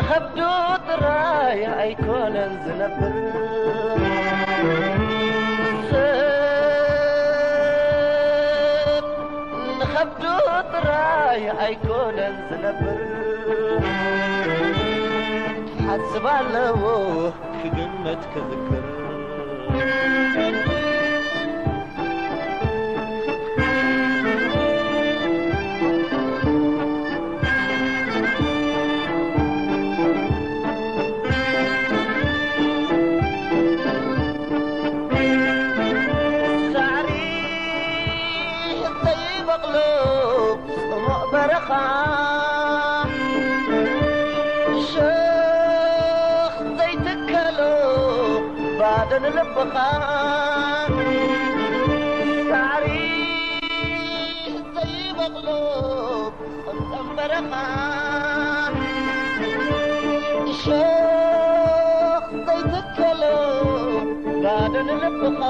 ከብዱ ጥራይ ኣይኮነን ዝነብር፣ ሰብ ንኸብዱ ጥራይ ኣይኮነን ዝነብር። ሓስብ ኣለዎ ክግመት ክዝክር። ሳዕሪ ዘይበቕሎ ጽሙቕ በረኻ፣ ሸኽ ዘይትከሎ ባዶ ንልብኻ። ሳዕሪ ዘይበቕሎ ጸምጸም በረኻ፣ ሸኽ ዘይትከሎ ባዶ ንልብኻ።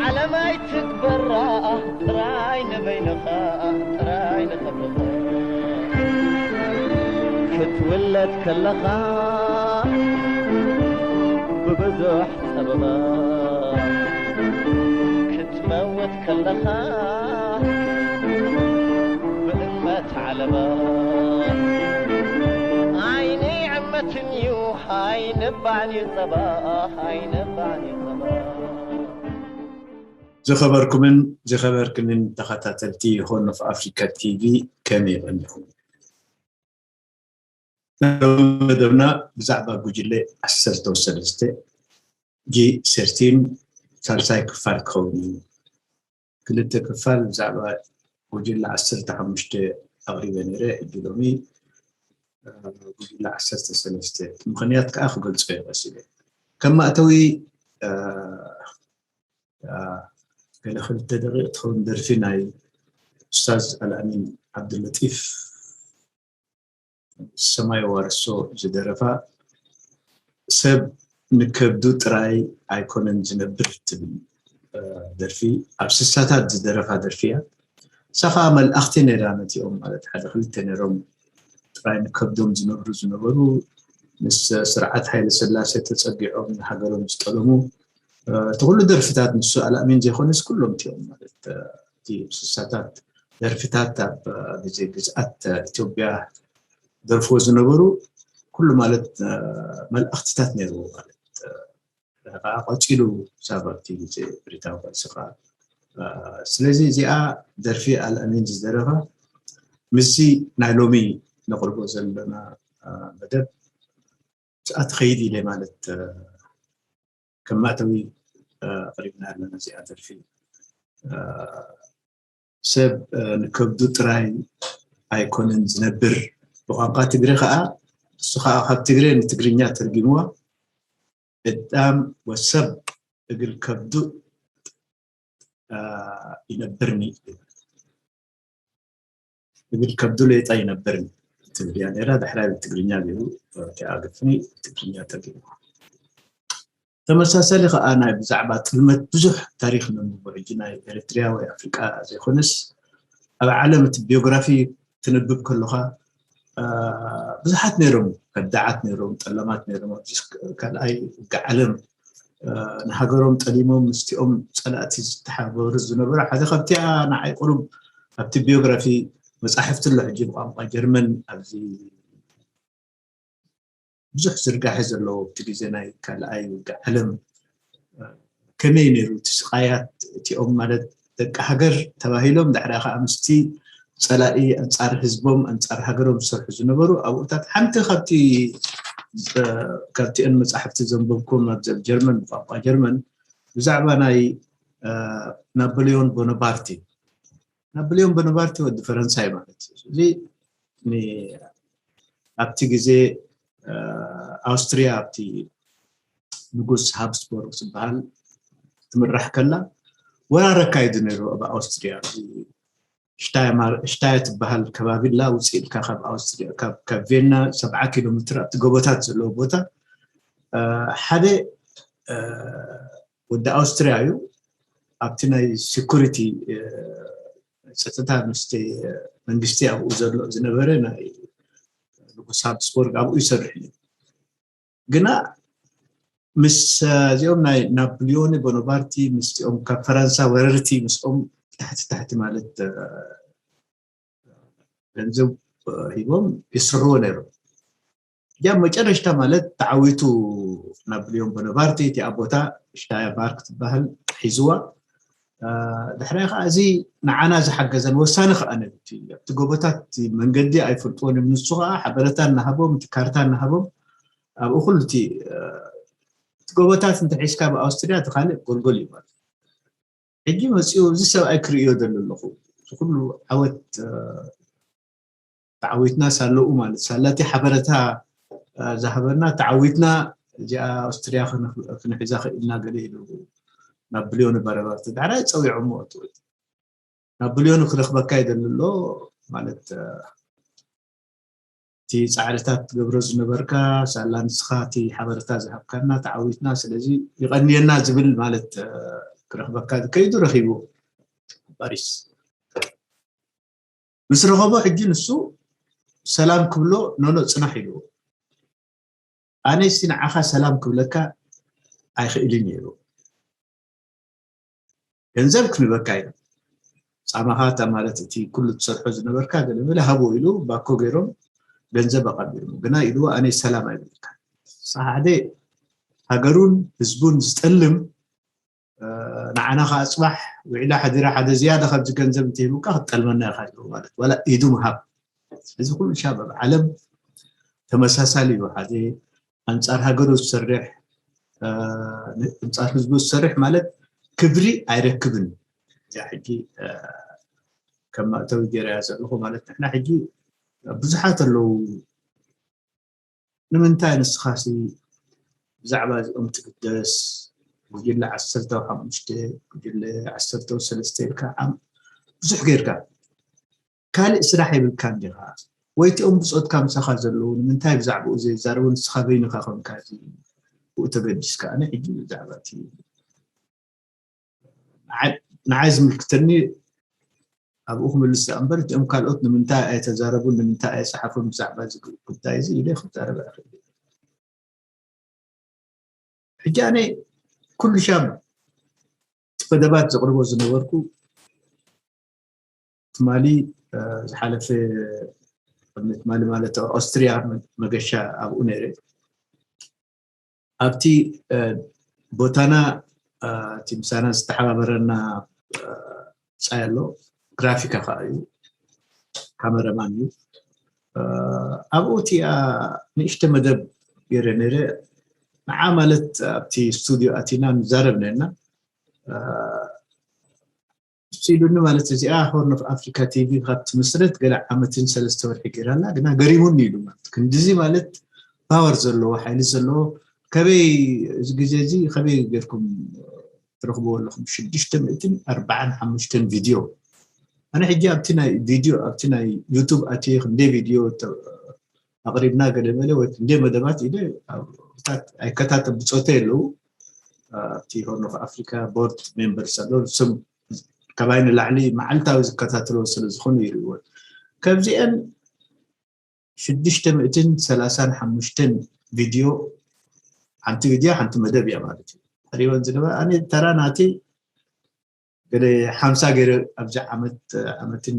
ዓለም ኣይትግበራ ጥራይ ንበይንኻ፣ ጥራይ ንኽብርኻ። ክትውለድ ከለኻ ብብዙሕ ጸበባ፣ ክትመውት ከለኻ ብእመት ዓለባ። ዓይነይ ዕመትን እዩ፣ ኣይንባዕን እዩ ጸባ፣ ኣይንባዕን እዩ ጸባ። ዝኸበርኩምን ዝኸበርክንን ተኸታተልቲ ሆርን ኦፍ ኣፍሪካ ቲቪ፣ ከመይ ቀኒኹም? ሎሚ መደብና ብዛዕባ ጉጅለ ዓሰርተ ሰለስተ፣ ጂ ሰርቲን፣ ሳልሳይ ክፋል ክኸውን እዩ። ክልተ ክፋል ብዛዕባ ጉጅለ ዓሰርተ ሓሙሽተ ኣቕሪበ ነይረ። ሕጂ ሎሚ፣ እ፣ ጉጅለ ዓሰርተ ሰለስተ፣ እቲ ምኽንያት ከኣ ክገልጾ እየ ቀሲለ። ከም መእተዊ፣ እ፣ እ፣ ገለ ክልተ ደቂቕ ትኸውን ደርፊ ናይ ኡስታዝ ኣልኣሚን ዓብዱለጢፍ፣ ሰማይ ዋርሶ ዝደረፋ፣ ሰብ ንከብዱ ጥራይ ኣይኮነን ዝነብር ትብል፣ እ፣ ደርፊ ኣብ ስሳታት ዝደረፋ ደርፊ እያ። ንሳ ኸኣ መልእኽቲ ነይራ ነቲኦም፣ ማለት፣ ሓደ ክልተ ነይሮም ጥራይ ንከብዶም ዝነብሩ ዝነበሩ፣ ምስ ስርዓት ሃይለ ስላሴ ተጸጊዖም ንሃገሮም ዝጠለሙ፣ እ፣ እቲ ኩሉ ደርፍታት ንሱ ኣልኣሚን ዘይኮነስ ኩሎም እቲኦም፣ ማለት፣ እ፣ እቲ ስሳታት ደርፍታት ኣብ፣ እ፣ ግዜ ግዝኣት፣ እ፣ ኢትዮጵያ ደርፍዎ ዝነበሩ ኩሉ፣ ማለት፣ እ፣ መልእኽትታት ነይርዎ፣ ማለት፣ እ፣ ከኣ ቀጺሉ ክሳብ ኣብቲ ግዜ ብሪታዊ ቃልሲ ከኣ፣ እ፣ ስለዚ እዚኣ ደርፊ ኣልኣሚን ዝደረፋ ምስዚ ናይ ሎሚ ነቕርቦ ዘለና፣ እ፣ መደብ ምስኣ ትኸይድ ኢለ፣ ማለት፣ እ፣ ከም መእተዊ፣ እ፣ ኣቕሪብና ኣለና እዚኣ ደርፊ። እ፣ ሰብ፣ እ፣ ንከብዱ ጥራይ ኣይኮነን ዝነብር። ብቋንቋ ትግረ ከኣ፣ እሱ ከኣ ካብ ትግረ ንትግርኛ ተርጊምዋ፣ እዳም ወሰብ እግል ከብዱ፣ እ፣ ይነብርኒ። እግል ከብዱ ሌጣ ይነብርኒ ትብል እያ ነይራ። ድሕራይ ብትግርኛ ገይሩ፣ እ፣ እቲኣ ግጥሚ ብትግርኛ ተርጊምዋ። ተመሳሳሊ ከኣ ናይ ብዛዕባ ጥልመት ብዙሕ ታሪኽ ነንብቦ። ሕጂ ናይ ኤርትርያ ወይ ኣፍሪቃ ዘይኮነስ፣ ኣብ ዓለም እቲ ቢዮግራፊ ትንብብ ከለኻ፣ እ፣ ብዙሓት ነይሮም፣ ከዳዓት ነይሮም፣ ጠለማት ነይሮም። ኣብዚ ካልኣይ ውግእ ዓለም፣ እ፣ ንሃገሮም ጠሊሞም ምስቲኦም ጸላእቲ ዝተሓባበሩ ዝነበሩ ሓደ ካብቲኣ ንዓይ ቁሩብ ኣብቲ ቢዮግራፊ መጻሕፍቲ ኣሎ ሕጂ ብቋንቋ ጀርመን ኣብዚ ብዙሕ ዝርጋሐ ዘለዎ ኣብቲ ግዜ ናይ ካልኣይ ውግእ ዓለም፣ እ፣ ከመይ ነይሩ እቲ ስቓያት እቲኦም፣ ማለት፣ ደቂ ሃገር ተባሂሎም ዳሕራ ከኣ ምስቲ ጸላኢ ኣንጻር ህዝቦም ኣንጻር ሃገሮም ዝሰርሑ ዝነበሩ ኣብኡታት ሓንቲ ካብቲ፣ እ፣ ካብቲአን መጻሕፍቲ ዘንበብኩም ኣብዚ ኣብ ጀርመን ብቋንቋ ጀርመን ብዛዕባ ናይ፣ እ፣ ናፖሊዮን ቦናፓርቲ፣ ናፖሊዮን ቦናፓርቲ ወዲ ፈረንሳይ ማለት እዩ። እዚ ን-፣ ኣብቲ ግዜ፣ እ፣ ኣውስትርያ ኣብቲ ንጉስ ሃብስቦርግ ዝበሃል ትምራሕ ከላ ወራር ኣካይዱ ነይሩ ኣብ ኣውስትርያ። ኣብዚ ሽታየማር-፣ ሽታየ ትበሃል ከባቢ ኣላ፣ ውፅእ ኢልካ ካብ ኣውስትርያ፣ ካብ፣ ካብ ቬና ሰብዓ ኪሎ ሜትር ኣብቲ ጎቦታት ዘለዎ ቦታ፣ እ፣ ሓደ፣ እ፣ ወዲ ኣውስትርያ እዩ። ኣብቲ ናይ ሴኩሪቲ፣ እ፣ ጸጥታ ምስቲ መንግስቲ ኣብኡ ዘሎ ዝነበረ ናይ ንጉስ ሃብስቦርግ ኣብኡ ይሰርሕ እዩ። ግና ምስ እዚኦም ናይ ናፖሊዮን ቦኖባርቲ ምስኦም ካብ ፈረንሳ ወረርቲ ምስኦም ታሕቲ ታሕቲ ማለት ገንዘብ ሂቦም ይስርሕዎ ነይሮም። ያ መጨረሽታ ማለት ተዓዊቱ ናፖሊዮን ቦኖባርቲ እቲኣ ቦታ ሽታያ ባርክ ትበሃል ሒዝዋ። ድሕራይ ከዓ እዚ ንዓና ዝሓገዘን ወሳኒ ከዓ ነቲ ኣብቲ ጎቦታት መንገዲ ኣይፈልጥዎን እዮም። ንሱ ከዓ ሓበረታ እናሃቦም እቲ ካርታ እናሃቦም ኣብኡ ኩሉ እቲ እቲ ጎቦታት እንተሒዝካ ብኣውስትርያ እቲ ካልእ ጎልጎል እዩ ማለት። ሕጂ መፂኡ እዚ ሰብኣይ ክርእዮ ዘሎ ኣለኹ። እዚ ኩሉ ዓወት ተዓዊትና ሳለኡ ማለት ሳላቲ ሓበረታ ዝሃበና ተዓዊትና እዚኣ ኣውስትርያ ክንሕዛ ክኢልና ገለ ኢሉ ናብ ብልዮን በረባርቲ ዳዕራይ ፀዊዖሞ። ናፖሊዮን ክረኽበካ ይደሊ ኣሎ ማለት እቲ ፃዕርታት ትገብሮ ዝነበርካ ሳላ ንስኻ እቲ ሓበረታ ዝሃብካና ተዓዊትና ስለዚ ይቐንየና ዝብል ማለት ክረኽበካ ከይዱ ረኺቡ ፓሪስ ምስ ረኸቦ ሕጂ ንሱ ሰላም ክብሎ ኖኖ ፅናሕ ኢልዎ። ኣነ ሲ ንዓኻ ሰላም ክብለካ ኣይኽእልን እየ ኢልዎ። ገንዘብ ክንበካ ኢና ፃማኻ እታ ማለት እቲ ኩሉ ትሰርሖ ዝነበርካ ገለመለ ሃቦ ኢሉ ባኮ ገይሮም ገንዘብ ኣቐቢሉ ግና ኢልዎ ኣነ ሰላም ኣይብለካ ሓደ ሃገሩን ህዝቡን ዝጠልም ንዓና ከዓ ፅባሕ ውዒላ ሓዲራ ሓደ ዝያዳ ካብዚ ገንዘብ እንተሂቡካ ክትጠልመና ኢኻ ኢልዎ ማለት ዋላ ኢዱ ምሃብ እዚ ኩሉ ሻብ ኣብ ዓለም ተመሳሳሊ እዩ ሓደ ኣንፃር ሃገሩ ዝሰርሕ ኣንፃር ህዝቡ ዝሰርሕ ማለት ክብሪ ኣይረክብን እዚኣ ሕጂ ከም መእተዊ ገይረያ ዘለኹ ማለት ንሕና ሕጂ ብዙሓት ኣለዉ ንምንታይ ንስኻሲ ብዛዕባ እዚኦም ትግደስ ጉጅለ ዓሰርተ ሓሙሽተ ጉጅለ ዓሰርተ ሰለስተ ኢልካ ዓም ብዙሕ ጌርካ ካልእ ስራሕ የብልካ እንዲኻ ወይ እቲኦም ብፆትካ ምሳኻ ዘለዉ ንምንታይ ብዛዕባኡ ዘይዛረቡ ንስኻ በይንኻ ኮንካ እዚ ብኡ ተገዲስካ ኣነ ሕጂ ብዛዕባ እቲ ንዓይ ዝምልክተኒ ኣብኡ ክምልስ እምበር እቲኦም ካልኦት ንምንታይ ኣይተዛረቡን ንምንታይ ኣይፀሓፉን ብዛዕባ እዚ ጉዳይ እዚ ኢለ ክዛረብ ኣይኽእል ሕጂ ኣነ ኩሉ ሻም እቲ መደባት ዘቕርቦ ዝነበርኩ ትማሊ ዝሓለፈ ትማሊ ማለት ኦስትሪያ መገሻ ኣብኡ ነይረ ኣብቲ ቦታና እቲ ምሳና ዝተሓባበረና ፃይ ኣሎ ግራፊካ ከዓ እዩ ካመረማን እዩ ኣብኡ እቲኣ ንእሽተ መደብ ገይረ ነይረ ንዓ ማለት ኣብቲ ስቱዲዮ ኣቲና ንዛረብ ነርና እሱ ኢሉኒ ማለት እዚኣ ሆርን ኦፍ ኣፍሪካ ቲቪ ካብ ትምስረት ገለ ዓመትን ሰለስተ ወርሒ ገይራላ ግና ገሪሙኒ ኢሉ ማለት ክንድዚ ማለት ፓወር ዘለዎ ሓይሊ ዘለዎ ከበይ እዚ ግዜ እዚ ከበይ ጌርኩም ትረኽብዎ ኣለኹም ሽዱሽተ ሚእትን ኣርባዓን ሓሙሽተን ቪድዮ ኣነ ሕጂ ኣብቲ ናይ ቪድዮ ኣብቲ ናይ ዩቱብ ኣትየ ክንደይ ቪድዮ ኣቕሪብና ገለ በለ ወይ ክንደይ መደባት ኢለ ኣይከታተል ብፆተይ ኣለዉ ኣብቲ ሆርን ኦፍ ኣፍሪካ ቦርድ ሜምበርስ ኣሎ ንሶም ካባይ ንላዕሊ መዓልታዊ ዝከታተልዎ ስለ ዝኾኑ ይርእዎ ካብዚአን ሽዱሽተ ሚእትን ሰላሳን ሓሙሽተን ቪድዮ ሓንቲ ቪድዮ ሓንቲ መደብ እያ ማለት እዩ ቀሪበን ዝነበረ ኣነ ተራ ናተይ ገለ ሓምሳ ገይረ ኣብዚ ዓመት ዓመትን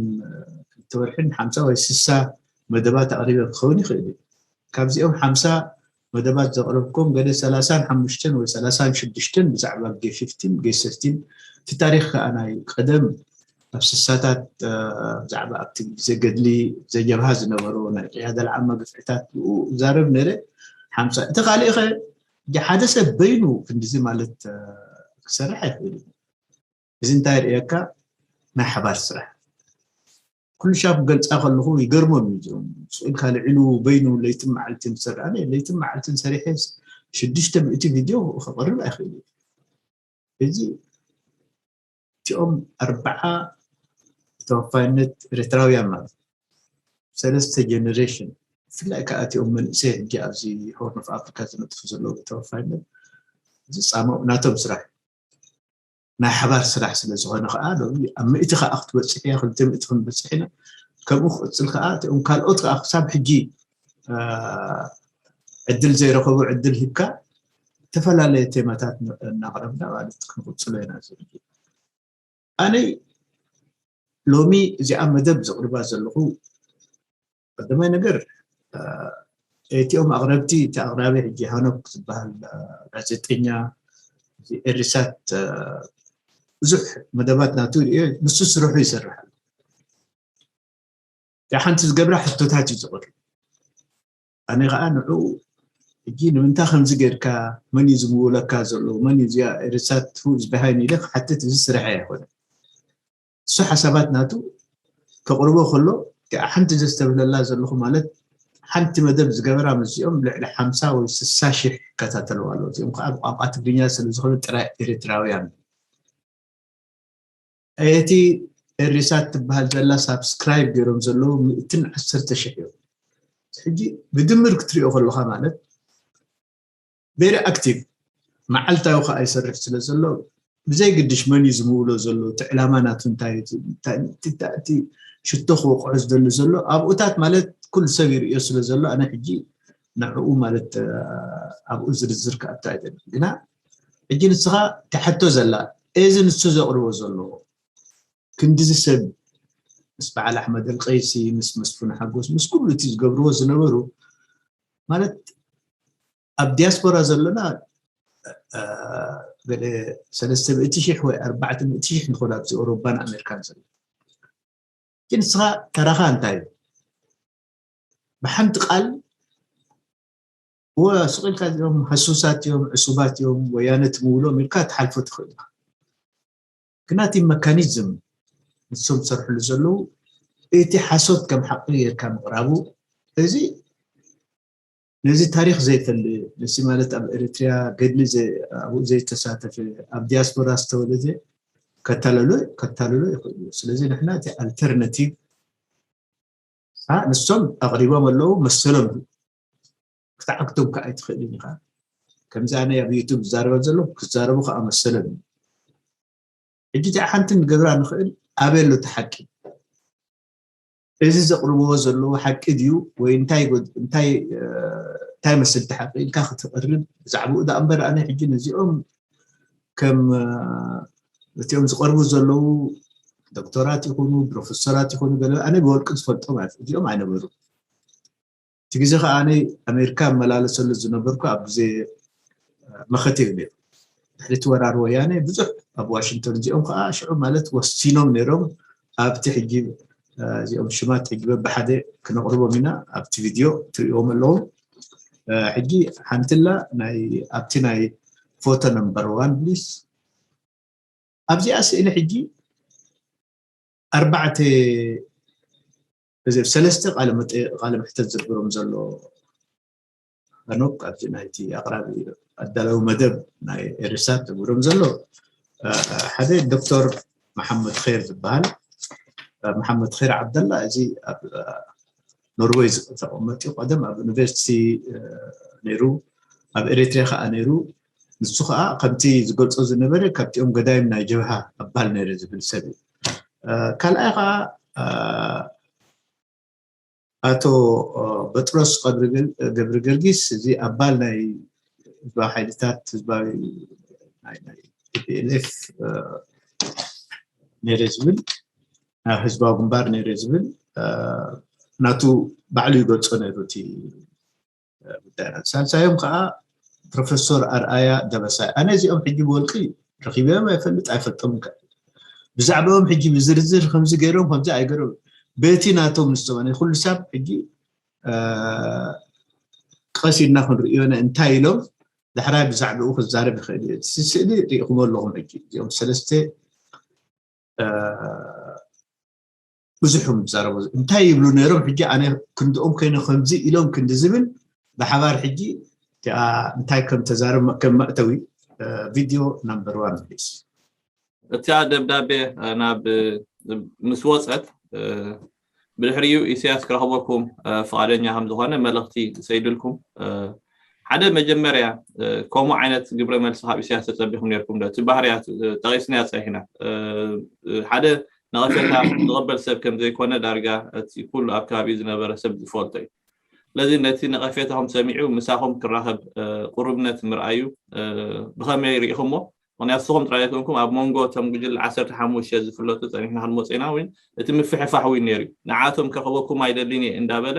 ክልተ ወርሕን ሓምሳ ወይ ስሳ መደባት ኣቕሪበ ክኸውን ይኽእል እዩ ካብዚኦም ሓምሳ መደባት ዘቕረብኩም ገለ ሰላሳን ሓሙሽተን ወይ ሰላሳን ሽዱሽተን ብዛዕባ ጌ ፊፍቲን ጌ ሰስቲን እቲ ታሪክ ከዓ ናይ ቀደም ኣብ ስሳታት ብዛዕባ ኣብቲ ግዜ ገድሊ ዘጀብሃ ዝነበሩ ናይ ቅያዳ ልዓማ ግፍዕታት ብኡ ዛረብ ነረ ሓምሳ እቲ ካልእ ኸ ሓደ ሰብ በይኑ ክንዲዚ ማለት ክሰርሕ ኣይኽእል እዩ እዚ እንታይ ርእየካ ናይ ሓባር ስራሕ ኩሉ ሻብ ገልፃ ከለኹ ይገርሞም እዩ እዚኦም ስኢልካ ልዕሉ በይኑ ለይትን መዓልትን ዝሰርሕ ኣነ ለይትን መዓልትን ሰሪሐ ሽዱሽተ ሚእቲ ቪድዮ ከቕርብ ኣይኽእል እዩ እዚ እቲኦም ኣርባዓ ተወፋይነት ኤርትራውያን ማለት ሰለስተ ጀነሬሽን ብፍላይ ከዓ እቲኦም መንእሰይ ሕጂ ኣብዚ ሆርን ኦፍ ኣፍሪካ ዝነጥፉ ዘለዉ ተወፋይነት ዝፃመኡ ናቶም ስራሕ ናይ ሓባር ስራሕ ስለ ዝኾነ ከዓ ሎሚ ኣብ ምእቲ ከዓ ክትበፅሕ እያ ክልተ ምእቲ ክንበፅሕ ኢና ከምኡ ክቅፅል ከዓ እቲኦም ካልኦት ከዓ ክሳብ ሕጂ ዕድል ዘይረኸቡ ዕድል ሂብካ፣ ዝተፈላለየ ቴማታት እናቕረብና ማለት ክንቕፅሎ ኢና ዝብል። ኣነ ሎሚ እዚኣ መደብ ዘቕርባ ዘለኹ፣ ቀዳማይ ነገር፣ እቲኦም ኣቕረብቲ፣ እቲ ኣቕራቢ ሕጂ ሃኖክ ዝበሃል ጋዜጠኛ፣ እዚ ኤሪሳት ብዙሕ መደባት ናቱ ሪኦ፣ ንሱ ስርሑ ይሰርሕ ኣሎ። እታ ሓንቲ ዝገብራ ሕቶታት እዩ ዝቕርብ። ኣነ ከዓ ንዕኡ ሕጂ ንምንታይ ከምዚ ጌርካ፣ መን እዩ ዝምውለካ ዘሎ፣ መን እዩ እዚኣ ኤሪሳት፣ who is behind ኢለ ክሓትት፣ እዚ ስርሐ ኣይኮነ። እሱ ሓሳባት ናቱ ከቕርቦ ከሎ፣ እቲኣ ሓንቲ ዘስተብህለላ ዘለኹ ማለት፣ ሓንቲ መደብ ዝገበራ ምስዚኦም ልዕሊ ሓምሳ ወይ ስሳ ሺሕ ይከታተልዋ ኣለዉ። እዚኦም ከዓ ብቋንቋ ትግርኛ ስለ ዝኾኑ ጥራይ ኤርትራውያን። እቲ ኤሪሳት ትበሃል ዘላ ሳብስክራይብ ገይሮም ዘለዉ ምእትን ዓሰርተ ሺሕ እዮም። ሕጂ ብድምር ክትሪኦ ከለኻ ማለት ቬሪ ኣክቲቭ፣ መዓልታዊ ከዓ ይሰርሕ ስለ ዘሎ፣ ብዘይ ግድሽ መን እዩ ዝምውሎ ዘሎ፣ እቲ ዕላማ ናቱ እንታይ፣ እንታይ፣ እቲ ሽቶ ክወቅዖ ዝደሊ ዘሎ ኣብኡታት ማለት ኩሉ ሰብ ይርእዮ ስለ ዘሎ፣ ኣነ ሕጂ ንዕኡ ማለት ኣብኡ ዝርዝር ክኣቱ ኣይደልን። ግና ሕጂ ንስኻ ትሓቶ ዘላ፣ እዚ ንሱ ዘቕርቦ ዘሎ ክንዲዚ ሰብ ምስ በዓል ኣሕመድ ኣልቀይሲ፣ ምስ መስፍን ሓጎስ፣ ምስ ኩሉ እቲ ዝገብርዎ ዝነበሩ ማለት ኣብ ዲያስፖራ ዘለና ገለ ሰለስተ ሚእቲ ሺሕ ወይ ኣርባዕተ ሚእቲ ሺሕ ንኾን ኣብዚ ኤውሮፓን ኣሜሪካን ዘሎ። ግን ንስኻ ተራኻ እንታይ እዩ? ብሓንቲ ቃል ወ ስቕ ኢልካ እዚኦም ሃሱሳት እዮም፣ ዕሱባት እዮም፣ ወያነ ትምውሎም ኢልካ ትሓልፎ ትኽእል ኢኻ። ግና እቲ መካኒዝም ንሶም ዝሰርሕሉ ዘለዉ እቲ ሓሶት ከም ሓቂ ጌርካ ምቕራቡ፣ እዚ ነዚ ታሪኽ ዘይፈልጥ፣ ነዚ ማለት ኣብ ኤርትርያ ገድሊ ዘይ-፣ ኣብኡ ዘይተሳተፈ፣ ኣብ ዲያስፖራ ዝተወለደ ከተለሎ፣ ከታልሎ ይኽእሉ። ስለዚ ንሕና እቲ ኣልተርናቲቭ፣ ሳ-፣ ንሶም ኣቕሪቦም ኣለዉ፣ መሰሎም እዩ። ክትዓግቶም ከኣ ኣይትኽእልን ኢኻ። ከምዚ ኣነ ኣብ ዩቱብ ዝዛረበ ዘለኹ ክዛረቡ ከኣ መሰሎም እዩ። ሕጂ እቲኣ ሓንቲ ንገብራ ንኽእል፣ ኣበይ ኣሎ እቲ ሓቂ? እዚ ዘቕርብዎ ዘለዉ ሓቂ ድዩ ወይ እንታይ ጎድ-፣ እንታይ፣ እ፣ እንታይ መስል እቲ ሓቂ ኢልካ ክትቕርብ ብዛዕባኡ ደኣ እምበር፣ ኣነ ሕጂ ነዚኦም ከም፣ እ፣ እቲኦም ዝቐርቡ ዘለዉ ዶክተራት ይኹኑ ፕሮፌሰራት ይኹኑ ገለ ኣነ ብወልቂ ዝፈልጦም ኣይፍ-፣ እዚኦም ኣይነበሩ። እቲ ግዜ ከኣ ኣነ ኣሜሪካ እመላለሰሉ ዝነበርኩ ኣብ ግዜ መኸተ እዩ ነይሩ። ድሕሪ እቲ ወራር ወያነ ብዙሕ ኣብ ዋሽንግቶን እዚኦም ከኣ ሽዑ ማለት ወሲኖም ነይሮም ኣብቲ ሕጂ፣ እ፣ እዚኦም ሽማት ሕጂ በብሓደ ክነቕርቦም ኢና ኣብቲ ቪድዮ ትርእዎም ኣለዉ። እ፣ ሕጂ ሓንትላ ናይ ኣብቲ ናይ ፎቶ ነምበር ዋን ፕሊስ። ኣብዚኣ ስእሊ ሕጂ ኣርባዕተ፣ እዚ ሰለስተ ቃለ መጠ-፣ ቃለ መሕተት ዝግበሮም ዘሎ ሄኖክ፣ ኣብዚ ናይቲ ኣቕራቢ ኣዳላዊ መደብ ናይ ኤሪሳት ዝግበሮም ዘሎ፣ እ፣ ሓደ ዶክተር መሓመድ ኸይር ዝበሃል፣ እ፣ መሓመድ ኸይር ዓብደላ፣ እዚ ኣብ፣ እ፣ ኖርዌይ ዝ-፣ ተቐመጢ፣ ቀደም ኣብ ዩኒቨርሲቲ፣ እ፣ ነይሩ፣ ኣብ ኤሪትሪያ ከኣ ነይሩ። ንሱ ከኣ ከምቲ ዝገልጾ ዝነበረ ካብቲኦም ገዳይም ናይ ጀብሃ ኣባል ነይረ ዝብል ሰብ እዩ። እ፣ ካልኣይ ከኣ፣ እ፣ ኣቶ፣ እ፣ በጥሮስ ቐብሪ-፣ ገብረ ገርጊስ፣ እዚ ኣባል ናይ ህዝባዊ ሓይልታት፣ ህዝባዊ ናይ፣ ናይ ቲ ፒ ኤል ኤፍ፣ እ፣ ነይረ ዝብል፣ ኣብ ህዝባዊ ግንባር ነይረ ዝብል፣ እ፣ ናቱ ባዕሉ ይገልጾ ነይሩ እቲ፣ እ፣ ጉዳይና። ሳልሳዮም ከኣ ፕሮፌሰር ኣርኣያ ደበሳይ። ኣነ እዚኦም ሕጂ ብወልቂ ረኺበዮም ኣይፈልጥ፣ ኣይፈልጦም ከ። ብዛዕባኦም ሕጂ ብዝርዝር ከምዚ ገይሮም፣ ከምዚ ኣይገይሮም። በቲ ናቶም ንሶም፣ ኣነ ኩሉ ሰብ ሕጂ፣ እ፣ ቀስ ኢልና ክንርእዮ ነ-፣ እንታይ ኢሎም፣ ዳሕራይ ብዛዕባኡ ክዛረብ ይኽእል እዩ። እቲ ስእሊ ርኢኹሞ ኣለኹም ሕጂ። እዚኦም ሰለስተ፣ እ፣ ብዙሕ እዮም ዝዛረቡ። እንታይ ይብሉ ነይሮም? ሕጂ ኣነ ክንድኦም ኮይነ ከምዚ ኢሎም ክንዲ ዝብል ብሓባር ሕጂ እቲኣ እንታይ ከም ተዛረብ ከም መእተዊ፣ እ፣ ቪድዮ ናምበር ዋን ፕሊዝ። እታ ደብዳቤ፣ እ፣ ናብ፣ እ፣ ምስ ወጸት፣ እ፣ ብድሕሪኡ ኢሳያስ ክረኽበኩም፣ እ፣ ፍቓደኛ ከም ዝኾነ መልእኽቲ ሰይድልኩም፣ እ፣ ሓደ መጀመርያ፣ እ፣ ከምኡ ዓይነት ግብረ መልሲ ካብ ኢሳያስ ተጸቢኹም ነይርኩም ዶ? እቲ ባህርያት፣ እ፣ ጠቒስናዮ ጸኒሕና። እ፣ እ፣ ሓደ ነቐፌታ ዝቕበል ሰብ ከም ዘይኮነ ዳርጋ እቲ ኩሉ ኣብ ከባቢኡ ዝነበረ ሰብ ዝፈልጦ እዩ። ስለዚ ነቲ ነቐፌታኹም ሰሚዑ ምሳኹም ክራኸብ ቁሩብነት ምርኣዩ ብኸመይ ርኢኹሞ? ምክንያቱ ንስኹም ጥራይ ኣይኮንኩም፣ ኣብ መንጎ እቶም ጉጅለ ዓሰርተ ሓሙሽተ ዝፍለጡ ጸኒሕና ክንመጽእ ኢና፣ ወይ እቲ ምፍሕፋሕ እውን ነይሩ እዩ። ንዓቶም ክረኽበኩም ኣይደልን እየ እንዳበለ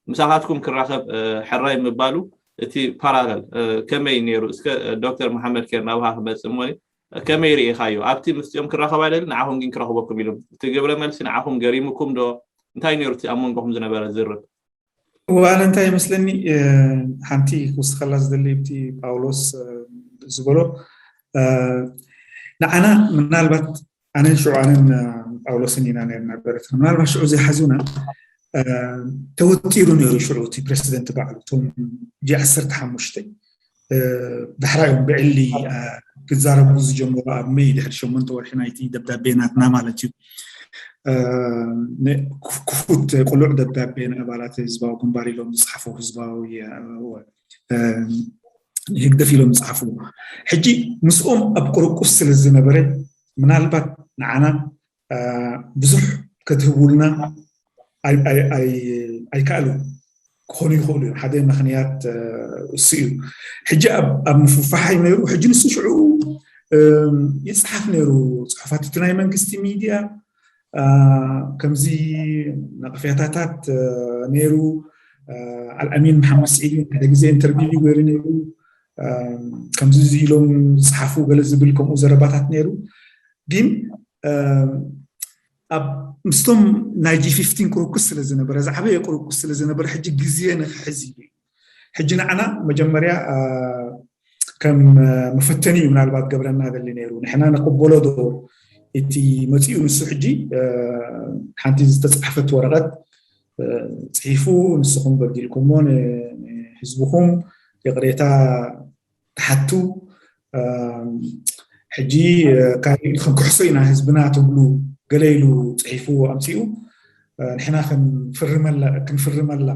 ምሳኻትኩም ክራኸብ ሕራይ ምባሉ፣ እቲ ፓራለል ከመይ ነይሩ? እስከ ዶክተር መሓመድ ኬር ናብኻ ክመጽእ እሞ፣ ከመይ ርኢኻዮ? ኣብቲ ምስኦም ክራኸብ ኣይደልን፣ ንዓኹም ግን ክረኽበኩም ኢሉ እቲ ግብረ መልሲ ንዓኹም ገሪሙኩም ዶ? እንታይ ነይሩ እቲ ኣብ መንጎኹም ዝነበረ ዝርብ? ዋለ እንታይ ይመስለኒ፣ ሓንቲ ክውስኸላ ዝደሊ ብቲ ጳውሎስ ዝበሎ፣ ንዓና ምናልባት ኣነን ሽዑ ኣነን ጳውሎስን ኢና ነርና በረትና። ምናልባት ሽዑ ዘይሓዙና፣ ተወጢሩ ነይሩ ሽዑ እቲ ፕሬዚደንት ባዕሉ፣ እቶም ጂ ዓሰርተ ሓሙሽተ ዳሕራዮም ብዕሊ ክዛረቡ ዝጀመሩ ኣብ መይ ድሕሪ ሸሞንተ ወርሒ ናይቲ ደብዳቤ ናትና ማለት እዩ። ክፉት ቅሉዕ ደብዳቤ ንኣባላት ህዝባዊ ግንባር ኢሎም ዝፅሓፉ፣ ህዝባዊ ህግደፍ ኢሎም ዝፅሓፉ። ሕጂ ምስኦም ኣብ ቁርቁስ ስለ ዝነበረ ምናልባት ንዓና ብዙሕ ከትህቡልና ኣይከኣሉ ክኾኑ ይኽእሉ እዮም። ሓደ ምክንያት እሱ እዩ። ሕጂ ኣብ ምፍፋሓይ ነይሩ። ሕጂ ንሱ ሽዑ ይፅሓፍ ነይሩ ፅሑፋት፣ እቲ ናይ መንግስቲ ሚድያ ከምዚ ነቐፌታታት ነይሩ። ኣልኣሚን መሓመድ ስዒድ ሓደ ግዜ ኢንተርቪው ገይሩ ነይሩ። ከምዚ ኢሎም ዝፅሓፉ ገለ ዝብል ከምኡ ዘረባታት ነይሩ። ግን ኣብ ምስቶም ናይ ጂ ፊፍቲን ቅርቁስ ስለ ዝነበረ፣ ዝዓበየ ቅርቁስ ስለ ዝነበረ፣ ሕጂ ግዜ ንክሕዝ ኢሉ እዩ። ሕጂ ንዓና መጀመርያ ከም መፈተኒ እዩ ምናልባት ገብረና ደሊ ነይሩ። ንሕና ንቅበሎ ዶ እቲ መፂኡ? ንሱ ሕጂ ሓንቲ ዝተፃሕፈት ወረቐት ፅሒፉ፣ ንስኹም በዲልኩሞ ንህዝብኹም ይቕሬታ ትሓቱ፣ ሕጂ ካልእ ክንክሕሶ ኢና ህዝብና ትብሉ ገለ ኢሉ ፅሒፉ ኣምፂኡ፣ ንሕና ክንፍርመላ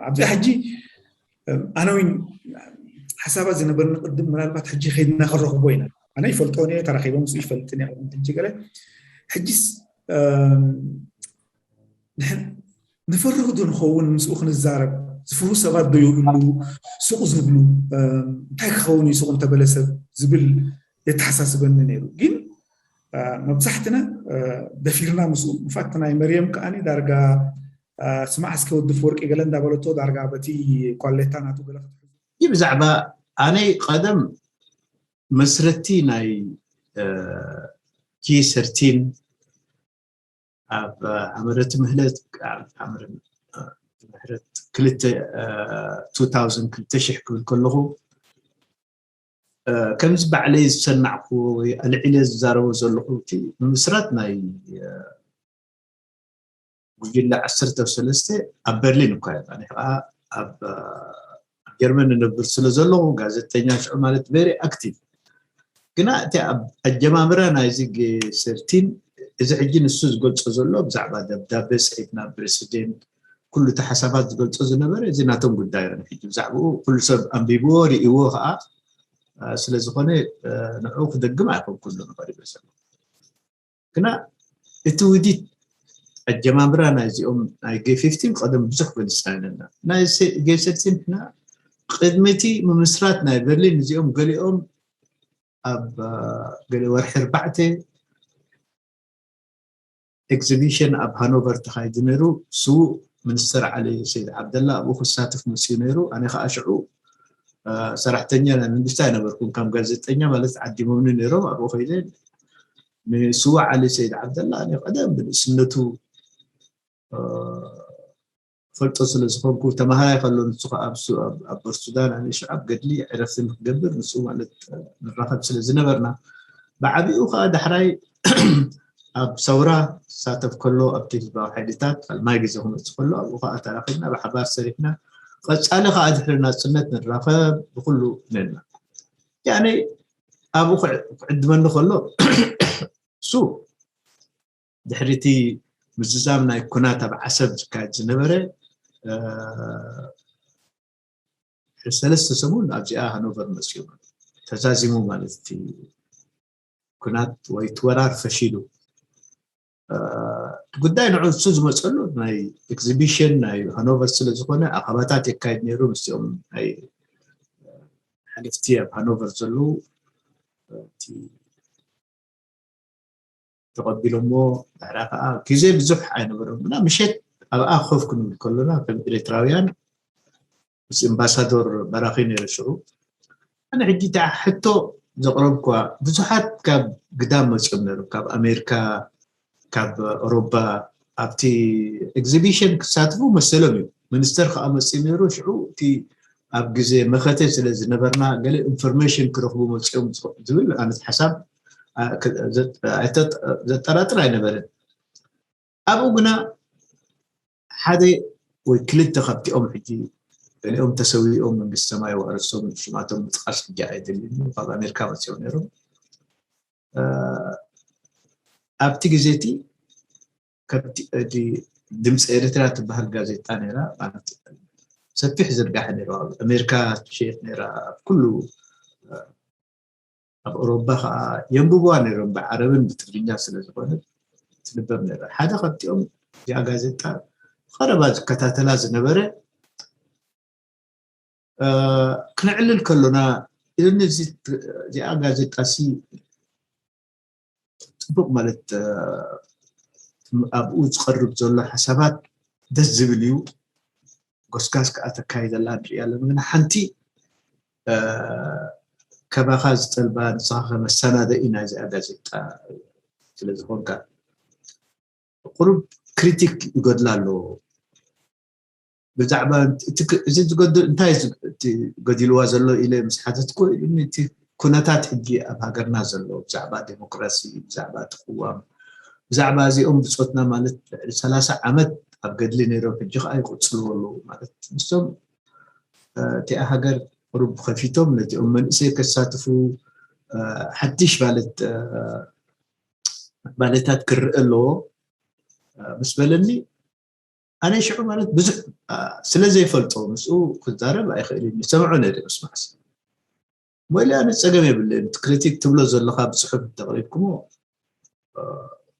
ኣብዚኣ ሕጂ ኣነ እውን ሓሳባት ዝነበርኒ ቅድም፣ ምናልባት ሕጂ ከይድና ክንረኽቦ ኢና። ኣነ ይፈልጦ እየ፣ ተራኺቦ ምስኡ ይፈልጥን እየ ቅድሚ ሕጂ ገለ። ሕጂስ ንፈርህ ዶ ንኸውን ምስኡ ክንዛረብ? ዝፍርሁ ሰባት ዶ ይህሉ? ሱቕ ዝብሉ እንታይ ክኸውን እዩ ሱቕ እንተበለ ሰብ ዝብል የተሓሳስበኒ ነይሩ። ግን መብዛሕትና ደፊርና ምስኡ። ንፋት ናይ መርየም ከዓኒ ዳርጋ ስማዕ እስከ ወዲ ፍወርቂ ገለ እንዳበለቶ ዳርጋ በቲ ኳሌታ ናቱ ገለ ክትሕዙ። ይህ ብዛዕባ ኣነይ ቀደም መስረቲ ናይ ጂ ሰርቲን ኣብ ዓመረ ትምህለት ምሕረት ክልተ two thousand ክልተ ሽሕ ክብል ከለኹ ከምዚ ባዕለይ ዝሰናዕኩዎ ወይ ኣልዒለ ዝዛረቦ ዘለኹ እቲ ምምስራት ናይ ጉጅለ ዓሰርተ ሰለስተ ኣብ በርሊን እኳ እየ ፃኒሕ ከዓ ኣብ ጀርመን እነብር ስለ ዘለኹ ጋዜጠኛ ሽዑ ማለት very active ግና እቲ ኣብ ኣጀማምራ ናይዚ ሰርቲን እዚ ሕጂ ንሱ ዝገልፆ ዘሎ ብዛዕባ ደብዳቤ ፅሒፍና ፕሬሲደንት ኩሉ እቲ ሓሳባት ዝገልፆ ዝነበረ እዚ ናቶም ጉዳይ ነ ሕጂ ብዛዕባኡ ኩሉ ሰብ ኣንቢብዎ ርእዎ ከዓ ስለዝኾነ ንዑ ክደግም ኣይኮንኩሉ ንቀሪበ ዘሎ ግና እቲ ውዲት ኣጀማምራ ናይዚኦም ናይ ጌ ፊፍቲን ቀደም ብዙሕ ገልፅና ኣለና። ናይ ጌ ሰርቲን ንሕና ቅድሚ እቲ ምምስራት ናይ በርሊን እዚኦም ገሊኦም ኣብ ገለ ወርሒ ኣርባዕተ ኤግዚቢሽን ኣብ ሃኖቨር ተኻይዱ ነይሩ። ስዉእ ሚኒስተር ዓሊ ሰይድ ዓብደላ ኣብኡ ክሳተፍ መፅኡ ነይሩ። ኣነ ከዓ ሽዑ ሰራሕተኛ ናይ መንግስቲ ኣይነበርኩን፣ ከም ጋዜጠኛ ማለት ዓዲሞምኒ ነይሮም። ኣብኡ ከይደ ንስዉእ ዓሊ ሰይድ ዓብደላ ኣነ ቀደም ብንእስነቱ ፈልጦ ስለ ዝኾንኩ ተማሃራይ ከሎ ንሱ ከዓ ኣብ በርሱዳን ኣነ ሽዑ ኣብ ገድሊ ዕረፍቲ ንክገብር ንሱ ማለት ንራኸብ ስለ ዝነበርና ብዓቢኡ ከዓ ዳሕራይ ኣብ ሰውራ ሳተፍ ከሎ ኣብቲ ህዝባዊ ሓይልታት ካልማይ ግዜ ክመፅእ ከሎ ኣብኡ ከዓ ተራኺብና ብሓባር ሰሪሕና ቀፃሊ ከዓ ድሕሪ ናፅነት ንራኸብ ብኩሉ ነና ያነ ኣብኡ ክዕድመኒ ከሎ እሱ ድሕሪ እቲ ምዝዛም ናይ ኩናት ኣብ ዓሰብ ዝካየድ ዝነበረ ሰለስተ ሰሙን ኣብዚኣ ሃኖቨር መፅኡ ተዛዚሙ ማለት እቲ ኩናት ወይ ትወራር ፈሺሉ ጉዳይ ንዑ እሱ ዝመፀሉ ናይ ኤግዚቢሽን ናይ ሃኖቨር ስለ ዝኾነ ኣኸባታት የካይድ ነይሩ። ምስኦም ናይ ሓለፍቲ ኣብ ሃኖቨር ዘለዉ ተቐቢሎሞ። ድሕራ ከዓ ግዜ ብዙሕ ኣይነበሮም እና ምሸት ኣብኣ ኮፍ ክንብል ከሎና ከም ኤርትራውያን ምስ ኣምባሳዶር በራኺ ነይረ ሽዑ። ኣነ ሕጂ እታ ሕቶ ዘቕረብኳ ብዙሓት ካብ ግዳም መፅኦም ነይሮም፣ ካብ ኣሜሪካ፣ ካብ ኣውሮባ። ኣብቲ ኤግዚቢሽን ክሳትፉ መሰሎም እዩ። ሚኒስተር ከዓ መፅኡ ነይሩ። ሽዑ እቲ ኣብ ግዜ መኸተ ስለ ዝነበርና ገለ ኢንፎርሜሽን ክረኽቡ መፅኦም ዝብል ኣነት ሓሳብ ዘጠራጥር ኣይነበረን። ኣብኡ ግና ሓደ ወይ ክልተ ካብቲኦም ሕጂ ገሊኦም ተሰዊኦም መንግስቲ ሰማይ ዋርሶም ሽማቶም ምጥቃስ ሕጂ ኣይደልን ካብ ኣሜሪካ መፅኦም ነይሮም። ኣብቲ ግዜ እቲ ድምፂ ኤርትራ ትበሃል ጋዜጣ ነይራ። ማለት ሰፊሕ ዝርጋሐ ነይሩ ኣብ ኣሜሪካ ትሸየጥ ነይራ ኣብ ኩሉ ኣብ ኣውሮባ ከዓ የንብብዋ ነይሮም ብዓረብን ብትግርኛ ስለ ዝኾነ ትንበብ ነይራ። ሓደ ካብቲኦም እዚኣ ጋዜጣ ቀረባ ዝከታተላ ዝነበረ ክነዕልል ከሎና ኢሉኒ። እዚኣ ጋዜጣ ሲ ፅቡቅ ማለት ኣብኡ ዝቀርብ ዘሎ ሓሳባት ደስ ዝብል እዩ። ጎስጋስ ከዓ ተካይደላ ንሪኢ ኣለና። ግን ሓንቲ ከባኻ ዝጠልባ ንስኻ ከመሰናደ ኢና እዚኣ ጋዜጣ ስለ ዝኾንካ ቁሩብ ክሪቲክ ይጎድላ ኣለዎ። ብዛዕባ እዚ ዝጎድል እንታይ ገዲልዋ ዘሎ ኢለ ምስ ሓተትኩ እቲ ኩነታት ሕጂ ኣብ ሃገርና ዘሎ ብዛዕባ ዴሞክራሲ ብዛዕባ እቲ ቅዋም ብዛዕባ እዚኦም ብፆትና ማለት ልዕሊ ሰላሳ ዓመት ኣብ ገድሊ ነይሮም ሕጂ ከዓ ይቕፅልዎ ኣለዉ ማለት ንሶም እቲኣ ሃገር ቁሩብ ከፊቶም ነዚኦም መንእሰይ ከሳትፉ ሓድሽ ማለት ባሌታት ክረአ ኣለዎ ምስ በለኒ ኣነ ሽዑ ማለት ብዙሕ ስለ ዘይፈልጦ ምስኡ ክዛረብ ኣይኽእልን ይሰምዖ ነይረ ምስማዕስ ወላ ኣነ ፀገም የብለይን ክሪቲክ ትብሎ ዘለካ ብፅሑፍ ተቕሪብኩሞ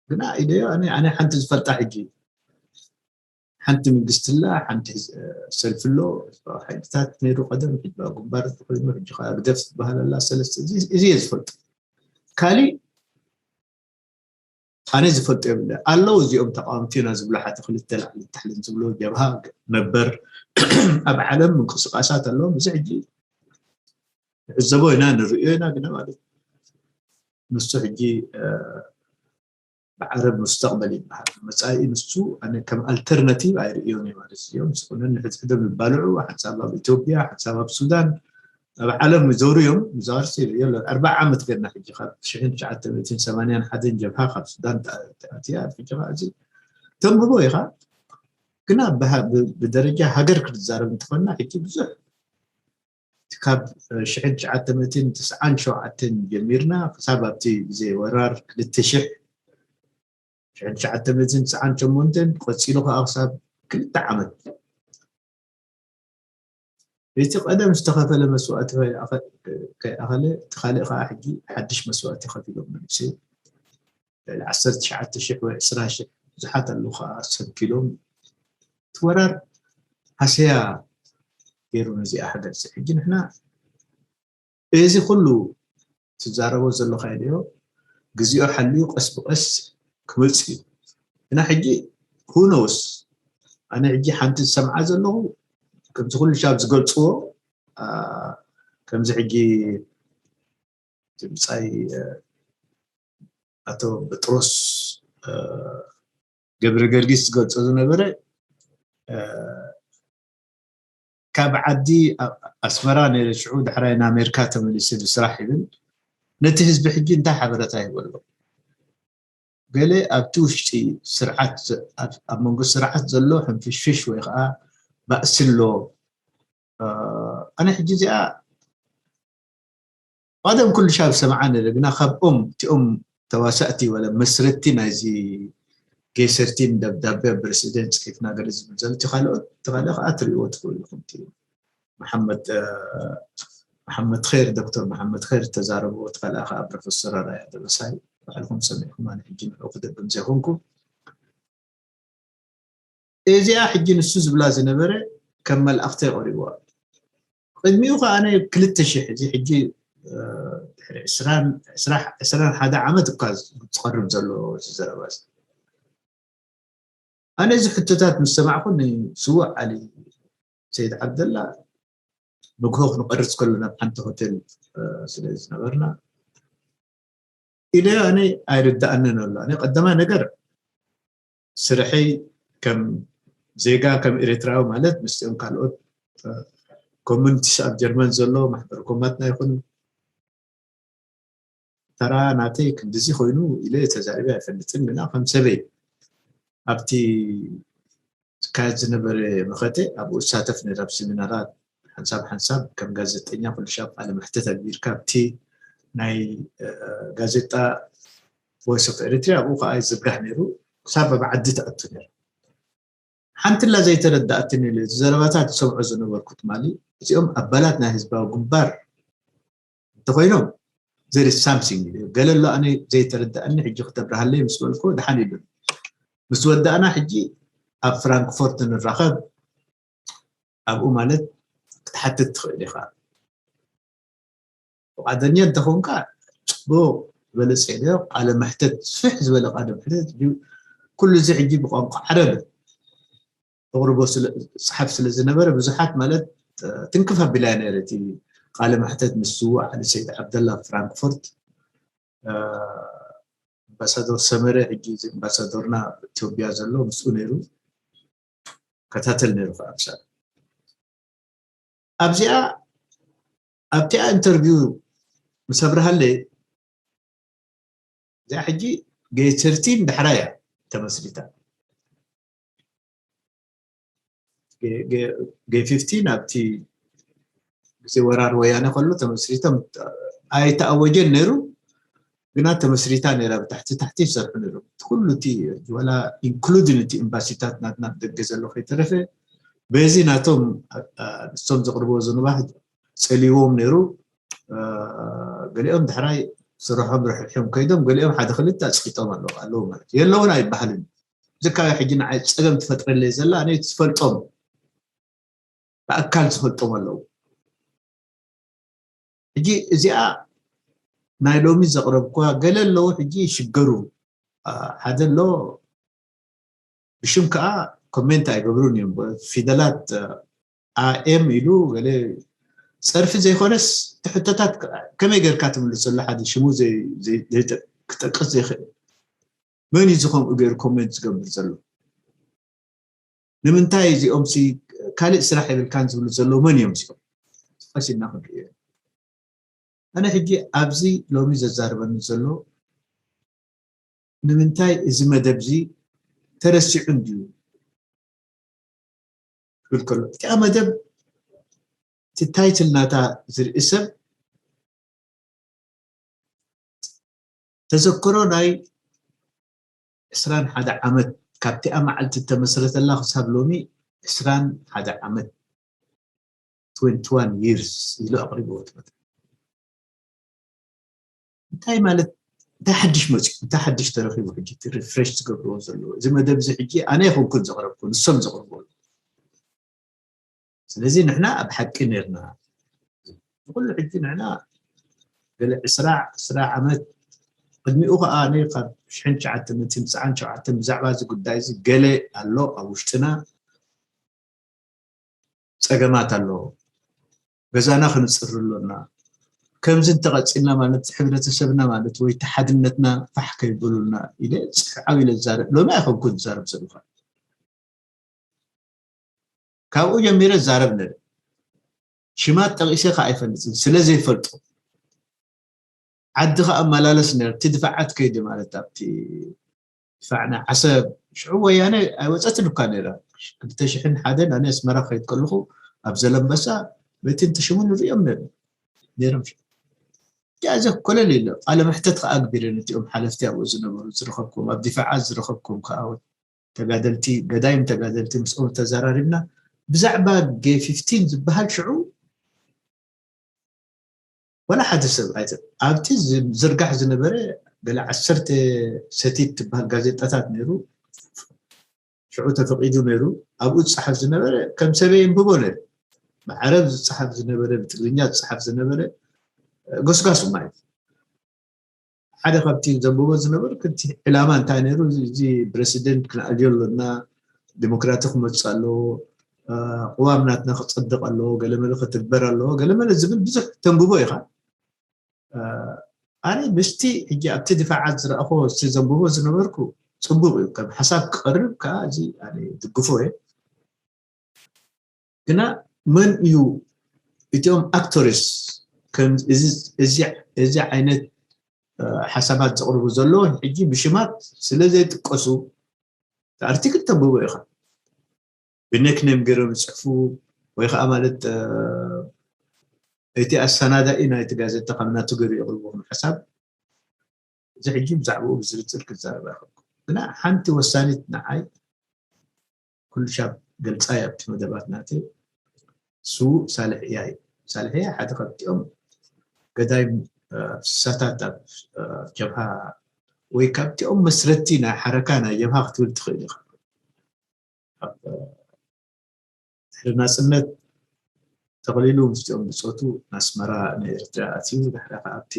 ግና ኢደዮ ኣነ ሓንቲ ዝፈልጣ ሕጂ ሓንቲ መንግስቲ ኣላ ሓንቲ ሰልፊ ኣሎ ሓይልታት ነይሩ ቀደም ሕጂ ግንባር ኮይኑ ሕጂ ከዓ ግደፍ ትበሃል ኣላ ሰለስተ እዚ እየ ዝፈልጦ ካሊእ ኣነ ዝፈልጦ የብለ ኣለዉ እዚኦም ተቃወምቲ ኢና ዝብሉ ሓደ ክልተ ላዕሊ ታሕልን ዝብሉ ጀብሃ ነበር ኣብ ዓለም ምንቅስቃሳት ኣለዎም እዚ ሕጂ ንዕዘቦ ኢና ንርእዮ ኢና ግና ማለት ንሱ ሕጂ ብዓረብ ሙስተቅበል ይበሃል መፃኢ ንሱ ኣነ ከም ኣልተርናቲቭ ኣይርእዮን እየ ማለት እዮም ዝኾነ ንሕድሕዶም ይባልዑ ሓንሳብ ኣብ ኢትዮጵያ ሓንሳብ ኣብ ሱዳን ኣብ ዓለም ይዞሩ እዮም ይዛርሲ ይርእዮ ኣሎ ኣርባዓ ዓመት ገና ሕጂ ካብ ሽሕን ትሽዓተ ሚእትን ሰማንያን ሓደን ጀብሃ ካብ ሱዳን ተኣትያ ሕጂ ከዓ እዚ ተንብቦ ኢኻ ግና ብደረጃ ሃገር ክትዛረብ እንተኾንና ሕጂ ብዙሕ ካብ ሽሕን ትሽዓተ ሚእትን ትስዓን ሸውዓተን ጀሚርና ክሳብ ኣብቲ ግዜ ወራር ክልተ ሽሕ ሽሕን ትሽዓተ ሚእትን ትስዓን ሸሞንተን ቀፂሉ ከዓ ክሳብ ክልተ ዓመት እቲ ቀደም ዝተኸፈለ መስዋእቲ ከይኣኸለ እቲ ካልእ ከዓ ሕጂ ሓድሽ መስዋእቲ ከፊሎም መንእሰይ ልዕሊ ዓሰርተ ትሽዓተ ሽሕ ወይ ዕስራ ሽሕ ብዙሓት ኣለዉ ከዓ ሰብኪሎም እቲ ወራር ሃሰያ ገይሩ ነዚኣ ሃገር ሕጂ ንሕና እዚ ኩሉ ትዛረቦ ዘለካ ኢልዮ ግዜኡ ሓልዩ ቀስ ብቀስ ክመፅእ እዩ እና ሕጂ ሁኖስ ኣነ ሕጂ ሓንቲ ዝሰምዓ ዘለኹ ከምዚ ኩሉ ሻብ ዝገልፅዎ ከምዚ ሕጂ ድምፃይ ኣቶ ጴጥሮስ ገብረ ገርጊስ ዝገልፆ ዝነበረ ካብ ዓዲ ኣስመራ ነይረ ሽዑ ዳሕራይ ንኣሜሪካ ተመሊሰ ብስራሕ ይብል ነቲ ህዝቢ ሕጂ እንታይ ሓበረታ ይበሎ ገለ ኣብቲ ውሽጢ ስርዓት ኣብ መንጎ ስርዓት ዘሎ ሕንፍሽፍሽ ወይ ከዓ ባእሲ ኣሎ ኣነ ሕጂ እዚኣ ቀደም ኩሉ ሻብ ዝሰምዓ ነረ ግና ካብኦም እቲኦም ተዋሳእቲ ወለ መስረቲ ናይዚ ጌሰርቲን ደብዳቤ ፕሬሲደንት ፅሒፍና ገለ ዝብል ዘሎ እቲ ካልኦት ተኻለ ከዓ ትሪእዎ ትኽእሉ ኢኹም እቲ መሓመድ መሓመድ ኸይር ዶክተር መሓመድ ኸይር ተዛረብዎ እቲ ካልኣ ከዓ ፕሮፌሰር ኣርኣያ ደበሳይ ባዕልኩም ሰሚዕኩም ኣነ ሕጂ ንዑ ክደግም ዘይኮንኩ እዚኣ ሕጂ ንሱ ዝብላ ዝነበረ ከም መልኣኽቲ የቐሪብዋ። ቅድሚኡ ከዓ ናይ ክልተ ሽሕ፣ እዚ ሕጂ ድሕሪ ዕስራን ዕስራን ሓደ ዓመት እኳ ዝቐርብ ዘሎ እዚ ዘረባ እዚ። ኣነ እዚ ሕቶታት ምስ ሰማዕኩ ንስዉእ ዓሊ ሰይድ ዓብደላ ንግሆ ክንቐርፅ ከሎ ናብ ሓንቲ ሆቴል ስለ ዝነበርና ኢለ ኣነ ኣይርዳእንን ኣሎ። ኣነ ቀዳማይ ነገር ስርሐይ ከም ዜጋ ከም ኤርትራዊ ማለት ምስኦም ካልኦት ኮሚኒቲስ ኣብ ጀርመን ዘሎ ማሕበር ኮማትና ይኹን ተራ ናተይ ክንድዚ ኮይኑ ኢለ ተዛሪበ ኣይፈልጥን። ግና ከም ሰበይ ኣብቲ ዝካየድ ዝነበረ መኸተ ኣብኡ እሳተፍ ነይረ። ኣብ ሴሚናራት ሓንሳብ ሓንሳብ ከም ጋዜጠኛ ኩሉ ሻብ ቃለ መሕተት ኣግቢርካ ኣብቲ ናይ ጋዜጣ ቮይስ ኦፍ ኤሪትሪያ ኣብኡ ከዓ ይዝርጋሕ ነይሩ። ክሳብ ኣብ ዓዲ ትኣቱ ነይሩ። ሓንትላ ዘይተረዳእትኒ ኢለ ዘረባታት ዝሰምዖ ዝነበርኩ ትማሊ እዚኦም ኣባላት ናይ ህዝባዊ ግንባር እንተኮይኖም ዘሪ ሳምሲንግ ገለ ኣሎ ኣነ ዘይተረዳእኒ ሕጂ ክተብርሃለይ ምስ በልኩ ድሓን ኢሉ ምስ ወዳእና ሕጂ ኣብ ፍራንክፎርት ንራኸብ ኣብኡ ማለት ክትሓትት ትኽእል ኢኻ ፍቓደኛ እንተኾንካ ጽቡቕ ዝበለ ጸይደ ቃለ መሕተት ስፍሕ ዝበለ ቃለ መሕተት ኩሉ እዚ ሕጂ ብቋንቋ ዓረብ ተቕርቦ ጽሓፍ ስለ ዝነበረ ብዙሓት ማለት ትንክፍ ኣቢላ ነረ እቲ ቃለ መሕተት ምስ ዝዋ ዓሊ ሰይድ ዓብደላ ፍራንክፎርት ኣምባሳዶር ሰመረ ሕጂ ኣምባሳዶርና ኢትዮጵያ ዘሎ ምስኡ ነይሩ ከታተል ነይሩ ከዓ ምሳሌ ኣብዚኣ ኣብቲኣ ኢንተርቪው ምስ ኣብርሃለይ እዚኣ ሕጂ ጌ ሰርቲን ዳሕራ እያ ተመስሪታ ጌ ፊፍቲን ኣብቲ ግዜ ወራር ወያነ ከሎ ተመስሪቶም ኣይተኣወጀን ነይሩ ግና ተመስሪታ ነይራ ብታሕቲ ታሕቲ ይሰርሑ ነይሩ ኩሉ እቲ ወላ ኢንክሉድን እቲ ኤምባሲታት ናትና ብደገ ዘሎ ከይተረፈ በዚ ናቶም ንሶም ዘቕርብዎ ዝንባህ ጸልዎም ነይሩ ገሊኦም ድሕራይ ስርሖም ርሕርሕዮም ከይዶም ገሊኦም ሓደ ክልተ ኣፅቂጦም ኣለዉ ኣለዉ ማለት የለውን ኣይበሃልን ዝካዮ ሕጂ ንዓይ ፀገም ትፈጥረለይ ዘላ ኣነ ዝፈልጦም ብኣካል ዝፈልጦም ኣለዉ ሕጂ እዚኣ ናይ ሎሚ ዘቕረብኳ ገለ ኣለዉ ሕጂ ይሽገሩ ሓደ ኣሎ ብሽም ከዓ ኮሜንት ኣይገብሩን እዮም ፊደላት ኣኤም ኢሉ ገለ ፀርፊ ዘይኮነስ ትሕቶታት ከመይ ገርካ ትምልሰሉ ሓደ ሽሙ ክጠቅስ ዘይክእል መን እዩ ዝኸምኡ ገይሩ ኮሜንት ዝገብር ዘሎ ንምንታይ እዚኦም ካልእ ስራሕ የብልካን ዝብሉ ዘለዉ መን እዮም እዚኦም ቀሲና ክንሪኦ ኣነ ሕጂ ኣብዚ ሎሚ ዘዛርበኒ ዘሎ ንምንታይ እዚ መደብ እዚ ተረሲዑ እንድዩ ክብል ከሎ እቲኣ መደብ እቲ ታይትል ናታ ዝርኢ ሰብ ተዘክሮ ናይ ዕስራን ሓደ ዓመት ካብቲኣ መዓልቲ እተመስረተላ ክሳብ ሎሚ ዕስራን ሓደ ዓመት twenty-one years ኢሉ ኣቕሪብዎ እቲ መድረኽ እንታይ ማለት እንታይ ሓድሽ መፅኡ እንታይ ሓድሽ ተረኺቡ ሕጂ እቲ ሪፍሬሽ ዝገብርዎ ዘለዉ እዚ መደብ እዚ ሕጂ ኣነ ይኹንኩን ዘቕረብኩ ንሶም ዘቕርብዎ ስለዚ ንሕና ኣብ ሓቂ ነርና ንኩሉ ሕጂ ንሕና ገለ ዕስራ ዕስራ ዓመት ቅድሚኡ ከዓ ካብ ሽሕን ትሽዓተ ሚእትን ትስዓን ሸውዓተን ብዛዕባ እዚ ጉዳይ እዚ ገለ ኣሎ ኣብ ውሽጥና ፀገማት ኣለዎ ገዛና ክንፅር ኣሎና ከምዚ እንተቐፂልና ማለት ሕብረተሰብና ማለት ወይ ተሓድነትና ፋሕ ከይብሉልና ኢለ ፅፍዓው ኢለ ዝዛረብ ሎሚ ኣይኮንኩ ዝዛረብ ዘለኹ ካብኡ ጀሚረ ዝዛረብ ነረ ሽማት ጠቒሰ ከዓ ኣይፈልጥን ስለ ዘይፈልጦ ዓዲ ከዓ ኣመላለስ ነረ እቲ ድፋዓት ከይዲ ማለት ኣብቲ ድፋዕ ናይ ዓሰብ ሽዑ ወያነ ኣይወፀትን እኳ ነራ ክልተ ሽሕን ሓደን ኣነ ኣስመራ ክኸይድ ከለኹ ኣብ ዘለምበሳ በቲ እንተ ሽሙ ንሪኦም ነሮም ነሮም እዚኣ ዘኮለል ኢለ ቃለ መሕተት ከዓ ኣግቢረ ነቲኦም ሓለፍቲ ኣብኡ ዝነበሩ ዝረኸብኩም ኣብ ዲፋዓት ዝረኸብኩም ከዓ ተጋደልቲ ገዳይም ተጋደልቲ ምስኦም ተዘራሪብና ብዛዕባ ጌ ፊፍቲን ዝበሃል ሽዑ ወላ ሓደ ሰብ ኣይተ ኣብቲ ዝርጋሕ ዝነበረ ገለ ዓሰርተ ሰቲት ትበሃል ጋዜጣታት ነይሩ ሽዑ ተፈቒዱ ነይሩ። ኣብኡ ዝፀሓፍ ዝነበረ ከም ሰበይ የንብቦ ነይሩ። ብዓረብ ዝፀሓፍ ዝነበረ፣ ብትግርኛ ዝፀሓፍ ዝነበረ ጎስጓስ ማለት ሓደ ካብቲ ዘንብቦ ዝነበርኩ እቲ ዕላማ እንታይ ነይሩ? እዚ ፕረሲደንት ክንኣልዮ ኣለና፣ ዲሞክራሲ ክመፅእ ኣለዎ፣ ቅዋም ናትና ክፀድቕ ኣለዎ፣ ገለመለ ክትግበር ኣለዎ፣ ገለመለ ዝብል ብዙሕ ተንብቦ ኢኻ። ኣነ ምስቲ ሕጂ ኣብቲ ድፋዓት ዝረእኹ ዘንብቦ ዝነበርኩ ፅቡቕ እዩ፣ ከም ሓሳብ ክቐርብ ከዓ እዚ ኣነ ድግፎ እየ። ግና መን እዩ እቲኦም ኣክተርስ እዚ ዓይነት ሓሳባት ዘቕርቡ ዘለዉ? ሕጂ ብሽማት ስለ ዘይጥቀሱ ኣርቲክል ተንብቦ ኢኻ። ብኔክኔም ገይሮም ይፅሕፉ ወይ ከዓ ማለት እቲ ኣሰናዳኢ ናይቲ ጋዜጣ ካብ ናቱ ገይሩ የቕርቦ ሓሳብ። እዚ ሕጂ ብዛዕባኡ ብዝርዝር ክዛረብ ኣይኽእልኩ። ግና ሓንቲ ወሳኒት ንዓይ ኩሉ ሻብ ገልፃ ኣብቲ መደባት ናተይ ስዉእ ሳልሕ እያ እዩ። ሳልሕ እያ ሓደ ካብቲኦም ገዳይ ፍሳታት ኣብ ጀብሃ ወይ ካብቲኦም መስረቲ ናይ ሓረካ ናይ ጀብሃ ክትብል ትኽእል ኢኻ። ድሕሪ ናፅነት ተቕሊሉ ምስቲኦም ብፆቱ ናስመራ ንኤርትራ ኣትዩ ድሕሪ ኣብቲ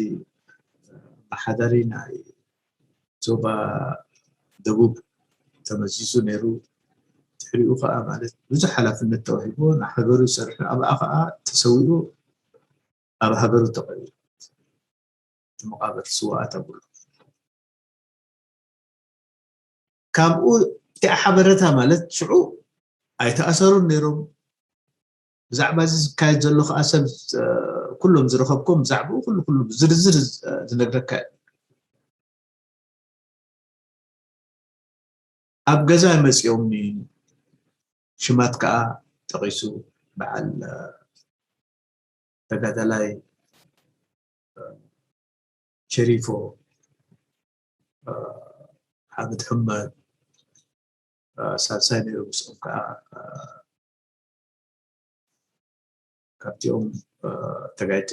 ኣመሓዳሪ ናይ ዞባ ደቡብ ተመዚዙ ነይሩ። ድሕሪኡ ከዓ ማለት ብዙሕ ሓላፍነት ተዋሂቦ ንሃገሩ ይሰርሕ ኣብኣ ከዓ ተሰዊኡ ኣብ ሃገሩ ተቐቢሩ። እቲ መቓብር ስዋኣት ኣብሉ ካብኡ እቲኣ ሓበረታ ማለት ሽዑ ኣይተኣሰሩን ነይሮም። ብዛዕባ እዚ ዝካየድ ዘሎ ከዓ ሰብ ኩሎም ዝረኸብኩም ብዛዕባኡ ኩሉ ኩሉ ዝርዝር ዝነግረካ ኣብ ገዛ መፂኦምኒ። ሽማት ከዓ ጠቒሱ በዓል ተጋዳላይ ሸሪፎ፣ ሓምድ ሕመድ፣ ሳልሳይ ነይሩ። ምስኦም ከዓ ካብቲኦም ተጋይቲ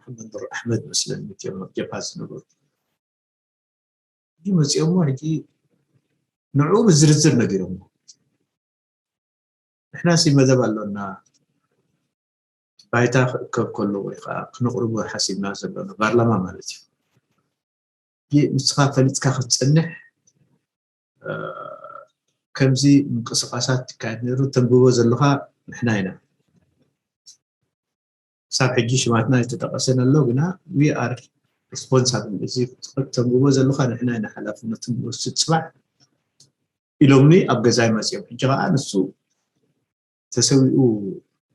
ሓመድ ኑር ኣሕመድ መስለኒ እቲኦም ኣብ ጀብሃ ዝነበሩ ሕጂ መፂኦሞ ሕጂ ንዕኡ ብዝርዝር ነጊሮሞ። ንሕና ሲ መደብ ኣሎና ባይታ ክእከብ ከሎ ወይ ከዓ ክነቕርቦ ሓሲብና ዘሎና ፓርላማ ማለት እዩ። ሕጂ ንስኻ ፈሊጥካ ክትፀንሕ ከምዚ ምንቅስቃሳት ይካየድ ነይሩ ተንብቦ ዘለኻ ንሕና ኢና። ክሳብ ሕጂ ሽማትና ኣይተጠቀሰን ኣሎ ግና we are responsible እዚ ተንብቦ ዘለኻ ንሕና ኢና ሓላፍነቱ ንወስድ ፅባሕ ኢሎምኒ ኣብ ገዛይ መፅኦም። ሕጂ ከዓ ንሱ ተሰዊኡ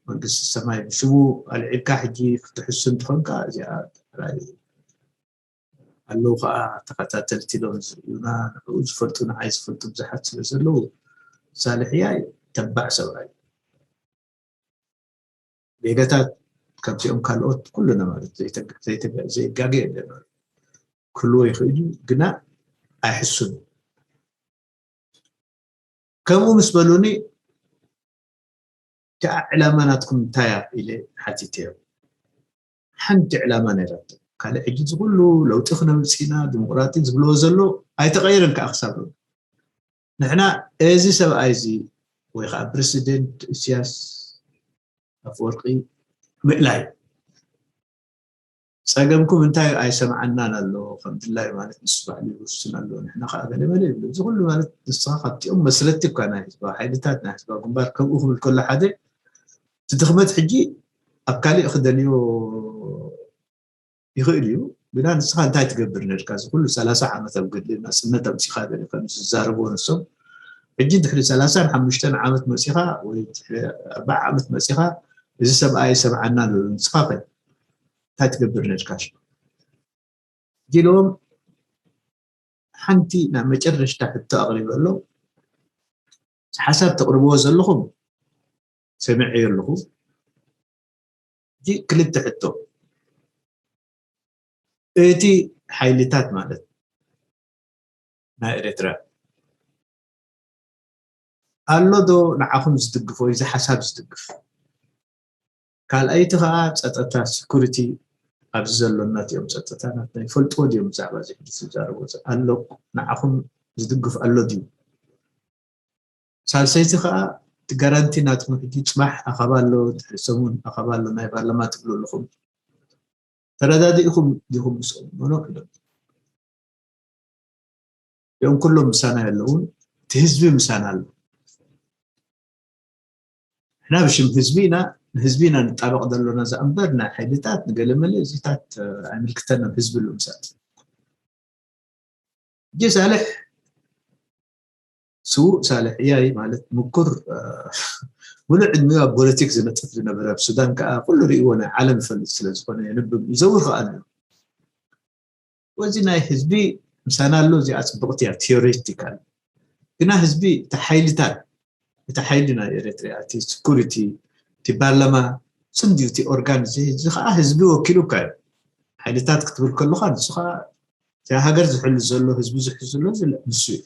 መንግስቲ ሰማይ ብሽሙ ኣልዒልካ ሕጂ ክትሕሱ እንተኾንካ እዚኣ ጥራይ ኣለዉ ከዓ ተኸታተልቲ ኢሎም ዝርእዩና ንዕኡ ዝፈልጡ ንዓይ ዝፈልጡ ብዙሓት ስለ ዘለዉ ሳልሕያይ ተባዕ ሰብኣይ ጌጋታት ከምዚኦም ካልኦት ኩሉና ማለት ዘይጋገ የለን ክህልዎ ይኽእል እዩ ግና ኣይሕሱን ከምኡ ምስ በሉኒ እቲኣ ዕላማ ናትኩም እንታይ እያ ኢለ ሓቲተዮም ሓንቲ ዕላማ ነይራቶ ካልእ ሕጂ ዝኩሉ ለውጢ ክነምፅእ ኢና ዲሞክራሲ ዝብልዎ ዘሎ ኣይተቀየረን ከዓ ክሳብ ንሕና እዚ ሰብኣይ እዚ ወይ ከዓ ፕረሲደንት እስያስ ኣፍወርቂ ምእላይ ፀገምኩም እንታይ ኣይሰምዓናን ኣሎ ከም ድላይ ማለት ንሱ ባዕሉ ይውስን ኣሎ ንሕና ከዓ ገለ መለ ይብሉ እዚ ኩሉ ማለት ንስኻ ካብቲኦም መስረቲ እኳ ናይ ህዝባዊ ሓይልታት ናይ ህዝባዊ ግንባር ከምኡ ክብል ከሎ ሓደ እቲ ድኽመት ሕጂ ኣብ ካሊእ ክደልዮ ይኽእል እዩ ግና ንስኻ እንታይ ትገብር ነርካ እዚ ኩሉ ሰላሳ ዓመት ኣብ ገድሊ ናፅነት ኣምፂኻ ገለ ከም ዝዛረብዎ ንሶም ሕጂ ድሕሪ ሰላሳን ሓሙሽተን ዓመት መፂኻ ወይ ድሕሪ ኣርባዓ ዓመት መፂኻ እዚ ሰብኣይ ሰምዓና ንስኻ ከ እንታይ ትገብር ነርካ ኢሎም ሓንቲ ናይ መጨረሽታ ሕቶ ኣቕሪበሎም ሓሳብ ተቕርብዎ ዘለኹም ሰሚዐዮ ኣለኹ ሕጂ ክልተ ሕቶ እቲ ሓይልታት ማለት ናይ ኤርትራ ኣሎ ዶ ንዓኹም ዝድግፍ ወይ እዚ ሓሳብ ዝድግፍ ካልኣይቲ ከዓ ፀጥታ security ኣብዚ ዘሎና እቲኦም ፀጥታ ናትና ይፈልጥዎ ድዮም ብዛዕባ እዚ ሕጂ ዝዛረቦ ኣሎ ንዓኹም ዝድግፍ ኣሎ ድዩ ሳልሰይቲ ከዓ እቲ ጋራንቲ ናትኩም ሕጂ ፅባሕ ኣኸባ ኣሎ፣ ድሕሪ ሰሙን ኣኸባ ኣሎ ናይ ፓርላማ ትብሉ ኣለኹም። ተረዳዲእኹም ዲኹም ምስኦም? ኖኖ ኢሎም። እዚኦም ኩሎም ምሳና የለውን፣ እቲ ህዝቢ ምሳና ኣሎ። ንሕና ብሽም ህዝቢ ኢና፣ ንህዝቢ ኢና ንጣበቕ ዘለና። እዛ እምበር ናይ ሓይልታት ንገለመለ እዚታት ኣይምልክተና፣ ህዝቢ ኣሎ ምሳና። ሕጂ ሳልሕ፣ ስዉእ ሳልሕ እያይ ማለት ምኩር፣ ሙሉእ ዕድሚኡ ኣብ ፖለቲክ ዝነጥፍ ዝነበረ፣ ኣብ ሱዳን ከዓ ኩሉ ርእይዎ ናይ ዓለም ይፈልጥ ስለ ዝኾነ የንብብ ይዘውር ከዓ ኣሎ። ወዚ ናይ ህዝቢ ምሳና ኣሎ፣ እዚኣ ፅብቕቲ እያ ቲዮሬቲካል። ግና ህዝቢ እቲ ሓይልታት፣ እቲ ሓይሊ ናይ ኤርትራ፣ እቲ ስኩሪቲ፣ እቲ ፓርላማ፣ ስንድዩ እቲ ኦርጋን እዚ፣ እዚ ከዓ ህዝቢ ወኪሉ እካ እዩ። ሓይልታት ክትብል ከለካ ንሱ ከዓ እዚኣ ሃገር ዝሕሉ ዘሎ፣ ህዝቢ ዝሕሉ ዘሎ እዚ ንሱ እዩ።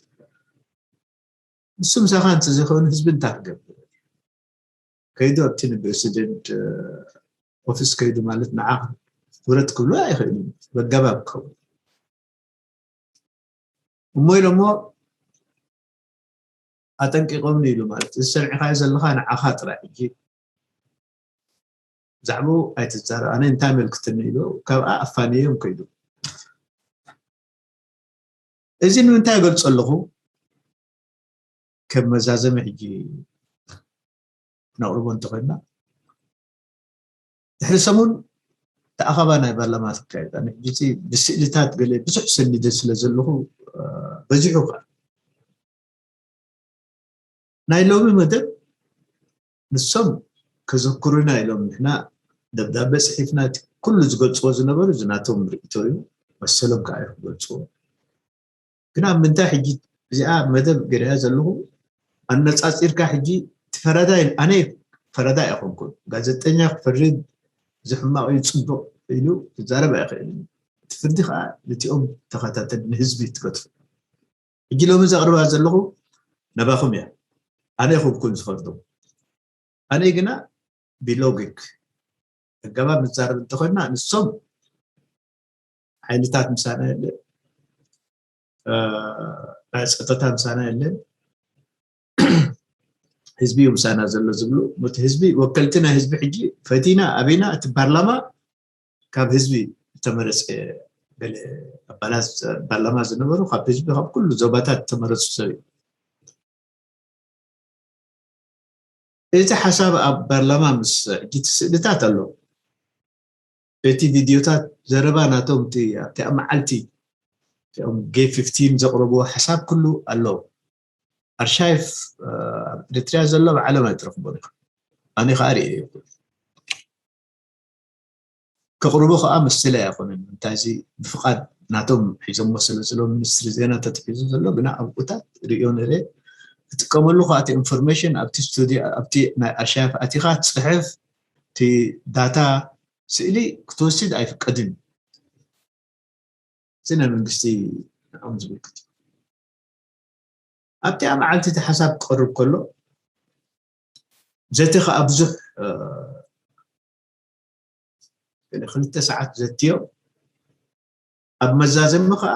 ንሱ ምሳኻ እንተዘይኮይኑ ህዝቢ እንታይ ክገብር? ከይዱ ኣብቲ ንፕረሲደንት ኦፊስ ከይዱ ማለት ንዓ ውረድ ክብሎ ኣይኽእልን። በገባብ ክኸውን እሞ ኢሎሞ ኣጠንቂቆምኒ ኢሉ ማለት እዚ ሰሚዕኻዮ ዘለኻ ንዓኻ ጥራይ። ሕጂ ብዛዕባኡ ኣይትዛረብ፣ ኣነ እንታይ መልክትኒ ኢሉ ካብኣ ኣፋንዮም ከይዱ። እዚ ንምንታይ ይገልጾ ኣለኹ? ከም መዛዘሚ ሕጂ ነቕርቦ እንተኾይንና፣ ድሕሪ ሰሙን ተኣኸባ ናይ ፓርላማ ትካየድ። ኣነ ሕጂ እቲ ብስእልታት ገለ ብዙሕ ሰኒደ ስለ ዘለኹ፣ እ፣ በዚሑ ኸኣ። ናይ ሎሚ መደብ ንሶም ከዘክሩና ኢሎም፣ ንሕና ደብዳበ ጽሒፍና፣ እቲ ኩሉ ዝገልጽዎ ዝነበሩ እዚ ናቶም ርእይቶ እዩ፣ መሰሎም ከኣ እዮም ክገልጽዎ። ግን ኣብ ምንታይ ሕጂ እዚኣ መደብ ገይረያ ዘለኹ፣ ኣነጻጺርካ ሕጂ እቲ ፈራዳይ፣ ኣነ ፈራዳይ ኣይኮንኩን። ጋዜጠኛ ክፈርድ፣ እዚ ሕማቕ እዩ፣ ጽቡቕ ኢሉ ክዛረብ ኣይኽእልን። እቲ ፍርዲ ከኣ ነቲኦም ተኸታተል ንህዝቢ ትገድፉ። ሕጂ ሎሚ ዘቕርባ ዘለኹ ነባኹም እያ። ኣነ ኣይኮንኩን ዝፈርዶም። ኣነ ግና ብሎጊክ ኣገባብ ንዛረብ እንተኾይንና፣ ንሶም ሓይልታት ምሳና የለን፣ እ፣ ናይ ጸጥታ ምሳና የለን፣ ህዝቢ እዩ ምሳና ዘሎ ዝብሉ፣ እቲ ህዝቢ፣ ወከልቲ ናይ ህዝቢ ሕጂ ፈቲና ኣበይና፣ እቲ ፓርላማ ካብ ህዝቢ ዝተመረጸ፣ ገለ ኣባላት ፓርላማ ዝነበሩ ካብ ህዝቢ፣ ካብ ኩሉ ዞባታት ዝተመረጹ ሰብ እዩ። እቲ ሓሳብ ኣብ ፓርላማ ምስ ሕጂ እቲ ስእልታት ኣሎ። እቲ ቪድዮታት ዘረባ ናቶም እቲ ኣብቲ ኣብ መዓልቲ እቲኦም ጌ ፊፍቲን ዘቕረብዎ ሓሳብ ኩሉ ኣሎ። ኣርሻይፍ፣ እ፣ ኣብ ኤርትርያ ዘሎ ኣብ ዓለም ኣይትረኽቦን ኢኻ። ኣነ ኸኣ ርእየዮ። ከቕርቦ ኸኣ መሰለይ ኣይኮነን። እንታይ እዚ ብፍቓድ ናቶም ሒዞሞ ስለ ዘለዉ ሚኒስትሪ ዜና ተታሒዙ ዘሎ፣ ግና ኣብኡታት ርእዮ ነይረ። ክጥቀመሉ ኸኣ እቲ ኢንፎርሜሽን ኣብቲ ስቱድዮ፣ ኣብቲ ናይ ኣርሻይፍ ኣቲኻ ትጽሕፍ፣ እቲ ዳታ ስእሊ ክትወስድ ኣይፍቀድን እዩ። እዚ ናይ መንግስቲ ንዕኦም ዝምልከት እዩ። ኣብቲኣ መዓልቲ እቲ ሓሳብ ክቐርብ ከሎ፣ ዘተ ኸኣ ብዙሕ፣ እ፣ ገለ ክልተ ሰዓት ዘትዮ። ኣብ መዛዘሚ ኸኣ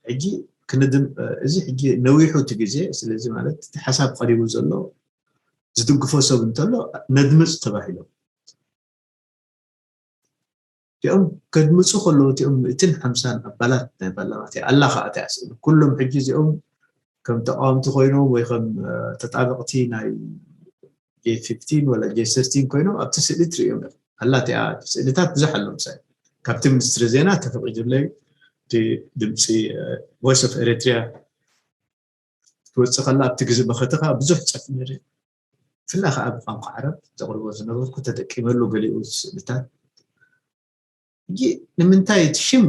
ሕጂ ክንድም-፣ እ፣ እዚ ሕጂ ነዊሑ እቲ ግዜ፣ ስለዚ ማለት እቲ ሓሳብ ቀሪቡ ዘሎ ዝድግፎ ሰብ እንተሎ ነድምጽ ተባሂሎም። እቲኦም ከድምጹ ከለዉ፣ እቲኦም ሚእትን ሓምሳን ኣባላት ናይ ፓርላማ፣ እቲኣ ኣላ ኸኣ እቲኣ ስእሊ። ኩሎም ሕጂ እዚኦም ከም ተቃወምቲ ኮይኖም ወይ ከም፣ እ፣ ተጣበቕቲ ናይ ጄ ፊፍቲን ወላ ጄ ሰርቲን ኮይኖም ኣብቲ ስእሊ ትርእዮም ኢኻ። ኣላ እቲኣ ስእልታት ብዙሕ ኣሎ። ምሳሌ ካብቲ ሚኒስትሪ ዜና ተፈቒዱለይ፣ እቲ ድምጺ፣ እ፣ ቮይስ ኦፍ ኤሪትሪያ ክትወጽእ ከላ ኣብቲ ግዜ መኸተ ከኣ ብዙሕ ጽሕፍ ነይረ። ብፍላይ ከኣ ብቋንቋ ዓረብ ዘቕርቦ ዝነበርኩ ተጠቂመሉ ገሊኡ ስእልታት። ሕጂ ንምንታይ እቲ ሽም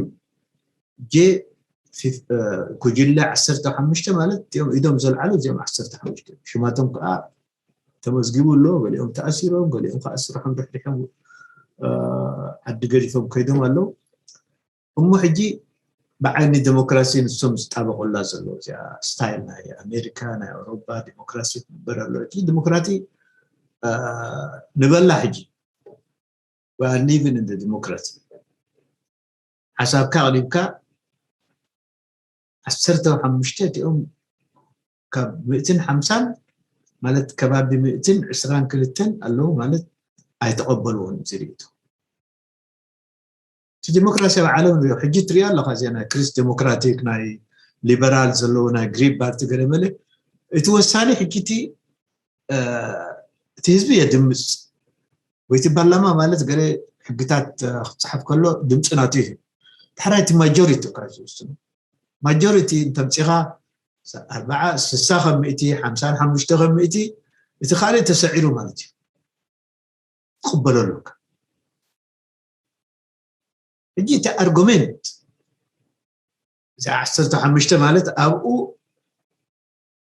ጄ ፊፍ-፣ እ፣ ጉጅለ ዓሰርተ ሓሙሽተ ማለት እቲኦም ኢዶም ዘልዓሉ እዚኦም ዓሰርተ ሓሙሽተ ሽማቶም ከኣ ተመዝጊቡ ኣሎ። ገሊኦም ተኣሲሮም፣ ገሊኦም ከኣ ስርሖም ርሕሪሖም፣ እ፣ ዓዲ ገዲፎም ከይዶም ኣለዉ። እሞ ሕጂ ብዓይኒ ዴሞክራሲ ንሶም ዝጣበቑላ ዘለዉ፣ እዚኣ ስታይል ናይ ኣሜሪካ፣ ናይ ኣውሮፓ ዴሞክራሲ ትግበር ኣሎ። ሕጂ ዴሞክራሲ፣ እ፣ ንበላ ሕጂ፣ we are living in the democracy። ሓሳብካ ኣቕሪብካ፣ ዓሰርተ ሓሙሽተ እቲኦም ካብ ሚእትን ሓምሳን ማለት ከባቢ ሚእትን ዕስራን ክልተን ኣለዉ ማለት ኣይተቐበልዎን እዚ ርእይቶ። እቲ ዲሞክራሲያዊ ዓለም ሪኦ ሕጂ ትሪኦ ኣለኻ እዚኣ ናይ ክሪስ ዴሞክራቲክ ናይ ሊበራል ዘለዎ ናይ ግሪን ፓርቲ ገለ መለ እቲ ወሳኒ ሕጂ እቲ እቲ ህዝቢ የድምፅ ወይቲ ፓርላማ ማለት ገለ ሕግታት ክፅሓፍ ከሎ ድምፂ ናቱ እዩ። ዳሕራይ እቲ ማጆሪቲ እኳ ዝውስኑ ማጆሪቲ እንተምፂኻ ኣርባዓ ስሳ ከም ሚእቲ ሓምሳን ሓሙሽተ ከም ሚእቲ እቲ ካልእ ተሰዒሩ ማለት እዩ። ትቕበለሉ ሕጂ እቲ ኣርጉሜንት እዚ ዓሰርተ ሓሙሽተ ማለት ኣብኡ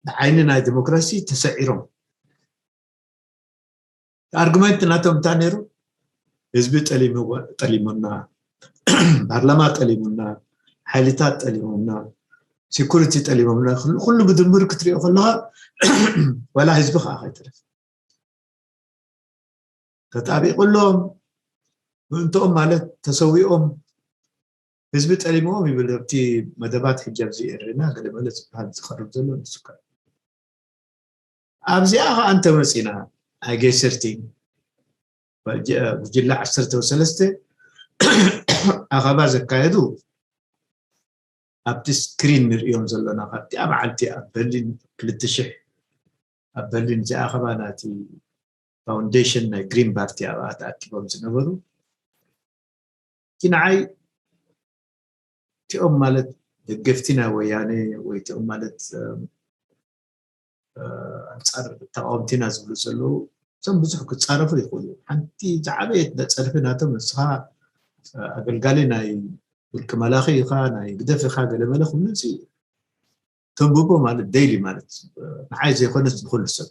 ብዓይኒ ናይ ዲሞክራሲ ተሰዒሮም ኣርጉመንት ናቶም እንታይ ነይሩ? ህዝቢ ጠሊሙና፣ ፓርላማ ጠሊሙና፣ ሓይልታት ጠሊሞምና፣ ሴኩሪቲ ጠሊሞምና፣ ኩሉ ብድምር ክትሪኦ ከለካ ዋላ ህዝቢ ከዓ ከይተረፈ ተጣቢቁሎም ምእንትኦም ማለት ተሰዊኦም ህዝቢ ጠሊምዎም ይብል ኣብቲ መደባት ሕጂ ኣብዚ ኤርና ገለመለ ዝበሃል ዝቀርብ ዘሎ ንስካ ኣብዚኣ ከዓ እንተመፂና ኣጌስርቲ ጉጅላ ዓሰርተ ሰለስተ ኣኸባ ዘካየዱ ኣብቲ ስክሪን ንርእዮም ዘለና ካብቲኣ መዓልቲ ኣብ በርሊን ክልተ ሽሕ ኣብ በርሊን እዚኣ ኣኸባ ናቲ ፋውንዴሽን ናይ ግሪን ፓርቲ ኣብኣ ተኣኪቦም ዝነበሩ እቲ ንዓይ እቲኦም ማለት ደገፍቲ ናይ ወያነ ወይ እቲኦም ማለት ኣንፃር ተቃወምቲና ዝብሉ ዘለዉ እቶም ብዙሕ ክፃረፉ ይኽእሉ ሓንቲ ዝዓበየት ፀርፊ ናቶም ንስኻ ኣገልጋሊ ናይ ውልቂ መላኺ ኢኻ ናይ ግደፍ ኢኻ ገለመለ ክብሉ እዚ ተንብቦ ማለት ደይሊ ማለት ንዓይ ዘይኮነስ ንኩሉ ሰብ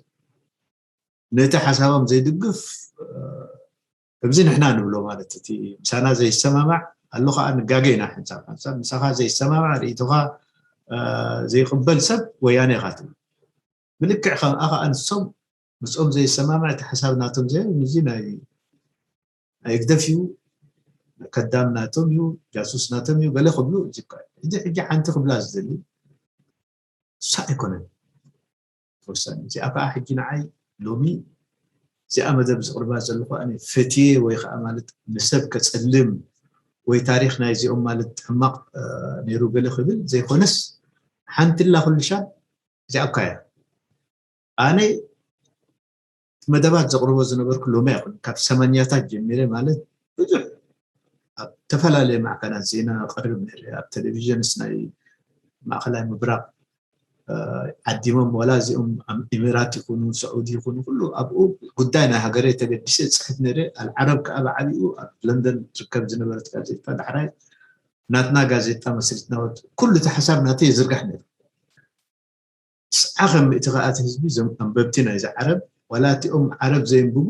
ነቲ ሓሳቦም ዘይድግፍ ከምዚ ንሕና ንብሎ ማለት እቲ ምሳና ዘይሰማማዕ ኣሎ ከዓ ንጋገ ኢና ሓንሳብ ሓንሳብ ምሳኻ ዘይሰማማዕ ርእይቶኻ ዘይቅበል ሰብ ወያነ ኢኻ ትብል ብልክዕ ከምኣ ከዓ ንሶም ምስኦም ዘይሰማማዕ እቲ ሓሳብ ናቶም ዘይ እዚ ናይ ኣይግደፍ እዩ ከዳም ናቶም እዩ ጃሱስ ናቶም እዩ ገለ ክብሉ እዚ ሕጂ ሓንቲ ክብላ ዝደሊ እሳ ኣይኮነን ተወሳኒ እዚኣ ከዓ ሕጂ ንዓይ ሎሚ እዚኣ መደብ ዝቅርባ ዘለኹ ኣነ ፈትየ ወይ ከዓ ማለት ንሰብ ከፀልም ወይ ታሪክ ናይ እዚኦም ማለት ሕማቅ ነይሩ ገለ ክብል ዘይኮነስ ሓንቲ ላ ኩልሻ እዚኣ እኳ እያ ኣነ መደባት ዘቅርቦ ዝነበርኩ ሎሚ ኣይኮን ካብ ሰማንያታት ጀሚረ ማለት ብዙሕ ኣብ ዝተፈላለየ ማዕከናት ዜና ቀርብ ነይረ ኣብ ቴሌቪዥንስ ናይ ማእከላይ ምብራቅ ዓዲሞም ዋላ እዚኦም ኢሚራት ይኹኑ ስዑዲ ይኹኑ ኩሉ ኣብኡ ጉዳይ ናይ ሃገረ ተገዲሰ ዝፅሕፍ ነይረ ኣልዓረብ ከዓ ብዓብኡ ኣብ ለንደን ትርከብ ዝነበረት ጋዜጣ ዳሕራይ ናትና ጋዜጣ መስሪትና ኩሉ እቲ ሓሳብ ናተይ ይዝርጋሕ ነይሩ ስዓ ከም ምእቲ ከኣቲ ህዝቢ ዞም ኣንበብቲ ናይዚ ዓረብ ዋላ እቲኦም ዓረብ ዘየንብቡ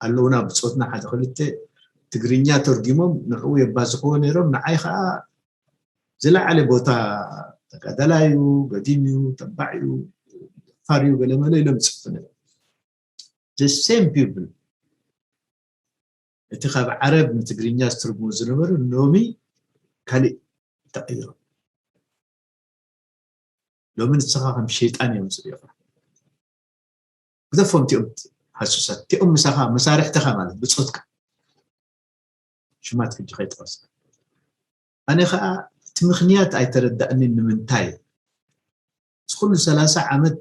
ኣለውና ብፆትና ሓደ ክልተ ትግርኛ ተርጊሞም ንዕኡ የባዝኽዎ ነይሮም ንዓይ ከዓ ዝለዓለ ቦታ ተጋዳላዩ ገዲም እዩ ተባዕ እዩ ፋር እዩ ገለመለ ኢሎም ይፅሕፉ ነይሮም the same people እቲ ካብ ዓረብ ንትግርኛ ዝትርጉሙ ዝነበሩ ሎሚ ካሊእ ተቐይሮም ሎሚ ንስኻ ከም ሸይጣን እዮም ዝሪኦኻ ግደፎም እቲኦም ሃሱሳት እቲኦም ምሳኻ መሳርሕትኻ ማለት ብፆትካ ሽማት ሕጂ ከይጠቐስካ ኣነ ከዓ እቲ ምክንያት ኣይተረዳእኒን ንምንታይ እዚ ኩሉ ሰላሳ ዓመት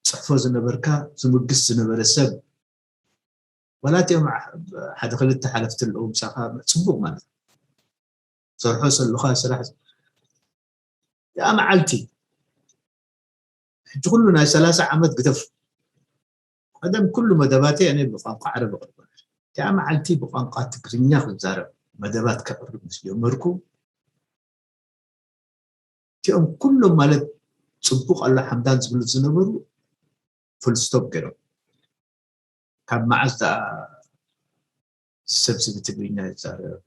ፅሕፎ ዝነበርካ ዝምግስ ዝነበረ ሰብ ዋላ እቲኦም ሓደ ክልተ ሓለፍቲ ኣለዉ ምሳኻ ፅቡቅ ማለት ሰርሖ ሰሉኻ ስራሕ ያ መዓልቲ ሕጂ ኩሉ ናይ ሰላሳ ዓመት ግደፍ ቀደም ኩሉ መደባተይ ኣነ ብቋንቋ ዓረብ እቕርብ እቲኣ መዓልቲ ብቋንቋ ትግርኛ ክዛረብ መደባት ከቕርብ ምስ ጀመርኩ እቲኦም ኩሎም ማለት ፅቡቅ ኣሎ ሓምዳን ዝብሉ ዝነበሩ ፉልስቶፕ ገይሮም ካብ መዓዝ ደኣ ሰብ እዚ ብትግርኛ ይዛረብ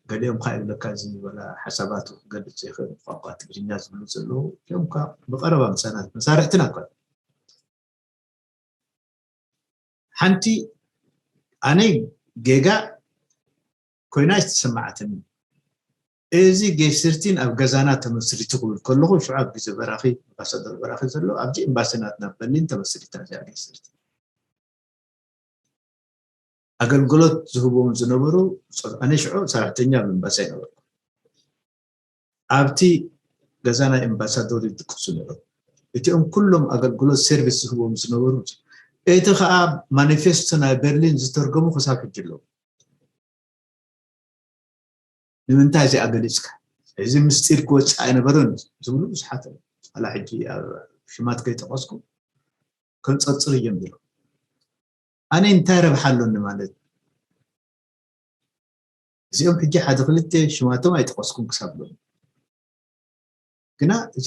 ገሊኦም ከዓ ይብለካ እዚ ወላ ሓሳባቱ ክገልፅ ዘይክእል ቋንቋ ትግርኛ ዝብሉ ዘለዉ እዮም ከዓ ብቀረባ ምሳና መሳርሕትና እኳ ሓንቲ ኣነይ ጌጋ ኮይና ዝተሰማዓትኒ እዚ ጌስርቲን ኣብ ገዛና ተመስሪቱ ክብል ከለኹ ሽዑ ኣብ ግዜ በራኺ ኣምባሳደር በራኺ ዘሎ ኣብዚ ኤምባሲ ናትና በርሊን ተመስሪታ እዚኣ ጌስርቲን። ኣገልግሎት ዝህብዎም ዝነበሩ ኣነ ሽዑ ሰራሕተኛ ኣብ ኤምባሲ ኣይነበርኩ። ኣብቲ ገዛ ናይ ኤምባሳዶር ይድቅሱ ነይሮም። እቲኦም ኩሎም ኣገልግሎት ሰርቪስ ዝህብዎም ዝነበሩ እቲ ከዓ ማኒፌስቶ ናይ በርሊን ዝተርገሙ ክሳብ ሕጂ ኣለዉ። ንምንታይ እዚኣ ገሊፅካ? እዚ ምስጢር ክወፅእ ኣይነበረን ዝብሉ ብዙሓት ኣለዉ። ዋላ ሕጂ ኣብ ሽማት ከይጠቀስኩ ከንፀርፅር እዮም ዝብሉ። ኣነ እንታይ ረብሓ ኣሎኒ ማለት እዚኦም ሕጂ ሓደ ክልተ ሽማቶም ኣይጠቀስኩም ክሳብ ሎሚ ግና እዚ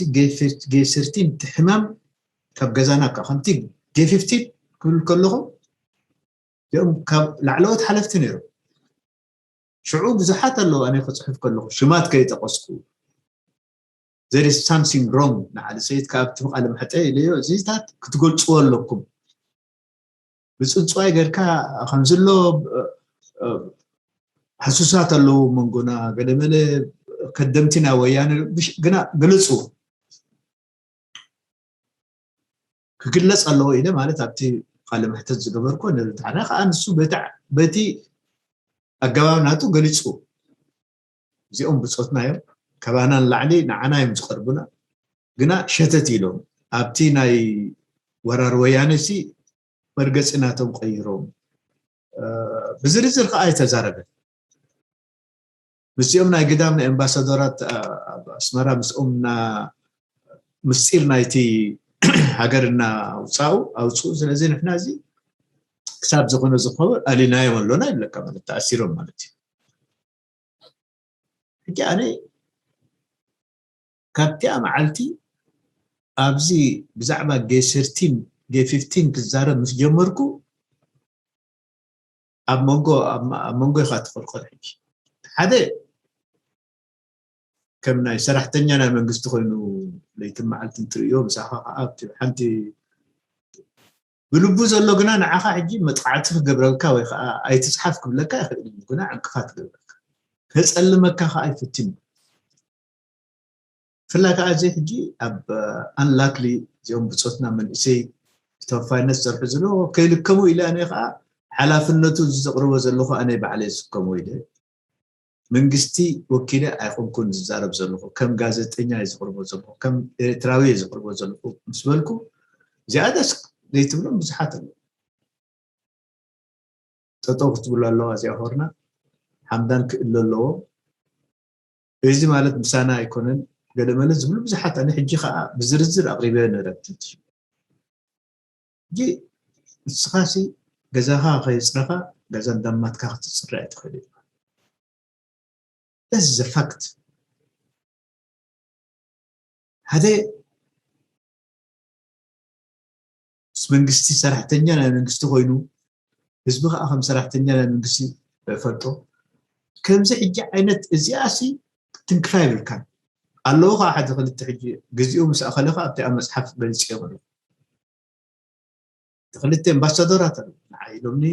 ጌስርቲን ትሕማም ካብ ገዛና ካ ከምቲ ጌፊፍቲን ክብል ከለኹ እዚኦም ካብ ላዕለዎት ሓለፍቲ ነይሮም ሽዑ ብዙሓት ኣለዉ ኣነ ክፅሕፍ ከለኹ ሽማት ከይጠቀስኩ there is something wrong ንዓሊ ሰይድ ካብቲ ቃለ መሕጠ ኢለዮ እዚታት ክትገልፅዎ ኣለኩም ብፅንፅዋይ ገርካ ከምዝሎ ሕሱሳት ኣለዉ መንጎና ገለመለ ከደምቲ ናይ ወያነ ግና ግልፁ ክግለፅ ኣለዎ ኢለ ማለት ኣብቲ ቃለ መሕተት ዝገበርኮ ንርዳዕና ከዓ ንሱ በቲ ኣገባብ ናቱ ገሊፁ እዚኦም ብፆትና እዮም ካባና ንላዕሊ ንዓና እዮም ዝቀርቡና ግና ሸተት ኢሎም ኣብቲ ናይ ወራር ወያነ ሲ መርገፂ ናቶም ቀይሮም ብዝርዝር ከዓ ኣይተዛረበን ምስኦም ናይ ግዳም ናይ ኣምባሳደራት ኣብ ኣስመራ ምስኦም ምስጢር ናይቲ ሃገር እና ኣውፃኡ ኣውፅኡ ስለዚ ንሕና እዚ ክሳብ ዝኾነ ዝኸውን ኣሊናዮም ኣሎና ይብለካ ማለት ተኣሲሮም ማለት እዩ ሕጂ ኣነ ካብቲኣ መዓልቲ ኣብዚ ብዛዕባ ጌሰርቲን ጌፊፍቲን ክዛረብ ምስ ጀመርኩ ኣብ መንጎ ኣብ መንጎ ኢኻ ትቆርቆር ሕጂ ሓደ ከም ናይ ሰራሕተኛ ናይ መንግስቲ ኮይኑ ለይትን መዓልትን ትርእዮ ምሳኻ ከዓ ኣብቲ ሓንቲ ብልቡ ዘሎ ግና ንዓኻ ሕጂ መጥቃዕቲ ክገብረልካ ወይ ከዓ ኣይትፅሓፍ ክብለካ ይኽእል እዩ ግና ዕንቅፋት ክገብረልካ ከፀልመካ ከዓ ይፍትን ብፍላይ ከዓ እዚ ሕጂ ኣብ ኣንላክሊ እዚኦም ብፆትና መንእሰይ ብተወፋይነት ዝሰርሑ ዘሎ ከይልከሙ ኢለ ኣነ ከዓ ሓላፍነቱ እዚ ዘቕርቦ ዘለኹ ኣነ ባዕለ ዝስከሞ ኢለ መንግስቲ ወኪለ ኣይኮንኩን ዝዛረብ ዘለኹ ከም ጋዜጠኛ እየ ዘቕርቦ ዘለኹ ከም ኤርትራዊ እየ ዘቕርቦ ዘለኹ ምስ በልኩ እዚኣ ደስ ዘይትብሎም ብዙሓት ኣለዉ ጠጠው ክትብሉ ኣለዋ እዚኣ ሆርና ሓምዳን ክእለ ኣለዎ እዚ ማለት ምሳና ኣይኮነን ገለመለ ዝብሉ ብዙሓት ኣነ ሕጂ ከዓ ብዝርዝር ኣቅሪበ ነረብትት ሕጂ ንስኻሲ ገዛኻ ከየፅረኻ ገዛ እንዳማትካ ክትፅረ ኣይትኽእል ኢኻ That's the fact ሓደ ምስ መንግስቲ ሰራሕተኛ ናይ መንግስቲ ኮይኑ ህዝቢ ከዓ ከም ሰራሕተኛ ናይ መንግስቲ ፈልጦ ከምዚ ሕጂ ዓይነት እዚኣሲ ክትንክፋ ይብልካን ኣለዉ ከዓ ሓደ ክልተ ሕጂ ግዜኡ ምስ ኣኸለ ከዓ ኣብቲ ኣብ መፅሓፍ ገሊፅዮ ኣለኹ ክልተ ኣምባሳደራት ኣለዉ ንዓይ ኢሎምኒ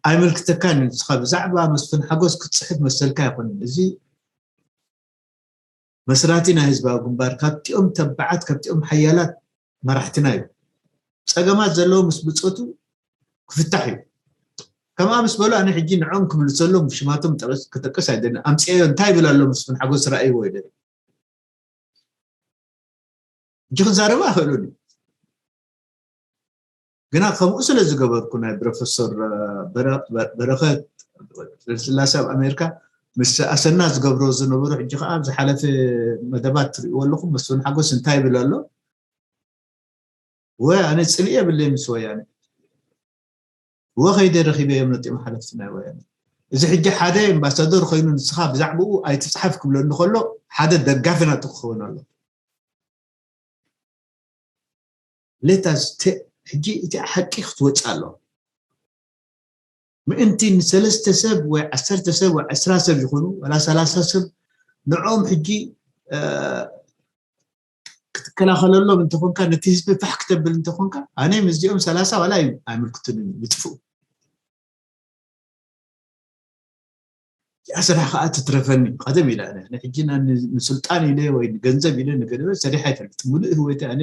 ኣይምልክተካን ንስኻ ብዛዕባ መስፍን ሓጎስ ክትፅሕፍ መሰልካ ኣይኮንን እዚ መስራቲ ናይ ህዝባዊ ግንባር ካብቲኦም ተባዓት ካብቲኦም ሓያላት መራሕትና እዩ ፀገማት ዘለዎ ምስ ብፆቱ ክፍታሕ እዩ ከምኣ ምስ በሉ ኣነ ሕጂ ንዖም ክምልሰሎም ሽማቶም ክጠቅስ ኣይደልን ኣምፅአዮ እንታይ ይብል ኣሎ መስፍን ሓጎስ ረኣይዎ ይደል ሕጂ ክዛረቡ ኣይኽእሉን እዩ ግና ከምኡ ስለ ዝገበርኩ ናይ ፕሮፌሰር በረኸት ስላሴ ኣብ ኣሜሪካ ምስ ኣሰና ዝገብሮ ዝነበሩ ሕጂ ከዓ ኣብ ዝሓለፈ መደባት ትርእይዎ ኣለኹም መስፍን ሓጎስ እንታይ ይብል ኣሎ ወ ኣነ ፅልኢ የብለይ ምስ ወያነ ወ ከይደ ረኺበዮም ነጢኦም ሓለፍቲ ናይ ወያነ እዚ ሕጂ ሓደ ኣምባሳደር ኮይኑ ንስኻ ብዛዕባኡ ኣይትፅሓፍ ክብለኒ ከሎ ሓደ ደጋፊ ናቱ ክኸውን ኣሎ let us ሕጂ እቲ ሓቂ ክትወፅእ ኣለዋ ምእንቲ ንሰለስተ ሰብ ወይ ዓሰርተ ሰብ ወይ ዕስራ ሰብ ይኹኑ ዋላ ሰላሳ ሰብ ንዕኦም ሕጂ ክትከላኸለሎም እንተኾንካ ነቲ ህዝቢ ፋሕ ክተብል እንተኾንካ ኣነ ምስዚኦም ሰላሳ ዋላ ኣይምልክቱን ይጥፍኡ ስራሕ ከዓ ትትረፈኒ። ቀደም ኢላ፣ ሕጂ ንስልጣን ኢለ ወይ ንገንዘብ ኢለ ንገንዘብ ሰሪሓ ይፈልጥ። ሙሉእ ህወተ ኣነ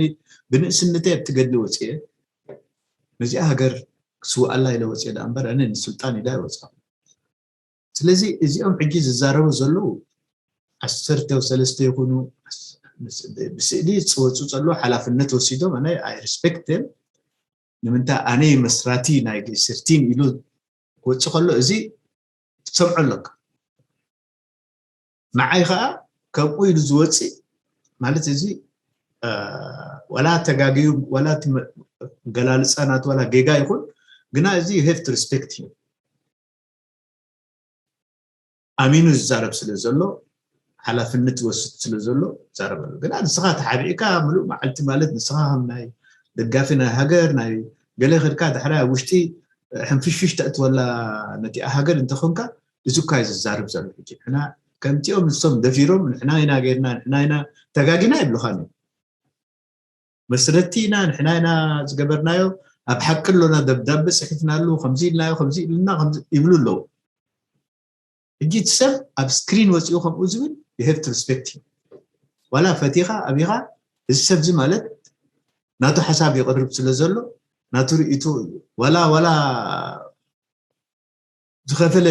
ብንእስነተይ ኣብቲ ገድሊ ወፅየ። ነዚኣ ሃገር ክስውኣላ ኢለ ወፅየ ዳ እምበር ኣነ ንስልጣን ኢለ ኣይወፅኹ። ስለዚ እዚኦም ሕጂ ዝዛረቡ ዘለዉ ዓሰርተ ሰለስተ ይኹኑ ብስእሊ ዝወፁ ዘለዉ ሓላፍነት ወሲዶም ኣነ ኣይ ሪስፔክት። ንምንታይ ኣነ መስራቲ ናይ ስርቲን ኢሉ ክወፅእ ከሎ እዚ ትሰምዖ ኣለካ። ንዓይ ከዓ ከምኡ ኢሉ ዝወፅእ ማለት እዚ ዋላ ተጋግዩ ዋላ ገላልፃ ናት ዋላ ጌጋ ይኹን፣ ግና እዚ ሄፍት ሪስፔክት እዩ። ኣሚኑ ዝዛረብ ስለ ዘሎ ሓላፍነት ይወስድ ስለ ዘሎ ይዛረብ ኣሎ። ግና ንስኻ ተሓቢእካ ምሉእ መዓልቲ ማለት ንስኻ ከም ናይ ደጋፊ ናይ ሃገር ናይ ገለ ከድካ ድሕራይ ኣብ ውሽጢ ሕንፍሽፍሽ ተእትወላ ነቲኣ ሃገር እንተኾንካ እዚ እኳ እዩ ዝዛረብ ዘሎ። ሕጂ ንሕና ከምቲኦም ንሶም ደፊሮም ንሕና ኢና ጌርና ንሕና ኢና ተጋጊና ይብሉኻን እዮም። መስረቲ ኢና ንሕና ኢና ዝገበርናዮ ኣብ ሓቂ ኣሎና ደብዳበ ፅሒፍናሉ ከምዚ ኢልናዮ ከምዚ ኢልና ይብሉ ኣለዉ። ሕጂ እቲ ሰብ ኣብ ስክሪን ወፂኡ ከምኡ ዝብል you have to respect him። ዋላ ፈቲኻ ኣቢኻ እዚ ሰብ እዚ ማለት ናቱ ሓሳብ ይቕርብ ስለ ዘሎ ናቱ ርእይቶ እዩ። ዋላ ዋላ ዝኸፈለ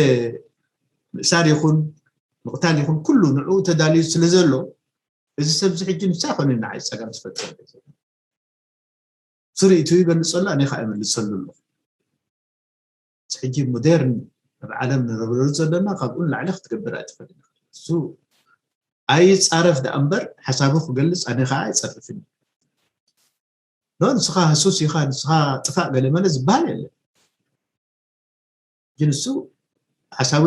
ምእሳር ይኹን ምቕታል ይኹን ኩሉ ንዕኡ ተዳልዩ ስለ ዘሎ እዚ ሰብ እዚ ሕጂ ንሳ ይኮነ ንዓይ ፀገም ዝፈጥረለይ ዘሎ ስርኢቱ ይገልፀሉ ኣነ ከዓ ይምልሰሉ ኣለኹ። ሕጂ ሞደርን ኣብ ዓለም ንረብረሩ ዘለና ካብኡ ንላዕሊ ክትገብር ኣይትኽእል እሱ ኣይፃረፍ ደኣ እምበር ሓሳቡ ክገልፅ ኣነ ከዓ ኣይፀርፍን። ኖ ንስኻ ህሱስ ኢኻ ንስኻ ጥፋእ ገለመለ ዝበሃል የለን። ግን እሱ ሓሳቡ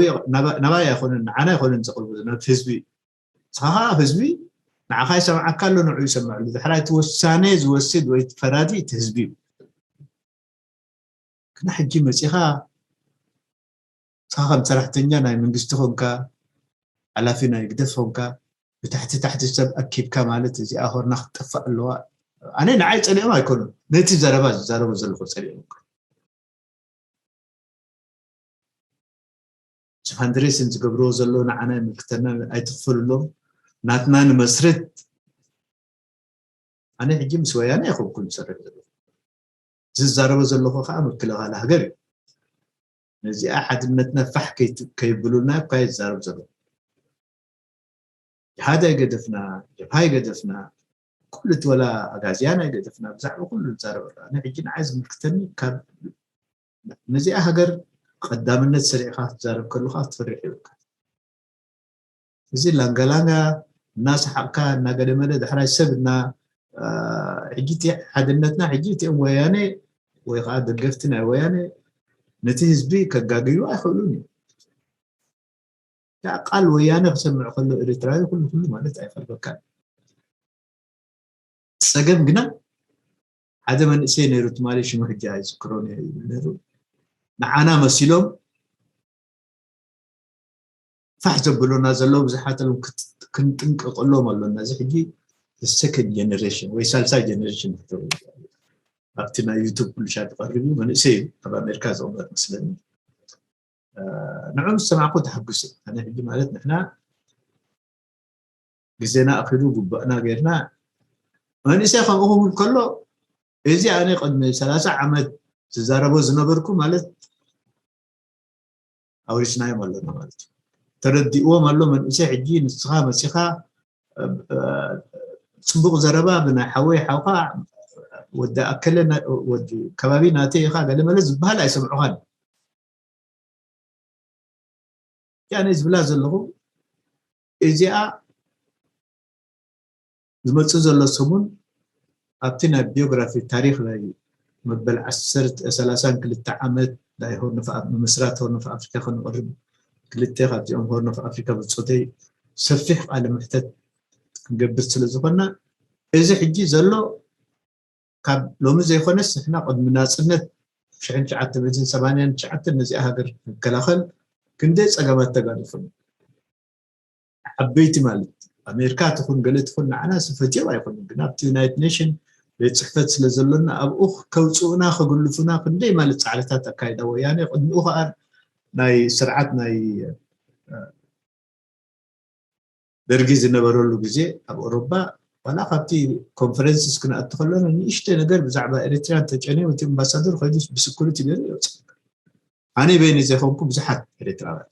ናባይ ኣይኮነን ንዓና ኣይኮነን ዘቕርቡ ናብ ህዝቢ ንስኻ ከዓ ህዝቢ ንዓኻ ይሰምዓካ ኣሎ ንዑ ይሰምዐሉ ድሕራይ እቲ ውሳኔ ዝወስድ ወይ ፈራዲ እቲ ህዝቢ እዩ። ግና ሕጂ መፂኻ ንስኻ ከም ሰራሕተኛ ናይ መንግስቲ ኮንካ ሓላፊ ናይ ግደፍ ኮንካ ብታሕቲ ታሕቲ ሰብ ኣኪብካ ማለት እዚኣ ሆርና ክትጠፍእ ኣለዋ። ኣነ ንዓይ ፀሊኦም ኣይኮኑን ነቲ ዘረባ ዝዛረቡ ዘለኹ ፀሊኦም ፈንድሬሽን ዝገብርዎ ዘለዉ ንዓና ይምልክተና ኣይትኽፈልሎም ናትና ንመስርት ኣነ ሕጂ ምስ ወያነ ኣይኮንኩን ዝሰርሕ ዘለኹ ዝዛረቦ ዘለኹ ከዓ ምክልኻል ሃገር እዩ ነዚኣ ሓድነትና ፋሕ ከይብሉልና እኳ ይዛረብ ዘሎ ጅሃድ ኣይገደፍና ጀብሃ ኣይገደፍና ኩሉ እቲ ወላ ኣጋዝያን ኣይገደፍና ብዛዕባ ኩሉ ዝዛረብ ኣሎ ኣነ ሕጂ ንዓይ ዝምልክተኒ ካብ ነዚኣ ሃገር ቀዳምነት ሰሪዕካ ክትዛረብ ከለካ ክትፈርሕ ይብልካ እዚ ላንጋላንጋ እናሰሓቕካ እናገለመለ ዳሕራይ ሰብ እና ሕጂ እቲ ሓድነትና ሕጂ እቲኦም ወያነ ወይ ከዓ ደገፍቲ ናይ ወያነ ነቲ ህዝቢ ከጋግዩ ኣይኽእሉን እዩ ቃል ወያነ ክሰምዕ ከሎ ኤርትራዊ ኩሉ ኩሉ ማለት ኣይፈልበካን ፀገም ግና ሓደ መንእሰይ ነይሩ ትማሊ ሽሙ ሕጂ ኣይዝክሮን እየ ይብል ነይሩ ንዓና መሲሎም ፋሕ ዘብሉና ዘለዉ ብዙሓት ሎም ክንጥንቀቀሎም ኣሎና እዚ ሕጂ ሰከንድ ጀነሬሽን ወይ ሳልሳይ ጀነሬሽን ኣብቲ ናይ ዩቱብ ኩልሻ ትቐርብ እዩ መንእሰይ እዩ ኣብ ኣሜሪካ ዝቕመጥ መስለኒ ንዑ ምስ ሰማዕኩ ተሓጉስ ኣነ ሕጂ ማለት ንሕና ግዜና ኣኺሉ ጉባእና ጌርና መንእሰይ ከምኡ ክብል ከሎ እዚ ኣነ ቅድሚ ሰላሳ ዓመት ዝዛረቦ ዝነበርኩ ማለት ኣውሪስናዮም ኣለና ማለት እዩ ተረዲእዎም ኣሎ መንእሰይ ሕጂ ንስኻ መፂኻ ፅቡቕ ዘረባ ብናይ ሓወይ ሓውካ ወዲ ኣከለ ወዲ ከባቢ ናተይ ኢኻ ገለመለ ዝበሃል ኣይሰምዑኻን ያኔ ዝብላ ዘለኹ እዚኣ ዝመፅእ ዘሎ ሰሙን ኣብቲ ናይ ቢዮግራፊ ታሪክ ናይ መበል ዓሰርተ ሰላሳን ክልተ ዓመት ናይ ሆርን ኦፍ ኣፍ- ምምስራት ሆርን ኦፍ ኣፍሪካ ክንቕርብ ክልተ ካብዚኦም ሆርን ኦፍ ኣፍሪካ ብፆተይ ሰፊሕ ቃለ ምሕተት ክንገብር ስለ ዝኾንና እዚ ሕጂ ዘሎ ካብ ሎሚ ዘይኮነስ ንሕና ቅድሚ ናፅነት ሽሕን ትሽዓተ ሚእትን ሰማንያን ትሽዓተን ነዚኣ ሃገር ክንከላኸል ክንደይ ፀገማት ተጋዲፉ ዓበይቲ ማለት ኣሜሪካ ትኹን ገለ ትኹን ንዓና ስፈትዮም ኣይኮኑን ግን ኣብቲ ዩናይትድ ኔሽን ቤት ፅሕፈት ስለ ዘሎና ኣብኡ ከውፅኡና ከግልፉና ክንደይ ማለት ፃዕርታት ኣካይዳ ወያነ ቅድሚኡ ከዓ ናይ ስርዓት ናይ ደርጊ ዝነበረሉ ግዜ ኣብ ኦሮባ ዋላ ካብቲ ኮንፈረንስ ክንኣቱ ከለና ንእሽተ ነገር ብዛዕባ ኤሪትሪያ ተጨንዩ እቲ ኣምባሳደር ከይዱ ብስኩሪቲ ገይሩ ይወፅእ። ኣነ በይኒ ዘይኮንኩ ብዙሓት ኤሪትራውያን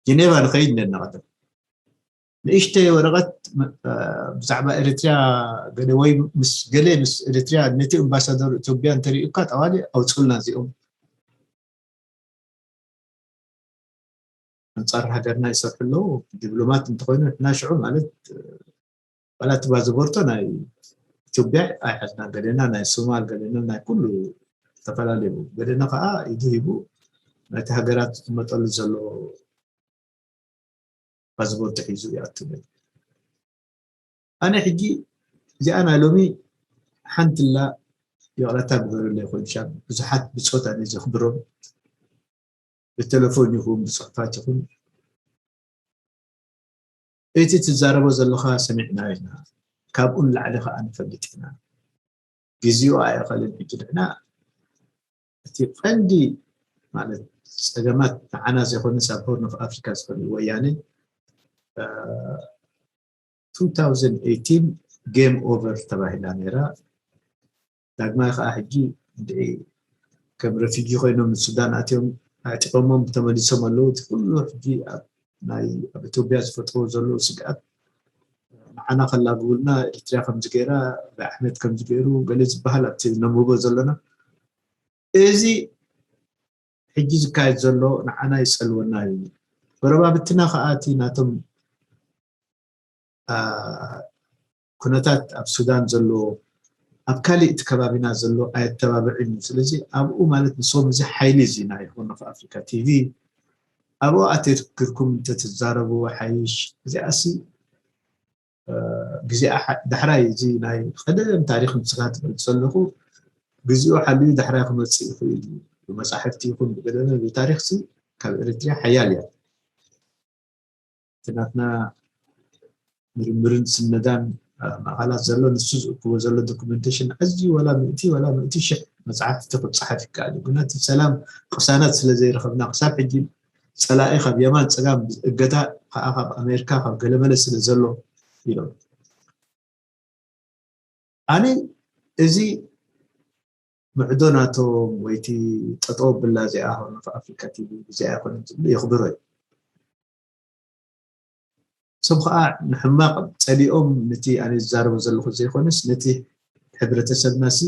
ጀኔቫ ንኸይድ ነና ቀደም ንእሽተይ ወረቐት ብዛዕባ ኤሪትሪያ ገለ ወይ ምስ ገለ ምስ ኤሪትሪያ ነቲ ኣምባሳደር ኢትዮጵያ እንተሪኡካ ጠዋሊ ኣውፅልና እዚኦም ኣንጻር ሃገርና ይሰርሑ ኣለዉ። ዲፕሎማት እንተኾይኑ ንሕና ሽዑ ማለት ዋላ እቲ ባዝቦርቶ ናይ ኢትዮጵያ ኣይሓዝና ገለና ናይ ሶማል ገለና ናይ ኩሉ ዝተፈላለዩ ገለና ከዓ ኢዱ ሂቡ ናይቲ ሃገራት ዝመጠሉ ዘሎ ፓስፖርት ሒዙ ይኣቱ ነይሩ። ኣነ ሕጂ እዚኣ ናይ ሎሚ ሓንትላ ይቕረታ ግበረለይ ኮይንሻ ብዙሓት ብፆት ኣነ ዘኽብሮም ብቴሌፎን ይኹን ብፅሑፋት ይኹን እቲ ትዛረቦ ዘለኻ ሰሚዕና ኢና ካብኡ ንላዕሊ ከዓ ንፈልጥ ኢና ግዜኡ ኣይኸልን ሕጂ ንሕና እቲ ቀንዲ ማለት ፀገማት ንዓና ዘይኮነ ሳብ ሆርን ኦፍ ኣፍሪካ ዝኮነ ወያነ two thousand eighteen game over ተባሂላ ነይራ ዳግማይ ከዓ ሕጂ እንድዒ ከም ረፊጂ ኮይኖም ሱዳን ኣትዮም ኣዕጢቆሞም ተመሊሶም ኣለዉ እቲ ኩሉ ሕጂ ኣብ ናይ ኣብ ኢትዮጵያ ዝፈጥሮ ዘለዉ ስግኣት ንዓና ከላግቡልና ኤርትርያ ከምዚ ገይራ ብኣሕመድ ከምዚ ገይሩ ገለ ዝበሃል ኣብቲ ነንብቦ ዘለና እዚ ሕጂ ዝካየድ ዘሎ ንዓና ይፀልወና እዩ ጎረባብትና ከዓ እቲ ናቶም ኩነታት ኣብ ሱዳን ዘሎ ኣብ ካሊእ እቲ ከባቢና ዘሎ ኣየተባብዕን እዩ ስለዚ ኣብኡ ማለት ንሶም እዚ ሓይሊ እዚ ናይ ሆርን ኦፍ ኣፍሪካ ቲቪ ኣብኡ ኣተግርኩም እንተትዛረቡ ሓይሽ እዚኣሲ ግዜኣ ዳሕራይ እዚ ናይ ቀደም ታሪክ ንስኻ ትፈልጥ ዘለኹ ግዜኡ ሓልዩ ዳሕራይ ክመፅእ ይኽእል እዩ ብመፃሕፍቲ ይኹን ብገደመ ብታሪክ ሲ ካብ ኤርትርያ ሓያል እያ እቲ ናትና ምርምርን ስነዳን ማእኸላት ዘሎ ንሱ ዝእክቦ ዘሎ ዶክመንቴሽን ኣዝዩ ወላ ምእቲ ወላ ምእቲ ሽሕ መፅሓፍቲ ክፀሓፍ ይከኣል እዩ ግና እቲ ሰላም ቅሳነት ስለ ዘይረኸብና ክሳብ ሕጂ ፀላኢ ካብ የማን ፀጋም እገታ ከዓ ካብ ኣሜሪካ ካብ ገለመለ ስለ ዘሎ ኢሎም ኣነ እዚ ምዕዶ ናቶም ወይቲ ጠጠው ብላ እዚኣ ሆርን ኦፍ ኣፍሪካ ቲቪ እዚኣ ይኮነ ዝብሉ የኽብሮ እዩ ሰብ ከዓ ንሕማቅ ፀሊኦም ነቲ ኣነ ዝዛረቦ ዘለኹ ዘይኮነስ ነቲ ሕብረተሰብና ሲ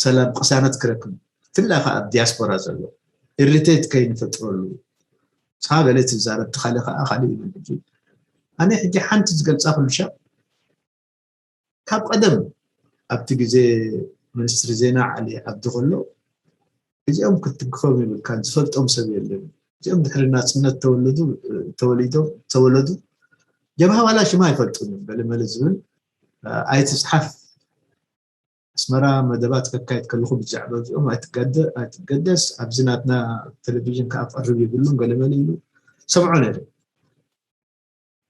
ሰላም ቅሳነት ክረክብ ብፍላይ ከዓ ኣብ ዲያስፖራ ዘሎ ኢሪቴት ከይንፈጥረሉ ንስኻ ገለ ትዛረብ ትኻሊ ከዓ ካሊእ ይብል ሕጂ ኣነ ሕጂ ሓንቲ ዝገልፃ ኩልሻ ካብ ቀደም ኣብቲ ግዜ ሚኒስትሪ ዜና ዓሊ ዓብዲ ከሎ እዚኦም ክትትንክፎም ይብልካ ዝፈልጦም ሰብ የለን እዚኦም ድሕሪ ናፅነት ተወለዱ ተወሊዶም ተወለዱ ጀብሃ ዋላ ሽማ ኣይፈልጡን እዮም ገለመለ ዝብል ኣይትፅሓፍ ኣስመራ መደባት ከካየድ ከለኹ ብዛዕባ እዚኦም ኣይትገደስ ኣብዚ ናትና ቴሌቪዥን ከዓ ቀርብ ይብሉን ገለመለ ኢሉ ሰምዖ ነይረ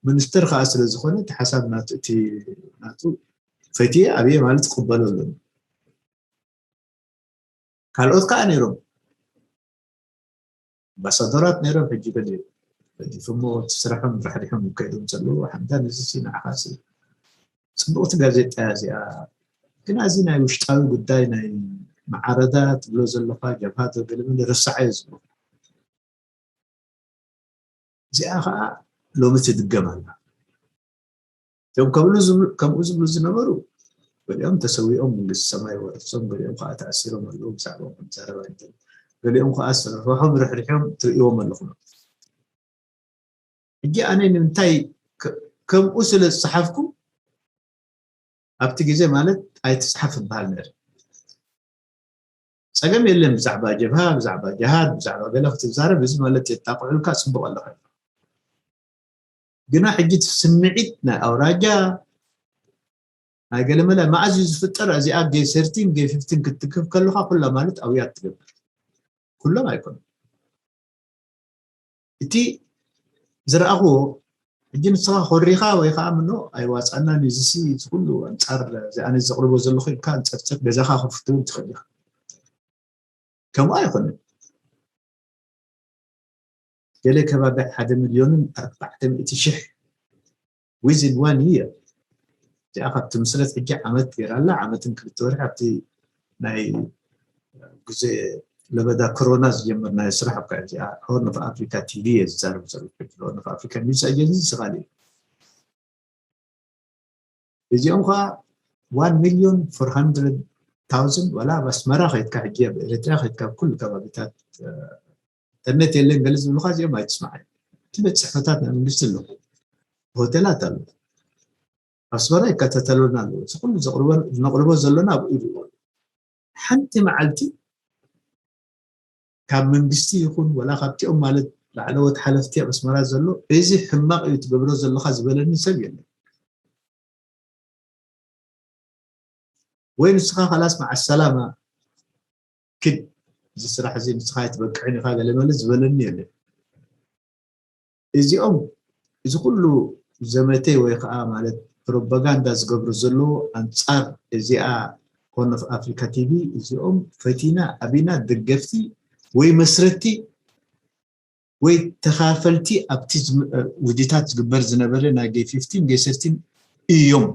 ሚኒስትር ከዓ ስለ ዝኾነ እቲ ሓሳብ ናቱ እቲ ናቱ ፈትየ ኣብየ ማለት ክቅበሎ ኣለኒ ካልኦት ከዓ ነይሮም ኣምባሳደራት ነይሮም ሕጂ ገለ ገዲፎሞ እቲ ስራሖም ራሕሪሖም ከይዶም ዘለዉ ሓምዳ ነዚ ሲ ንዓኻ ሲ ፅቡቅቲ ጋዜጣ እያ እዚኣ ግን እዚ ናይ ውሽጣዊ ጉዳይ ናይ መዓረዳ ትብሎ ዘለካ ጀብሃ ገለመለ ረሳዓዮ ዝብሎ እዚኣ ከዓ ሎሚ ትድገም ኣላ እቶም ከምኡ ዝብሉ ዝነበሩ ገሊኦም ተሰዊኦም መንግስቲ ሰማይ ወረሶም ገሊኦም ከዓ ተኣሲሮም ኣለዉ ብዛዕባኦም ክንዛረብ ኣይንክእል ገሊኦም ከዓ ስርሖም ርሕሪሖም ትርእይዎም ኣለኹም ሕጂ ኣነ ንምንታይ ከምኡ ስለ ዝፀሓፍኩ ኣብቲ ግዜ ማለት ኣይትፅሓፍ ይበሃል ነይሩ ፀገም የለን ብዛዕባ ጀብሃ ብዛዕባ ጀሃድ ብዛዕባ ገለ ክትዛረብ እዚ ማለት የጣቅዑልካ ፅቡቅ ኣለካ ግና ሕጂ ስምዒት ናይ ኣውራጃ ናይ ገለመለ መዓዝ እዩ ዝፍጠር እዚኣ ጌ ሰርቲን ጌ ፊፍቲን ክትትክፍ ከለካ ኩላ ማለት ኣውያት ትገብር ኩሎም ኣይኮኑ እቲ ዝረኣኽዎ ሕጂ ንስኻ ኮሪኻ ወይ ከዓ ምኖ ኣይዋፃናን እዩ ዝሲ ዝኩሉ ኣንፃር እዚ ኣነ ዘቕርቦ ዘለኹ ኢልካ ኣንፀርፅር ገዛኻ ክፍትውን ትኽእል ኢኻ ከምኡ ኣይኮነን ገለ ከባቢ ሓደ ሚልዮንን ኣርባዕተ ሚእቲ ሽሕ within one year። እዚኣ ካብ ትምስረት ሕጂ ዓመት ገይራ ኣላ። ዓመትን ክልተ ወርሒ ኣብቲ ናይ ግዜ ለበዳ ኮሮና ዝጀመር ናይ ስራሕ እኳ እዚኣ ሆርን ኦፍ ኣፍሪካ ቲቪ እየ ዝዛረብ ዘሎ። ሆርን ኦፍ ኣፍሪካ ኒውስ ኣጀንሲ ስኻል እዩ። እዚኦም ከዓ one million four hundred thousand ዋላ ኣብ ኣስመራ ከይድካ ሕጂ ኣብ ኤርትራ ከይድካ ኣብ ኩሉ ከባቢታት ኢንተርኔት የለን ገለ ዝብሉካ እዚኦም ኣይትስማዓይ። እቲ ቤት ፅሕፈታት ናይ መንግስቲ ኣለዉ፣ ሆቴላት ኣለዉ፣ ኣስመራ ይከታተሉና ኣለዉ። እዚ ኩሉ ዘቕርቦ- ዝነቕርቦ ዘለና ኣብኡ ይርዎ። ሓንቲ መዓልቲ ካብ መንግስቲ ይኹን ወላ ካብቲኦም ማለት ላዕለዎት ሓለፍቲ ኣብ ኣስመራ ዘሎ እዚ ሕማቕ እዩ ትገብሮ ዘለኻ ዝበለኒ ሰብ የለን። ወይ ንስኻ ከላስ መዓ ሰላማ ክድ እዚ ስራሕ እዚ ንስኻ ኣይትበቅዕን ኢኻ ገለ መለ ዝበለኒ የለን። እዚኦም እዚ ኩሉ ዘመተ ወይ ከዓ ማለት ፕሮፓጋንዳ ዝገብሩ ዘለዉ ኣንፃር እዚኣ ሆርን ኦፍ ኣፍሪካ ቲቪ እዚኦም ፈቲና ኣቢና ደገፍቲ ወይ መስረቲ ወይ ተኻፈልቲ ኣብቲ ዝም- ውዲታት ዝግበር ዝነበረ ናይ ጌ ፊፍቲን ጌ ሰርቲን እዮም።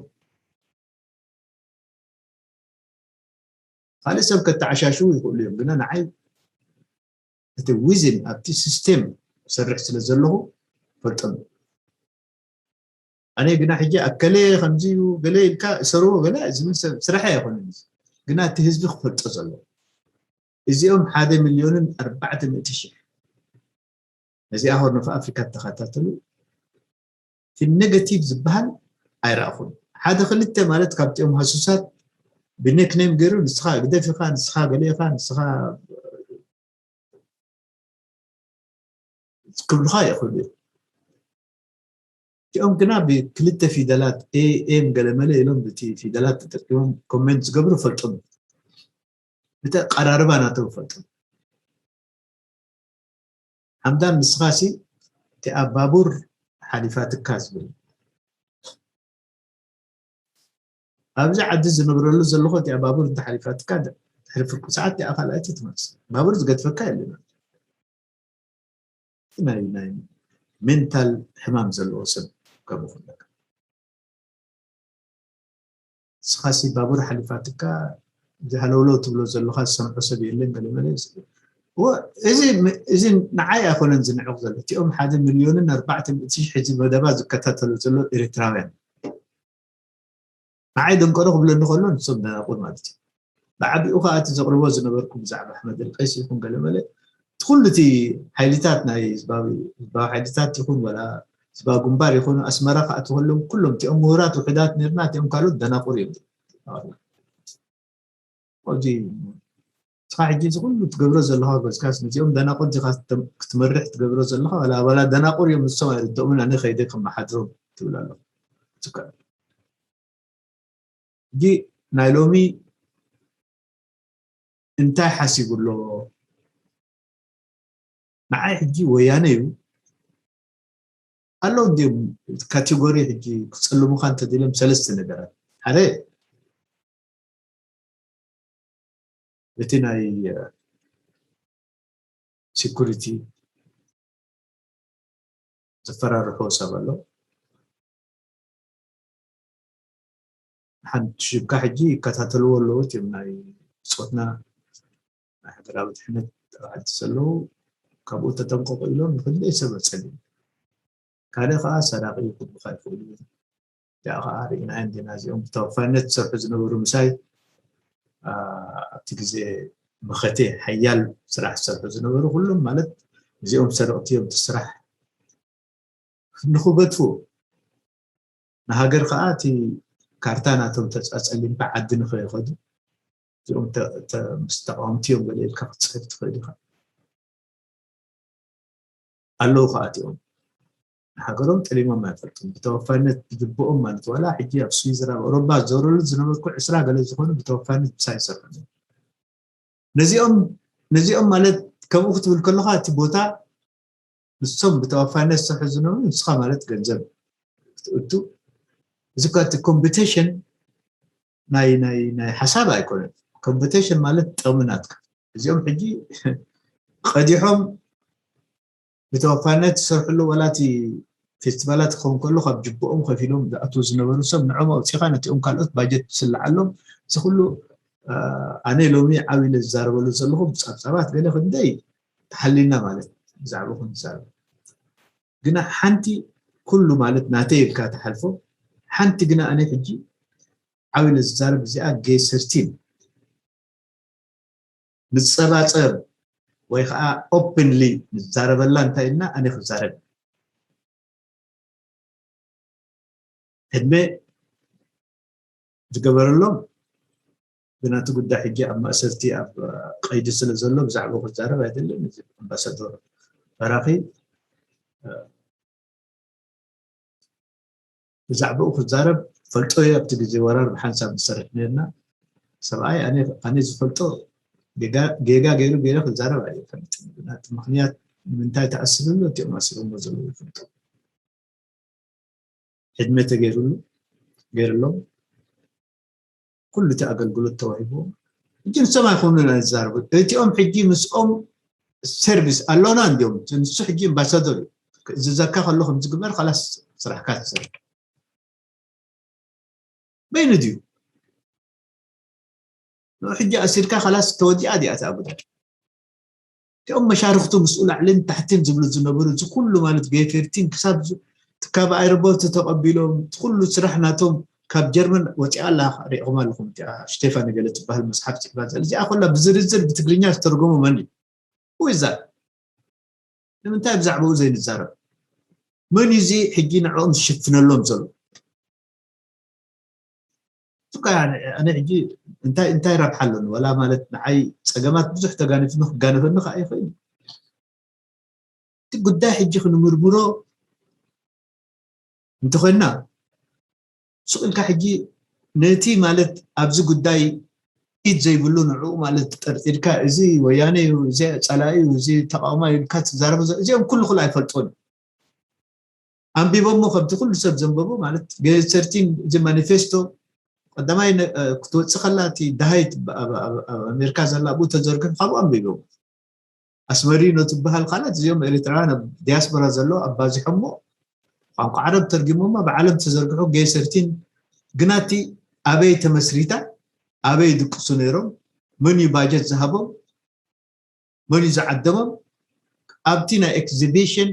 ካልእ ሰብ ከተዓሻሽዉ ይኽእሉ እዮም፣ ግና ንዓይ እቲ ዊዝን ኣብቲ ሲስቴም ሰርሕ ስለ ዘለኹ ፈልጦም። ኣነ ግና ሕጂ ኣከለ ከምዚ እዩ ገለ ኢልካ እሰርዎ ገለ ዝብል ሰብ ስራሕ ኣይኮነን፣ ግና እቲ ህዝቢ ክፈልጦ ዘለዎ። እዚኦም ሓደ ሚልዮንን ኣርባዕተ ሚእቲ ሽሕ ነዚኣ ሆርን ኦፍ ኣፍሪካ ተኸታተሉ። እቲ ኔጋቲቭ ዝበሃል ኣይረኣኹን። ሓደ ክልተ ማለት ካብቲኦም ሃሱሳት ብኔክኔም ገይሩ ንስኻ ግደፍ ኢኻ፣ ንስኻ ገለ ኢኻ፣ ንስኻ ክብሉኻ ይኽእሉ እዮም። እቲኦም ግና ብክልተ ፊደላት ኤ ኤም ገለመለ ኢሎም ብቲ ፊደላት ተጠቂሞም ኮሜንት ዝገብሩ ፈልጦም። እቲ ኣቀራርባ ናቶም ፈልጦም። ሓምዳን ንስኻሲ እቲኣ ባቡር ሓሊፋትካ ዝብል ኣብዚ ዓዲ ዝነብረሉ ዘለኹ እቲኣ ባቡር እንተሓሊፋትካ ድሕሪ ፍርቂ ሰዓት እቲኣ ካልኣይቲ ትመፅእ ባቡር ዝገድፈካ የለን። ናይ ናይ ሜንታል ሕማም ዘለዎ ሰብ ከምኡ ከለካ ንስኻሲ ባቡር ሓሊፋትካ እዚ ሃለውለው ትብሎ ዘለኻ ዝሰምዖ ሰብ የለን ገለመለ እዚ እዚ ንዓይ ኣይኮነን ዝንዕቕ ዘሎ እቲኦም ሓደ ሚልዮንን ኣርባዕተ ሚእቲ ሽሕ ሕዚ መደባ ዝከታተሉ ዘሎ ኤርትራውያን ንዓይ ደንቆሮ ክብለኒ ከሎ ንሶም ደናቁር ማለት እዩ። ብዓቢኡ ከዓ እቲ ዘቕርቦ ዝነበርኩ ብዛዕባ ኣሕመድ ኣልቀይሲ ይኹን ገለመለ እቲ ኩሉ እቲ ሓይልታት ናይ ህዝባዊ ህዝባዊ ሓይልታት ይኹን ወላ ህዝባዊ ግንባር ይኹኑ ኣስመራ ክኣትዉ ከለዉ ኩሎም እቲኦም ምሁራት ውሑዳት ነርና እቲኦም ካልኦት ደናቁር እዮም። እዚ ንስኻ ሕጂ እዚ ኩሉ ትገብሮ ዘለኻ ጎዝካስ ነዚኦም ደናቁር ዲኻ ክትመርሕ ትገብሮ ዘለኻ ዋላ ዋላ ደናቁር እዮም ንሶም ኣይርድኦምን ኣነ ከይደ ከመሓድሮም ትብል ኣለኻ። ሕጂ ናይ ሎሚ እንታይ ሓሲቡ ኣሎ? ንዓይ ሕጂ ወያነ እዩ ኣሎ እንዲም ካቴጎሪ ሕጂ ክፀልሙካ እንተዲሎም ሰለስተ ነገራት ሓደ እቲ ናይ ሴኩሪቲ ዘፈራርሑ ሰብ ኣሎ። ሓንቲ ሽብካ ሕጂ ይከታተልዎ ኣለዉ እቲኦም ናይ ብፆትና ናይ ሃገራዊ ድሕነት ተባዕቲ ዘለዉ ካብኡ ተጠንቀቁ ኢሎም ንክልደይ ሰብ ኣፀሊም ካልእ ከዓ ሰራቂ ክብሉካ ይኽእሉ እዮም። እዚኣ ከዓ ርኢናዮ እንዲና እዚኦም ብተወፋይነት ዝሰርሑ ዝነበሩ ምሳይ ኣብቲ ግዜ መኸተ ሓያል ስራሕ ዝሰርሑ ዝነበሩ ኩሎም ማለት እዚኦም ሰረቕቲ እዮም እቲ ስራሕ ንክገድፉ ንሃገር ከዓ እቲ ካርታ ናቶም ተፃፀሊምካ ዓዲ ንኸይኸዱ እዚኦም ምስ ተቃወምቲ እዮም ገለ ኢልካ ክትፅሕፍ ትኽእል ኢኻ ኣለዉ ከዓ እቲኦም ንሃገሮም ጠሊሞም ኣይፈልጡን ብተወፋይነት ብግብኦም ማለት ዋላ ሕጂ ኣብ ስዊዘር ኣብ ኣውሮባ ዝዞረሉ ዝነበርኩ ዕስራ ገለ ዝኾኑ ብተወፋይነት ምሳይ ይሰርሑ ነዚኦም ነዚኦም ማለት ከምኡ ክትብል ከለካ እቲ ቦታ ንሶም ብተወፋይነት ዝሰርሑ ዝነበሩ ንስኻ ማለት ገንዘብ ክትእቱ እዚ ኳ እቲ ኮምፒቲሽን ናይ ናይ ናይ ሓሳብ ኣይኮነን ኮምፒቲሽን ማለት ጥቕሚ ናትካ እዚኦም ሕጂ ቀዲሖም ብተወፋይነት ዝሰርሕሉ ዋላ እቲ ፌስቲቫላት ክኸውን ከሎ ካብ ጅብኦም ከፊሎም ዝኣትዉ ዝነበሩ ሰብ ንዖም ኣውፂኻ ነቲኦም ካልኦት ባጀት ትስልዓሎም እዚ ኩሉ ኣነ ሎሚ ዓብ ኢለ ዝዛረበሉ ዘለኹ ብፃብፃባት ገለ ክንደይ ተሓሊልና ማለት ብዛዕባ ክንዛረብ ግና ሓንቲ ኩሉ ማለት ናተይ ኢልካ ትሓልፎ ሓንቲ ግና ኣነ ሕጂ ዓብ ኢለ ዝዛረብ እዚኣ ጌሰርቲን ንፀባፀብ ወይ ከዓ ኦፕንሊ ንዛረበላ እንታይ ኢልና ኣነ ክዛረብ ዕድመ ዝገበረሎም ብናቱ ጉዳይ ሕጂ ኣብ ማእሰርቲ ኣብ ቀይዲ ስለ ዘሎ ብዛዕባ ክዛረብ ኣይደልን እዚ ኣምባሳዶር በራኺ ብዛዕባኡ ክዛረብ ፈልጦ እየ ኣብቲ ግዜ ወራር ብሓንሳብ ንሰርሕ ነርና ሰብኣይ ኣነ ዝፈልጦ ጌጋ ገይሩ ገይረ ክዛረብ ኣይፈልጥን ምክንያት ንምንታይ ተኣስርሉ እቲኦም ኣሲሮሞ ዘለዉ ይፈልጡ ዕድመ ተገይሩሉ ገይርሎም ኩሉ እቲ ኣገልግሎት ተዋሂብዎም ሕጂ ንሶም ኣይኮኑን ዝዛረቡ እቲኦም ሕጂ ምስኦም ሰርቪስ ኣሎና እንዲዮም ንሱ ሕጂ ኣምባሳደር እዩ ዝዘካ ከሎ ከም ዝግበር ካላስ ስራሕካ ትሰርሕ በይኑ ድዩ ንኡ ሕጂ ኣሲርካ ካላስ ተወዲኣ ዲኣ እታ ጉዳይ እቲኦም መሻርክቱ ምስኡ ላዕልን ታሕትን ዝብሉ ዝነበሩ እዚ ኩሉ ማለት ጌፌርቲን ክሳብ ካብ ኣይረቦርት ተቐቢሎም ኩሉ ስራሕ ናቶም ካብ ጀርመን ወፂኣ ኣላ ሪኢኹም ኣለኹም እቲኣ ሽቴፋን ገለ ትበሃል መፅሓፍ ፅሕፋ ዘለ እዚኣ ኮላ ብዝርዝር ብትግርኛ ዝተርጎሙ መን እዩ እዛ ንምንታይ ብዛዕባኡ ዘይንዛረብ መን እዩ እዚ ሕጂ ንዕኦም ዝሽፍነሎም ዘሎ ሱካ ኣነ ሕጂ እንታይ እንታይ ረብሓ ኣለኒ ወላ ማለት ንዓይ ፀገማት ብዙሕ ተጋኒፍኒ ክጋነፈኒ ከዓ ይኽእል እቲ ጉዳይ ሕጂ ክንምርምሮ እንተኾይንና ሱቅ ኢልካ ሕጂ ነቲ ማለት ኣብዚ ጉዳይ ኢድ ዘይብሉ ንዕኡ ማለት ጠርጢርካ እዚ ወያነ እዩ እዚ ፀላኢ እዩ እዚ ተቃውማ ኢልካ ትዛረበ እዚኦም ኩሉ ኩሉ ኣይፈልጦን ኣንቢቦሞ ከምቲ ኩሉ ሰብ ዘንበቦ ማለት ገሰርቲን እዚ ማኒፌስቶ ቀዳማይ ክትወፅእ ከላ እቲ ደሃይ ኣብ ኣሜሪካ ዘላ ብኡ ተዘርግሑ ካብኡ ኣንቢቦም ኣስመሪኖ ትበሃል ካልኣት እዚኦም ኤሪትራውያን ኣብ ዲያስፖራ ዘሎ ኣባዚሖሞ ቋንቋ ዓረብ ተርጊሞማ ብዓለም ተዘርግሑ ገሰርቲን ግናቲ ኣበይ ተመስሪታ ኣበይ ድቅሱ ነይሮም መን እዩ ባጀት ዝሃቦም መን እዩ ዝዓደሞም ኣብቲ ናይ ኤግዚቢሽን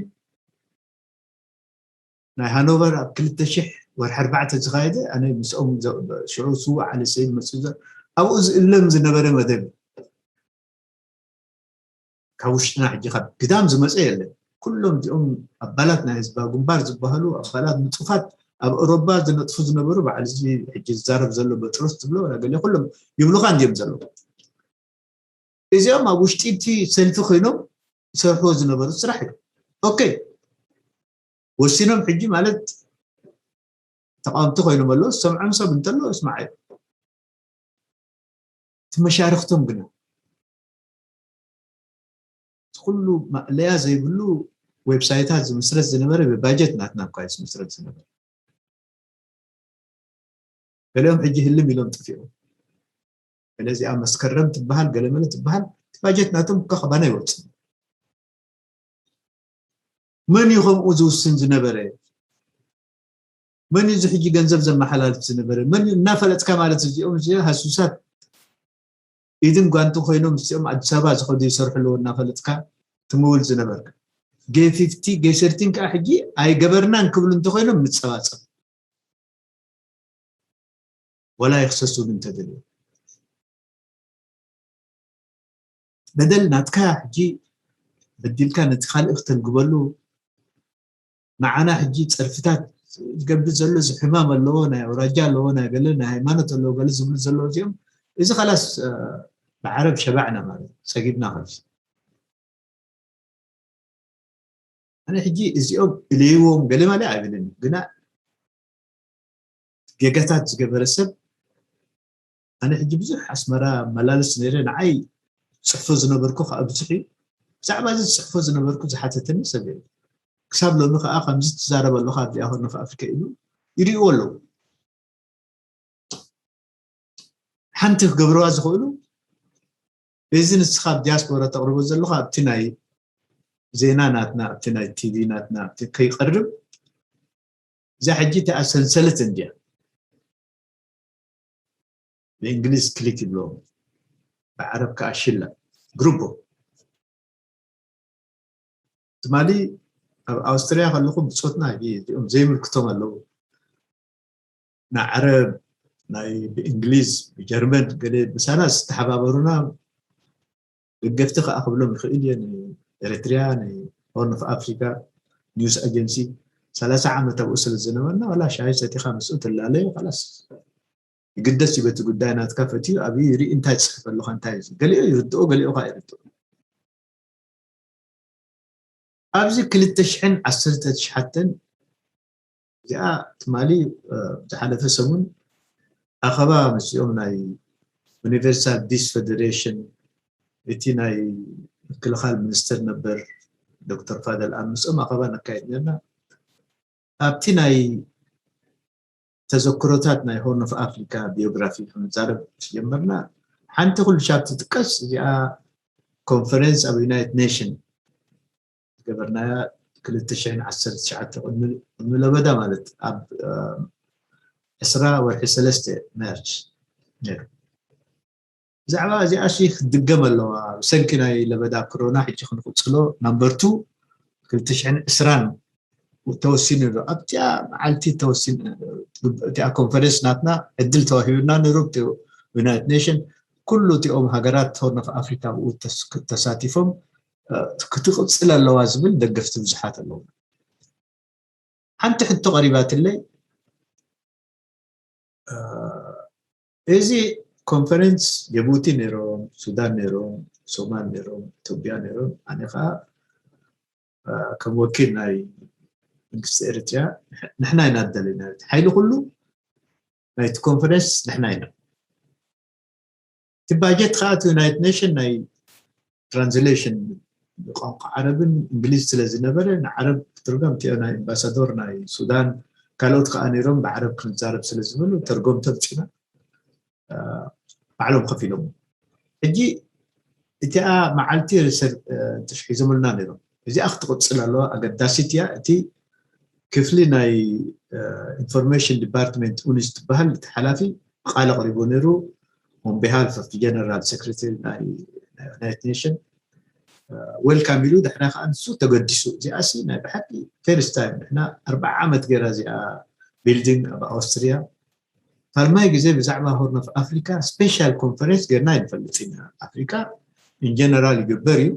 ናይ ሃኖቨር ኣብ ክልተ ሽሕ ወርሒ ኣርባዕተ ዝኻየደ ኣነ ምስኦም ሽዑ ስዉእ ዓሊ ሰይድ መፅኡ ኣብኡ ዝእለም ዝነበረ መደብ ካብ ውሽጥና ሕጂ ካብ ግዳም ዝመፀ የለን ኩሎም እዚኦም ኣባላት ናይ ህዝባዊ ግንባር ዝበሃሉ ኣባላት ንፁፋት ኣብ ኦሮባ ዝነጥፉ ዝነበሩ በዓል እዚ ሕጂ ዝዛረብ ዘሎ በጥሮስ ዝብሎ ገለ ኩሎም ይብሉካ እንዲዮም ዘለዉ እዚኦም ኣብ ውሽጢ እቲ ሰልፊ ኮይኖም ዝሰርሕዎ ዝነበሩ ስራሕ እዩ ኦኬ ወሲኖም ሕጂ ማለት ተቃወምቲ ኮይኖም ኣለዉ ዝሰምዖም ሰብ እንተሎ እስማዕ እዩ እቲ መሻርክቶም ግና እቲ ኩሉ ማእለያ ዘይብሉ ዌብሳይታት ዝምስረት ዝነበረ ብባጀት ናትና እኳ እዩ ዝምስረት ዝነበረ ገሊኦም ሕጂ ህልም ኢሎም ጠፊኦም ገለ እዚኣ መስከረም ትበሃል ገለመለ ትበሃል እቲ ባጀት ናቶም እኳ ካባና ይወፅእ መን እዩ ከምኡ ዝውስን ዝነበረ መን እዩ እዚ ሕጂ ገንዘብ ዘመሓላልፍ ዝነበረ መን እዩ እናፈለጥካ ማለት እዚኦም እዚ ሃሱሳት ኢድን ጓንትን ኮይኖም ምስኦም ኣዲስ ኣበባ ዝኸዱ ይሰርሑ ኣለዎ እናፈለጥካ ትምውል ዝነበርካ ጌፊፍቲ ጌሰርቲን ከዓ ሕጂ ኣይገበርናን ክብሉ እንተኮይኖም ንፀባፀብ ወላ ይክሰሱን እንተደልዩ በደል ናትካ ሕጂ በዲልካ ነቲ ካልእ ክተልግበሉ ንዓና ሕጂ ፀርፍታት ዝገብር ዘሎ እዚ ሕማም ኣለዎ ናይ ኣውራጃ ኣለዎ ናይ ገለ ናይ ሃይማኖት ኣለዎ ገለ ዝብሉ ዘለዉ እዚኦም እዚ ከላስ ብዓረብ ሸባዕና ማለት ፀጊብና ከዚ ኣነ ሕጂ እዚኦም እለይዎም ገለ ማለት ኣይብልን እዩ ግና ጌጋታት ዝገበረ ሰብ ኣነ ሕጂ ብዙሕ ኣስመራ መላልስ ነይረ ንዓይ ፅሕፎ ዝነበርኩ ከዓ ብዙሕ እዩ ብዛዕባ እዚ ዝፅሕፎ ዝነበርኩ ዝሓተተኒ ሰብ የለ ክሳብ ሎሚ ከዓ ከምዚ ትዛረብ ኣለካ ኣብዚኣ ኮርኖፍ ኣፍሪካ ኢሉ ይርእዎ ኣለዉ ሓንቲ ክገብርዋ ዝኽእሉ እዚ ንስኻ ኣብ ዲያስፖራ ተቕርቦ ዘለኻ ኣብቲ ናይ ዜና ናትና ኣብቲ ናይ ቲቪ ናትና ኣብቲ ከይቀርብ እዛ ሕጂ እቲኣ ሰንሰለት እንድያ። ብእንግሊዝ ክሊክ ይብሎም፣ ብዓረብ ከዓ ሽላ ግሩቦ። ትማሊ ኣብ ኣውስትርያ ከለኹ ብፆትና እዚኦም ዘይምልክቶም ኣለዉ። ንዓረብ ናይ ብእንግሊዝ ብጀርመን ገለ ምሳና ዝተሓባበሩና ደገፍቲ ከዓ ክብሎም ይኽእል እየ። ንኤርትርያ፣ ንሆርን ኦፍ ኣፍሪካ ኒውስ ኣጀንሲ ሰላሳ ዓመት ኣብኡ ስለ ዝነበርና ዋላ ሻሂ ሰቲኻ ምስኡ ትላለዩ ላስ ይግደስ እዩ። በቲ ጉዳይ ናትካ ፈትዩ ኣብዩ ርኢ እንታይ ትፅሕፍ ኣለካ እንታይ እዩ ገሊኡ ይርድኦ ገሊኡ ከዓ ይርድኦ። ኣብዚ ክልተ ሽሕን ዓሰርተ ትሽዓተን እዚኣ ትማሊ ዝሓለፈ ሰሙን ኣኸባ ምስኦም ናይ ዩኒቨርሳል ዲስ ፌደሬሽን እቲ ናይ ምክልኻል ሚኒስትር ነበር ዶክተር ፋደል ኣብ ምስኦም ኣኸባ ነካየድ ነርና። ኣብቲ ናይ ተዘክሮታት ናይ ሆርን ኦፍ ኣፍሪካ ቢዮግራፊ ክንዛረብ ጀመርና። ሓንቲ ኩሉ ሻብ ትጥቀስ እዚኣ ኮንፈረንስ ኣብ ዩናይትድ ኔሽን ዝገበርናያ ክልተ ሽሕን ዓሰርተ ትሽዓተ ቅድሚ ለበዳ ማለት ኣብ ዕስራ ወርሒ ሰለስተ ማርች ነይሩ። ብዛዕባ እዚኣ ሲ ክትድገም ኣለዋ። ብሰንኪ ናይ ለበዳ ኮሮና ሕጂ ክንቕፅሎ ናምበርቱ ክልተ ሽሕን ዕስራን ተወሲኑ ኣሎ። ኣብቲኣ መዓልቲ ተወሲኑ እቲኣ ኮንፈረንስ ናትና ዕድል ተዋሂቡና ነሩ ዩናይትድ ኔሽን ኩሉ እቲኦም ሃገራት ሆርን ኦፍ ኣፍሪካ ብኡ ተሳቲፎም ክትቕፅል ኣለዋ ዝብል ደገፍቲ ብዙሓት ኣለዉ። ሓንቲ ሕቶ ቀሪባትለይ እዚ ኮንፈረንስ ጀቡቲ ነይሮም፣ ሱዳን ነይሮም፣ ሶማል ነይሮም፣ ኢትዮጵያ ነይሮም። ኣነ ከዓ ከም ወኪል ናይ መንግስቲ ኤርትራ ንሕና ኢና ደለና ሓይሊ ኩሉ ናይቲ ኮንፈረንስ ንሕና ኢና። እቲ ባጀት ከዓ እቲ ዩናይትድ ኔሽን ናይ ትራንስሌሽን ቋንቋ ዓረብን እንግሊዝ ስለ ዝነበረ ንዓረብ ክትርጎም እቲኦ ናይ ኣምባሳዶር ናይ ሱዳን ካልኦት ከዓ ነይሮም ብዓረብ ክንዛረብ ስለ ዝበሉ ተርጎምቲ ኣምፂና ባዕሎም ከፊሎም። ሕጂ እቲኣ መዓልቲ ሪሰርች ሒዞምልና ነይሮም። እዚኣ ክትቕፅል ኣለዋ፣ ኣገዳሲት እያ። እቲ ክፍሊ ናይ ኢንፎርሜሽን ዲፓርትመንት ኡኒስ ትበሃል እቲ ሓላፊ ቃል ኣቕሪቡ ነይሩ on behalf of general secretary ናይ ዩናይትድ ኔሽን ዌልካም ኢሉ። ድሕና ከዓ ንሱ ተገዲሱ። እዚኣ ሲ ናይ ብሓቂ ፈርስት ታይም ንሕና ኣርባዓ ዓመት ገይራ እዚኣ ቢልዲንግ ኣብ ኣውስትሪያ ካልማይ ግዜ ብዛዕባ ሆርን ኦፍ ኣፍሪካ ስፔሻል ኮንፈረንስ ጌርና ይንፈልጥ ኢና። ኣፍሪካ ኢንጀነራል ይግበር እዩ፣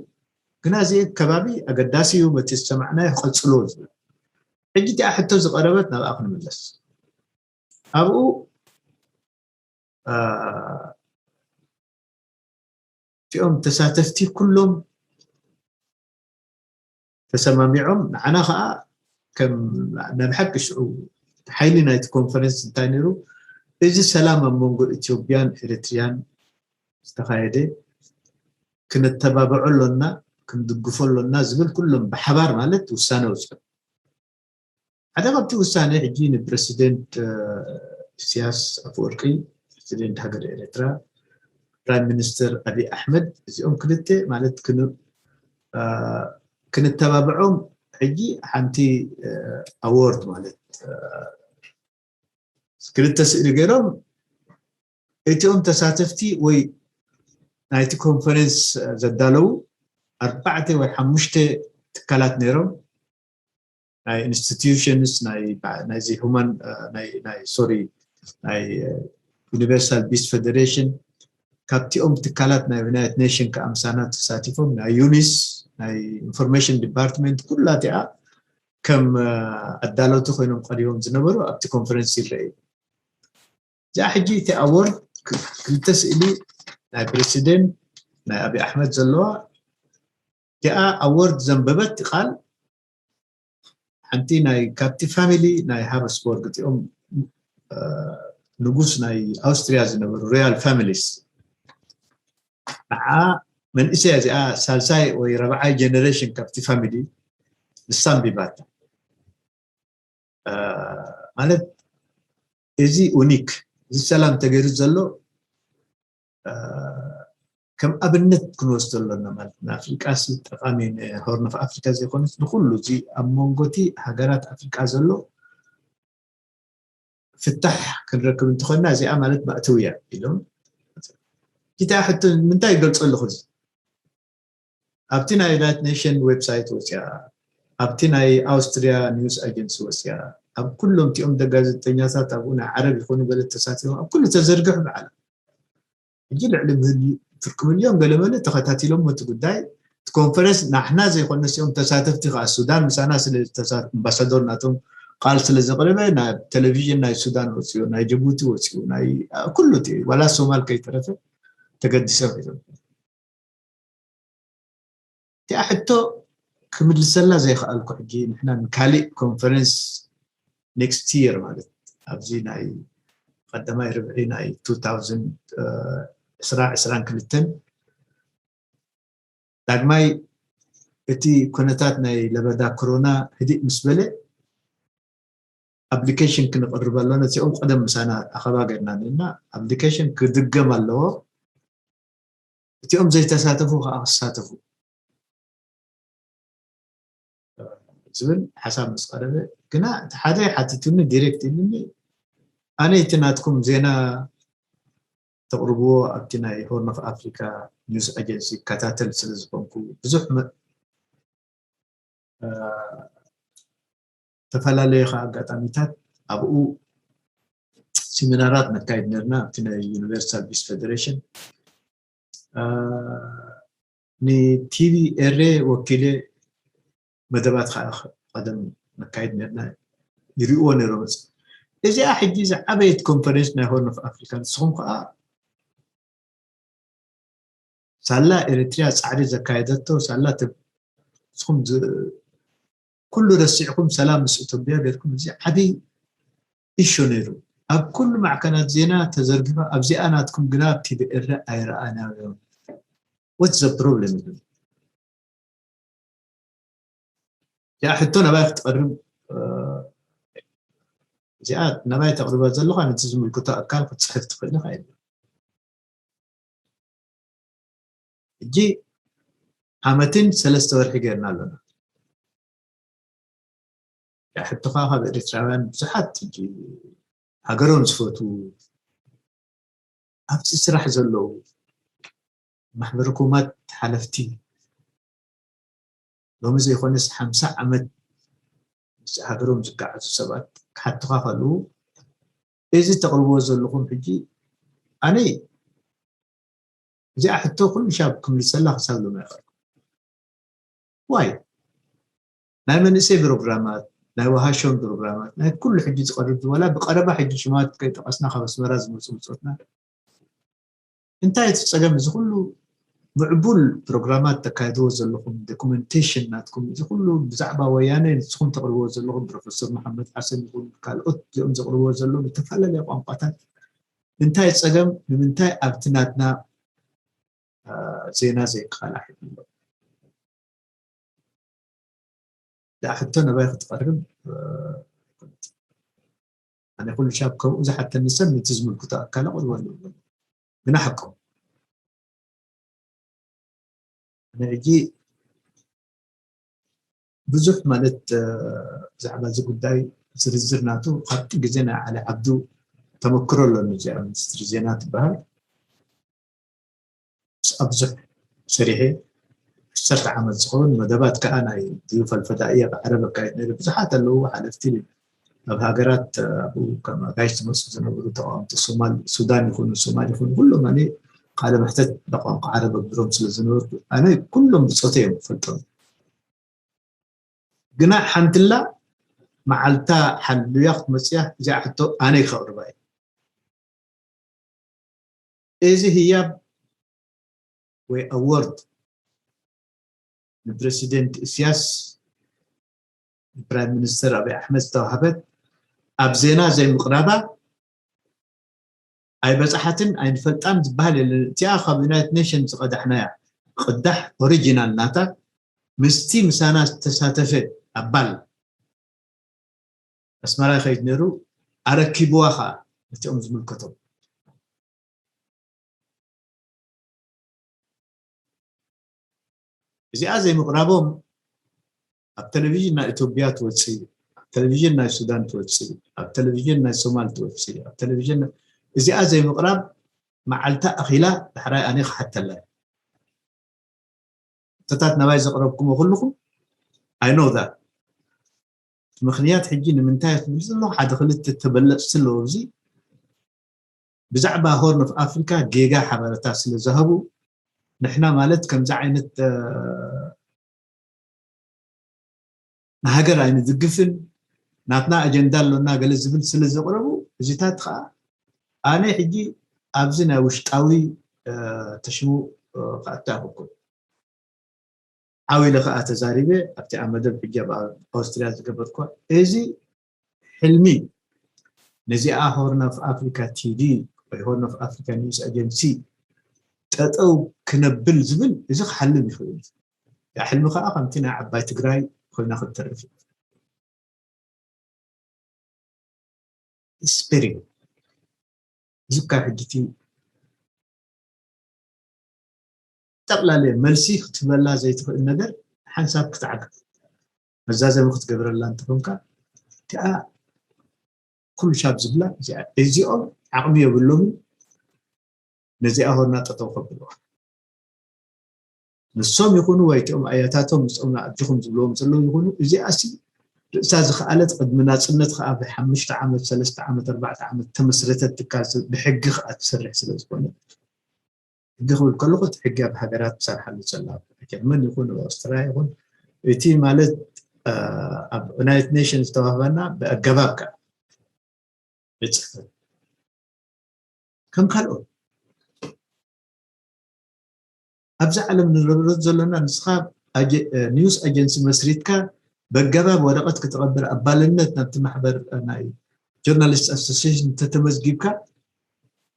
ግና እዚ ከባቢ ኣገዳሲ እዩ፣ በቲ ዝሰማዕናዮ ክቐፅልዎ ዝብል። ሕጂ እቲኣ ሕቶ ዝቐረበት ናብኣ ክንምለስ። ኣብኡ እቲኦም ተሳተፍቲ ኩሎም ተሰማሚዖም፣ ንዓና ከዓ ከም ናይ ብሓቂ ሽዑ ሓይሊ ናይቲ ኮንፈረንስ እንታይ ነይሩ፣ እዚ ሰላም ኣብ መንጎ ኢትዮጵያን ኤርትርያን ዝተኻየደ ክነተባብዖ ኣሎና ክንድግፎ ኣሎና ዝብል ኩሎም ብሓባር ማለት ውሳነ ወፅኦም። ሓደ ካብቲ ውሳነ ሕጂ ንፕረሲደንት ኢሳያስ ኣፈወርቂ ፕረሲደንት ሃገር ኤርትራ ፕራይም ሚኒስትር ኣብይ ኣሕመድ እዚኦም ክልተ ማለት ክንተባብዖም ሕጂ ሓንቲ ኣዎርድ ማለት ክልተ ስእሊ ገይሮም እቲኦም ተሳተፍቲ ወይ ናይቲ ኮንፈረንስ ዘዳለዉ ኣርባዕተ ወይ ሓሙሽተ ትካላት ነይሮም ናይ ኢንስቲትዩሽንስ ናይዚ ሁማን ናይ ሶሪ ናይ ዩኒቨርሳል ቢስ ፌደሬሽን ካብቲኦም ትካላት ናይ ዩናይትድ ኔሽን ከዓ ምሳና ተሳቲፎም ናይ ዩኒስ ናይ ኢንፎርሜሽን ዲፓርትመንት ኩላቲኣ ከም ኣዳለውቲ ኮይኖም ቀሪቦም ዝነበሩ ኣብቲ ኮንፈረንስ ይረአ እዩ። እዚኣ ሕጂ እቲ ኣዎርድ ክልተ ስእሊ ናይ ፕሬሲደንት ናይ ኣብይ ኣሕመድ ዘለዋ እቲኣ ኣዎርድ ዘንበበት ቃል ሓንቲ ናይ ካብቲ ፋሚሊ ናይ ሃበስቦርግ እቲኦም ንጉስ ናይ ኣውስትሪያ ዝነበሩ ሮያል ፋሚሊስ ንዓ መንእሰያ እዚኣ ሳልሳይ ወይ ረብዓይ ጀነሬሽን ካብቲ ፋሚሊ ንሳ ኣንቢባታ ማለት እዚ ኡኒክ እዚ ሰላም ተገይሩ ዘሎ ከም ኣብነት ክንወስዶ ኣለና ማለት ንኣፍሪቃ ሲ ጠቃሚ ንሆርን ኦፍ ኣፍሪካ ዘይኮነስ ንኩሉ እዚ ኣብ መንጎቲ ሃገራት ኣፍሪቃ ዘሎ ፍታሕ ክንረክብ እንተኾንና እዚኣ ማለት ማእተው እያ ኢሎም። ጊታ ሕቶ ምንታይ ይገልጾ ኣለኹ እዚ ኣብቲ ናይ ዩናይትድ ኔሽን ዌብሳይት ወፅያ ኣብቲ ናይ ኣውስትሪያ ኒውስ ኣጀንሲ ወፅያ ኣብ ኩሎም እቲኦም ደጋዜጠኛታት ኣብኡ ናይ ዓረብ ይኾኑ በለ ተሳቲፎም ኣብ ኩሉ ተዘርግሑ ብዓለም ሕጂ ልዕሊ ፍርቂ ሚልዮን ገለመለ ተኸታቲሎም እቲ ጉዳይ እቲ ኮንፈረንስ ናሕና ዘይኮነ ሲኦም ተሳተፍቲ ከዓ ሱዳን ምሳና ስለ ኣምባሳዶር ናቶም ቃል ስለ ዘቕረበ ናብ ቴሌቪዥን ናይ ሱዳን ወፅኡ ናይ ጅቡቲ ወፅኡ ናይ ኩሉ እቲ ዋላ ሶማል ከይተረፈ ተገዲሶም እዮም እቲኣ ሕቶ ክምልሰላ ዘይከኣልኩ ሕጂ ንሕና ንካሊእ ኮንፈረንስ ኔክስት የር ማለት ኣብዚ ናይ ቀዳማይ ርብዒ ናይ 2022 ዳግማይ እቲ ኩነታት ናይ ለበዳ ኮሮና ህዲእ ምስ በለ ኣፕሊኬሽን ክንቕርብ ኣሎ ነቲኦም ቀደም ምሳና ኣኸባ ገርና ነና ኣፕሊኬሽን ክድገም ኣለዎ እቲኦም ዘይተሳተፉ ከዓ ክሳተፉ ዝብል ሓሳብ ምስ ቀረበ ግና እቲ ሓደ ሓቲቱኒ ዲሬክት ኢሉኒ ኣነ እቲ ናትኩም ዜና ተቕርብዎ ኣብቲ ናይ ሆርን ኦፍ ኣፍሪካ ኒውስ ኣጀንሲ ይከታተል ስለ ዝኾንኩ ብዙሕ ተፈላለየ ከዓ ኣጋጣሚታት ኣብኡ ሲሚናራት ነካይድ ነርና ኣብቲ ናይ ዩኒቨርሳል ቢስ ፌደሬሽን ንቲቪ ኤሬ ወኪለ መደባት ከዓ ቀደም ነካይድ ነርና ይሪእዎ ነይሮም እዚኣ ሕጂ ዝዓበየት ኮንፈረንስ ናይ ሆርን ኦፍ ኣፍሪካ ንስኹም ከዓ ሳላ ኤርትርያ ፃዕሪ ዘካየደቶ ሳላ ንስኹም ኩሉ ረሲዕኩም ሰላም ምስ ኢትዮጵያ ገርኩም እዚ ዓብይ ኢሹ ነይሩ ኣብ ኩሉ ማዕከናት ዜና ተዘርጊሑ ኣብዚኣ ናትኩም ግና ኣብ ቲቪ ኤረ ኣይረኣናዮም what's the problem እዚኣ ሕቶ ናባይ ክትቐርብ እዚኣ ናባይ ተቕርባ ዘለኻ ነቲ ዝምልክቶ ኣካል ክትፅሕፍ ትኽእል ኢኻ ኢሉ ሕጂ ዓመትን ሰለስተ ወርሒ ገይርና ኣለና ሕቶኻ ካብ ኤርትራውያን ብዙሓት ሕጂ ሃገሮም ዝፈትዉ ኣብዚ ስራሕ ዘለዉ ማሕበረ ኮማት ሓለፍቲ ሎሚ ዘይኮነስ ሓምሳ ዓመት ምስ ሃገሮም ዝገዓዙ ሰባት ክሓቱኻ ከለዉ እዚ ተቕርብዎ ዘለኹም ሕጂ ኣነ እዚኣ ሕቶ ኩሉ ሻብ ክምልሰላ ክሳብ ሎሚ ኣይኽእል ዋይ ናይ መንእሰይ ፕሮግራማት ናይ ወሃሾን ፕሮግራማት ናይ ኩሉ ሕጂ ዝቐርብ ዝበላ ብቀረባ ሕጂ ሽማት ከይጠቐስና ካብ ኣስመራ ዝመፁ ብፆትና እንታይ እቲ ፀገም እዚ ኩሉ ምዕቡል ፕሮግራማት ተካይድዎ ዘለኹም ዶኩመንቴሽን ናትኩም እዚ ኩሉ ብዛዕባ ወያነ ንስኹም ተቕርብዎ ዘለኹም ፕሮፌሰር መሓመድ ሓሰን ይኹን ካልኦት እዚኦም ዘቕርብዎ ዘለዉ ብተፈላለየ ቋንቋታት እንታይ ፀገም ንምንታይ ኣብቲ ናትና ዜና ዘይቃላሕ ይብሎ እዛ ሕቶ ነባይ ክትቐርብ ኣነ ኩሉ ሻብ ከምኡ ዝሓተኒ ሰብ ነቲ ዝምልክቶ ኣካል ኣቕርበሉ ግና ሓቆም ሕጂ ብዙሕ ማለት ብዛዕባ እዚ ጉዳይ ዝርዝር ናቱ ካብቲ ግዜ ናይ ዓሊ ዓብዱ ተመክሮ ኣለኒ እዚኣ ሚኒስትሪ ዜና ትበሃል ኣብዙሕ ሰሪሐ ዓሰርተ ዓመት ዝኸውን መደባት ከዓ ናይ ድዩ ፈልፈዳ እያ ብዓረብ ኣካየድ ነይረ ብዙሓት ኣለዉ ሓለፍቲ ኣብ ሃገራት ኣብኡ ከም ኣጋይሽ ዝመፁ ዝነበሩ ተቃወምቲ ሶማል ሱዳን ይኹኑ ሶማል ይኹኑ ኩሎም ኣነ ቃለ መሕተት ብቋንቋ ዓረብ ኣግብሮም ስለ ዝነበርኩ ኣነ ኩሎም ብፆተ እዮም ፈልጦም ግና ሓንትላ መዓልታ ሓልያ ክትመፅያ እዚኣ ሕቶ ኣነ ከቕርባ እዩ እዚ ህያብ ወይ ኣዎርድ ንፕረሲደንት እስያስ ንፕራይም ሚኒስተር ኣብይ ኣሕመድ ዝተዋህበት ኣብ ዜና ዘይምቕራባ ኣይበፃሓትን ኣይንፈልጣን ዝበሃል የለን እቲኣ ካብ ዩናይትድ ኔሽን ዝቐዳሕናያ ቅዳሕ ኦሪጂናል ናታ ምስቲ ምሳና ዝተሳተፈ ኣባል ኣስመራ ይኸይድ ነይሩ ኣረኪብዋ ከዓ ነቲኦም ዝምልከቶም እዚኣ ዘይምቕራቦም ኣብ ቴሌቪዥን ናይ ኢትዮጵያ ትወፅእ፣ ኣብ ቴሌቪዥን ናይ ሱዳን ትወፅእ፣ ኣብ ቴሌቪዥን ናይ ሶማል ትወፅእ፣ ኣብ ቴሌቪዥን እዚኣ ዘይምቕራብ መዓልታ ኣኺላ ዳሕራይ ኣነ ክሓተላ እየ። ሕቶታት ናባይ ዘቕረብኩሞ ኩልኹም I know that። ምኽንያት ሕጂ ንምንታይ ትብል ዘለኹ ሓደ ክልተ ተበለፅቲ ኣለዎ። እዚ ብዛዕባ ሆርን ኦፍ ኣፍሪካ ጌጋ ሓበረታ ስለ ዝሃቡ ንሕና ማለት ከምዚ ዓይነት ንሃገር ኣይንድግፍን ናትና ኣጀንዳ ኣሎና ገለ ዝብል ስለ ዘቕረቡ እዚታት ከዓ ኣነ ሕጂ ኣብዚ ናይ ውሽጣዊ ተሽሙ ክኣቱ ኣይኮንኩን። ዓው ኢለ ከዓ ተዛሪበ ኣብቲ ኣብ መደብ ሕጂ ኣብ ኣውስትርያ ዝገበርኩ እዚ ሕልሚ ነዚኣ ሆርን ኦፍ ኣፍሪካ ቲቪ ወይ ሆርን ኦፍ ኣፍሪካ ኒውስ ኣጀንሲ ጠጠው ክነብል ዝብል እዚ ክሓልም ይኽእል። ያ ሕልሚ ከዓ ከምቲ ናይ ዓባይ ትግራይ ኮይና ክትተርፍ እያ። ስፒሪት እዚ ካብ ሕጂ እቲ ጠቕላላ መልሲ ክትበላ ዘይትኽእል ነገር ሓንሳብ ክትዓግብ መዛዘሚ ክትገብረላ እንተኾንካ እቲኣ ኩሉ ሻብ ዝብላ እዚኣ እዚኦም ዓቕሚ የብሎምን ነዚኣ ሆርና ጠጠው ከብልዋ ንሶም ይኹኑ ወይ እቲኦም ኣያታቶም ምስኦም ኣጆኹም ዝብልዎም ዘለዉ ይኹኑ እዚኣ ሲ ርእሳ ዝኸኣለት ቅድሚ ናፅነት ከዓ ብሓሙሽተ ዓመት ሰለስተ ዓመት ኣርባዕተ ዓመት ተመስረተት ትካል ብሕጊ ከዓ ትሰርሕ ስለ ዝኾነ ሕጊ ክብል ከለኹ እቲ ሕጊ ኣብ ሃገራት ትሰርሓሉ ዘላ ጀርመን ይኹን ኣብ ኣውስትራያ ይኹን እቲ ማለት ኣብ ዩናይትድ ኔሽን ዝተዋህበና ብኣገባብ ከዓ ቤት ፅሕፈት ከም ካልኦት ኣብዚ ዓለም ንረብረት ዘሎና ንስኻ ኒውስ ኣጀንሲ መስሪትካ በገባብ ወረቐት ክትቐብር ኣባልነት ናብቲ ማሕበር ናይ ጆርናሊስት ኣሶሲሽን እንተተመዝጊብካ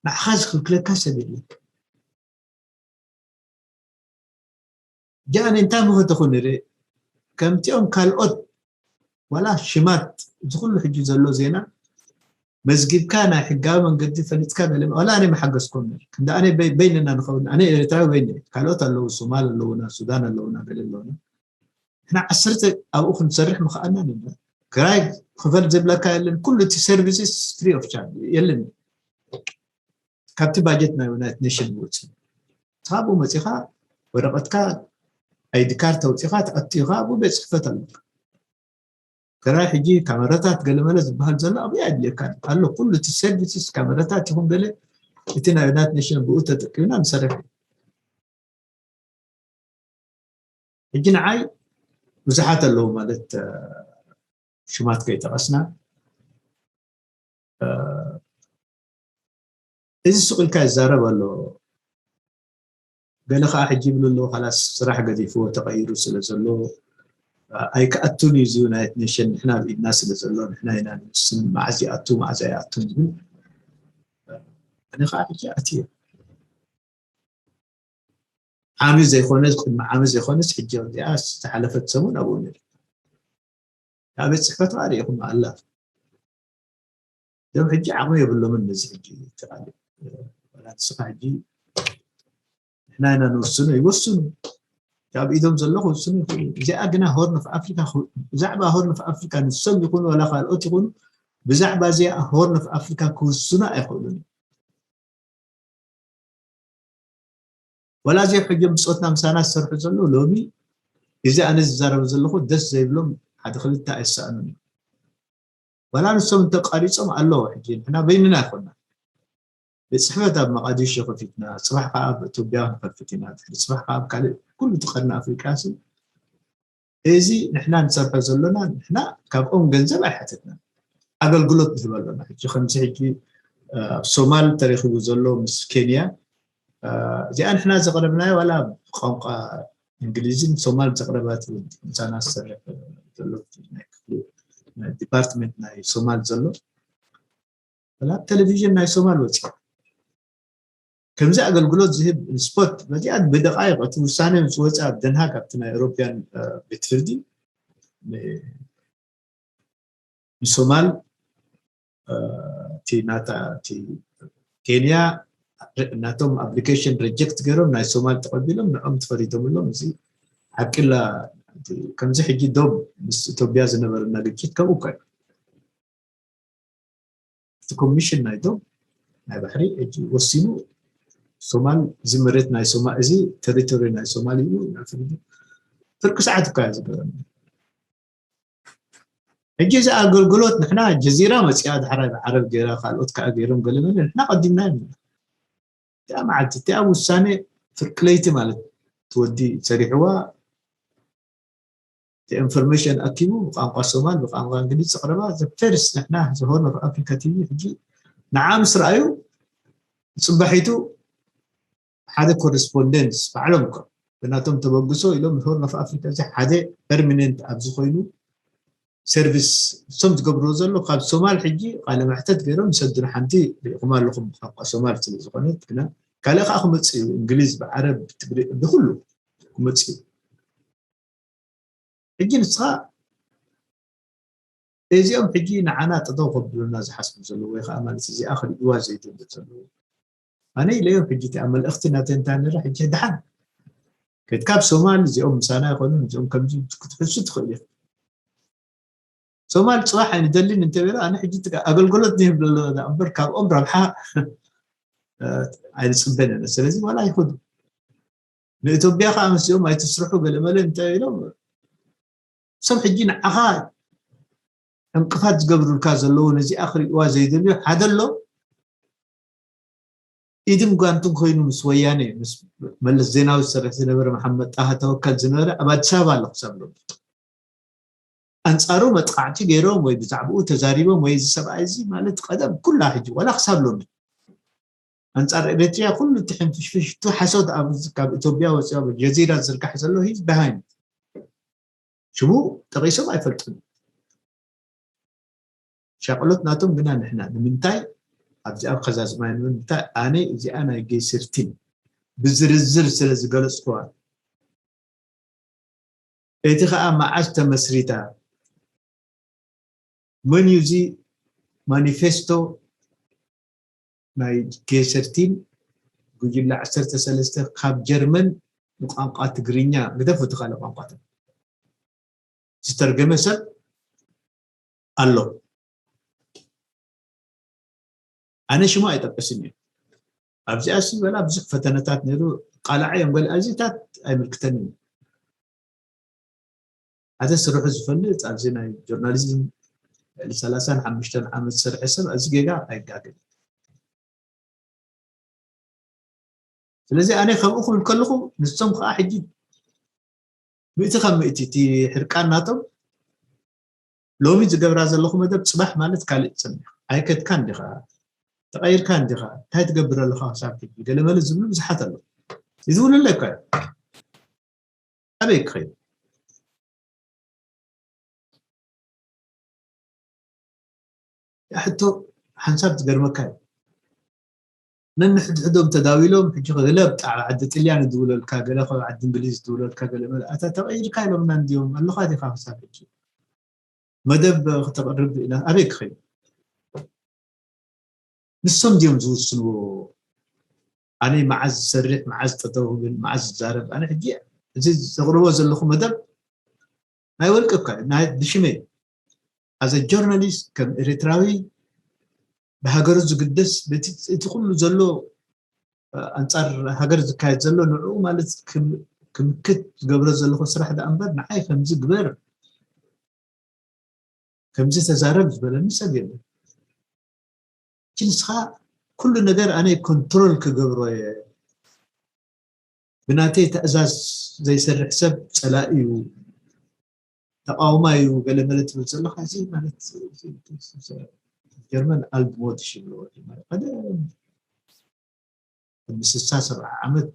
ንዓኻ ዝኽልክለካ ሰብ የለን። ጃን እንታይ ምኽትኹ ንርኢ ከምቲኦም ካልኦት ዋላ ሽማት እዚ ኩሉ ሕጂ ዘሎ ዜና መዝጊብካ ናይ ሕጋዊ መንገዲ ፈሊጥካ ገለ ዋላ ኣነ መሓገዝኩም ነር ክንዲ ኣነ በይንና ንኸውን ኣነ ኤርትራዊ በይነ ካልኦት ኣለዉ ሶማል ኣለዉና ሱዳን ኣለዉና ገለ ኣለዉና ንሕና ዓሰርተ ኣብኡ ክንሰርሕ ምኽኣና ንብላ ክራይ ክፈል ዝብለካ የለን ኩሉ እቲ ሰርቪስስ ፍሪ ኦፍ ቻርጅ የለን ካብቲ ባጀት ናይ ዩናይትድ ኔሽን ዝወፅእ ካብኡ መፂኻ ወረቐትካ ኣይዲ ካርድ ተውፂኻ ትኣቱ ኢኻ ኣብኡ ቤት ፅሕፈት ኣለካ ክራይ ሕጂ ካመራታት ገለመለ ዝበሃል ዘሎ ኣብኡ ኣድልየካ ኣሎ ኩሉ እቲ ሰርቪስስ ካመራታት ይኹን ገለ እቲ ናይ ዩናይትድ ኔሽን ብኡ ተጠቂምና ንሰርሕ ሕጂ ንዓይ ብዙሓት ኣለዉ ማለት ሽማት ከይጠቐስና እዚ ሱቕ ኢልካ ይዛረብ ኣሎ ገለ ከዓ ሕጂ ይብሉ ኣለዉ ካላስ ስራሕ ገዲፍዎ ተቐይሩ ስለ ዘሎ ኣይክኣቱን እዩ እዚ ዩናይትድ ኔሽን ንሕና ብኢድና ስለ ዘሎ ንሕና ኢና ንውስን መዓዝ ይኣቱ መዓዝ ኣይኣቱን ዝብል ኣነ ከዓ ሕጂ ኣትየ ዓሚ ዘይኮነስ ቅድሚ ዓሚ ዘይኮነስ ሕጂ እዚኣ ዝተሓለፈት ሰሙን ኣብኡ ነይሩ ኣብ ቤት ፅሕፈት ሪኢኹም ኣላ እዞም ሕጂ ዓቕሚ የብሎምን ነዚ ሕጂ ተቃሊ ንስኻ ሕጂ ንሕና ኢና ንወስኖ ይወስኑ ኣብ ኢዶም ዘሎ ክውስኑ ይኽእሉ እዚኣ ግና ሆርን ኦፍ ኣፍሪካ ብዛዕባ ሆርን ኦፍ ኣፍሪካ ንሶም ይኹኑ ወላ ካልኦት ይኹኑ ብዛዕባ እዚኣ ሆርን ኦፍ ኣፍሪካ ክውስኑ ኣይኽእሉን ዋላ እዚኦም ሕጂ ብፆትና ምሳና ዝሰርሑ ዘለዉ ሎሚ እዚ ኣነ ዝዛረብ ዘለኹ ደስ ዘይብሎም ሓደ ክልተ ኣይሰኣኑን እዮም ዋላ ንሶም እንተቃሪፆም ኣለዎ ሕጂ ንሕና በይንና ኣይኮና ቤት ፅሕፈት ኣብ መቃዲሾ ከፊትና ፅባሕ ከዓ ኣብ ኢትዮጵያ ክንከፍት ኢና ድሕሪ ፅባሕ ከዓ ኣብ ካልእ ኩሉ እቲ ቀርኒ ኣፍሪቃ ሲ እዚ ንሕና ንሰርሖ ዘሎና ንሕና ካብኦም ገንዘብ ኣይሓተትና ኣገልግሎት ንህብ ኣሎና ሕጂ ከምዚ ሕጂ ኣብ ሶማል ተረኪቡ ዘሎ ምስ ኬንያ እዚኣ ንሕና ዘቕረብናዮ ዋላ ቋንቋ እንግሊዝን ሶማል ዘቕረባት ምሳና ዝሰርሕ ዘሎ ናይ ክፍሊ ዲፓርትመንት ናይ ሶማል ዘሎ ኣብ ቴሌቪዥን ናይ ሶማል ወፂ ከምዚ ኣገልግሎት ዝህብ ስፖት በዚኣ ብደቃይቅ እቲ ውሳነ ምስ ወፀ ኣብ ደንሃግ ኣብቲ ናይ ኤሮፒያን ቤት ፍርዲ ንሶማል እቲ ናታ እቲ ኬንያ ናቶም ኣፕሊኬሽን ሪጀክት ገይሮም ናይ ሶማል ተቐቢሎም ንኦም ተፈሪዶምሎም እዚ ዓቂላ። ከምዚ ሕጂ ዶብ ምስ ኢትዮጵያ ዝነበረና ግጭት ከምኡ እኮ እዩ። እቲ ኮሚሽን ናይቶም ናይ ባሕሪ ሕጂ ወሲኑ ሶማል፣ እዚ መሬት ናይ ሶማል፣ እዚ ቴሪቶሪ ናይ ሶማል እዩ። ፍርቂ ሰዓት እኳ ዝገበረ ሕጂ እዚ ኣገልግሎት ንሕና ጀዚራ መፅኣ ድሕራይ ብዓረብ ገይራ ካልኦት ከዓ ገይሮም ገለመለ ንሕና ቀዲምና ኢና። እቲኣ መዓልቲ እቲኣ ውሳኔ ፍርቂ ለይቲ ማለት ትወዲ ሰሪሕዋ ኢንፎርሜሽን ኣኪቡ ብቋንቋ ሶማል ብቋንቋ እንግሊዝ ዘቕረባ ዘ ፈርስት ንሕና ዘሆርን ኦፍ ኣፍሪካ ቲቪ ሕጂ ንዓ ምስ ረኣዩ ፅባሒቱ ሓደ ኮረስፖንደንስ ባዕሎም እኮ ብናቶም ተበግሶ ኢሎም ሆርን ኦፍ ኣፍሪካ እዚ ሓደ ፐርሚነንት ኣብዚ ኮይኑ ሰርቪስ እሶም ዝገብርዎ ዘሎ ካብ ሶማል ሕጂ ቃለ መሕተት ገይሮም ይሰዱና ሓንቲ ሪኢኹም ኣለኹም ብቋንቋ ሶማል ስለ ዝኾነት ግና ካልእ ከዓ ክመፅእ እዩ እንግሊዝ ብዓረብ ብትግሪ ብኩሉ ክመፅእ እዩ። ሕጂ ንስኻ እዚኦም ሕጂ ንዓና ጠጠው ከብሉና ዝሓስቡ ዘለዉ ወይ ከዓ ማለት እዚኣ ክርእይዋ ዘይደልዩ ዘለዉ ኣነ ኢለዮም ሕጂ እቲኣ መልእኽቲ ናተንታ ነራ ሕጂ ድሓን ከድካ ኣብ ሶማል እዚኦም ምሳና ይኮኑ እዚኦም ከምዚ ክትሕሱ ትኽእል ኢኻ። ሶማል ፅባሕ ኣይንደልን እንተበለ ኣነ ሕጂ ኣገልግሎት ንህብ ኣለና እምበር ካብኦም ረብሓ ኣይንፅበን ኣለና። ስለዚ ዋላ ይኹዱ ንኢትዮጵያ ከዓ ምስዚኦም ኣይትስርሑ ገለመለ እንተ ኢሎም ሰብ ሕጂ ንዓኻ ዕንቅፋት ዝገብሩልካ ዘለዉ ነዚኣ ክርእዋ ዘይደልዩ ሓደ ኣሎ ኢድን ጓንትን ኮይኑ ምስ ወያነ ምስ መለስ ዜናዊ ዝሰርሕ ዝነበረ መሓመድ ጣሃ ተወከል ዝነበረ ኣብ ኣዲስ ኣበባ ኣሎ ክሳብ ሎሚ ኣንፃሩ መጥቃዕቲ ገይሮም ወይ ብዛዕባኡ ተዛሪቦም ወይ እዚ ሰብኣይ እዚ ማለት ቀደም ኩላ ሕጂ ዋላ ክሳብ ሎሚ ኣንፃር ኤሪትሪያ ኩሉ እቲ ሕንፍሽፍሽቱ ሓሶት ካብ ኢትዮጵያ ወፂኦ ጀዚራ ዝዝርጋሕ ዘሎ ሂዝ በሃይንድ ሽሙ ጠቂሶም ኣይፈልጡን። ሻቅሎት ናቶም ግና ንሕና ንምንታይ ኣብዚኣ ከዛዝማይ ንምንታይ ኣነ እዚኣ ናይ ጌስርቲን ብዝርዝር ስለ ዝገለፅኩዋ እቲ ከዓ መዓዝ ተመስሪታ መን እዩ እዚ ማኒፌስቶ ናይ ጌሰርቲን ጉጅለ ዓሰርተ ሰለስተ ካብ ጀርመን ንቋንቋ ትግርኛ ግደፍ እቲ ካልእ ቋንቋታት ዝተርገመ ሰብ ኣሎ። ኣነ ሽሙ ኣይጠቅስን እዩ። ኣብዚኣ ሲ በላ ብዙሕ ፈተነታት ነይሩ። ቃላዓ እዮም ገለ ኣዚታት ኣይምልክተን እዩ። ሓደ ስርሑ ዝፈልጥ ኣብዚ ናይ ጆርናሊዝም ልዕሊ ሰላሳን ሓሙሽተን ዓመት ዝሰርሐ ሰብ እዚ ጌጋ ኣይጋግን። ስለዚ ኣነ ከምኡ ክብል ከለኹ ንሶም ከዓ ሕጂ ምእቲ ካብ ምእቲ እቲ ሕርቃን ናቶም ሎሚ ዝገብራ ዘለኹ መደብ ፅባሕ ማለት ካልእ ፅንሕ ኣይከድካ እንዲኻ ተቐይርካ እንዲኻ እንታይ ትገብር ኣለኻ ክሳብ ሕጂ ገለመለ ዝብሉ ብዙሓት ኣለዉ። ይዝብሉለካ ኣበይ ክኸይድ ሕቶ ሓንሳብ ትገርመካ እዩ። ነንሕድሕዶም ተዳዊሎም ሕጂ ገለ ብጣዕ ዓዲ ጥልያን ዝብለልካ ገለ ካብ ዓዲ እንግሊዝ ዝብለልካ ገለ መለ ኣታ ተቐይርካ ኢሎምና እንዲዮም ኣለኻ ዲኻ ክሳብ ሕጂ መደብ ክተቕርብ ኢና ኣበይ ክኸይድ ንሶም ድዮም ዝውስንዎ ኣነ መዓዝ ዝሰርሕ መዓዝ ጠጠው ክብል መዓዝ ዝዛረብ ኣነ ሕጂ እዚ ዘቕርቦ ዘለኹ መደብ ናይ ወልቀካ ናይ ብሽመይ ኣዘ ጆርናሊስት ከም ኤርትራዊ ብሃገሩ ዝግደስ በቲ እቲ ኩሉ ዘሎ ኣንፃር ሃገር ዝካየድ ዘሎ ንዕኡ ማለት ክምክት ዝገብሮ ዘለኹ ስራሕ ዳኣ እምበር ንዓይ ከምዚ ግበር ከምዚ ተዛረብ ዝበለኒ ሰብ የለን። ንስኻ ኩሉ ነገር ኣነ ኮንትሮል ክገብሮ እየ ብናተይ ትእዛዝ ዘይሰርሕ ሰብ ፀላኢ እዩ ተቃውማ እዩ ገለ መለ ትብል ዘለካ እዚ ማለት ጀርመን ኣልድ ሞድሽ ይብልዎ ማለት ሓደ ቅድሚ ስሳ ሰብዓ ዓመት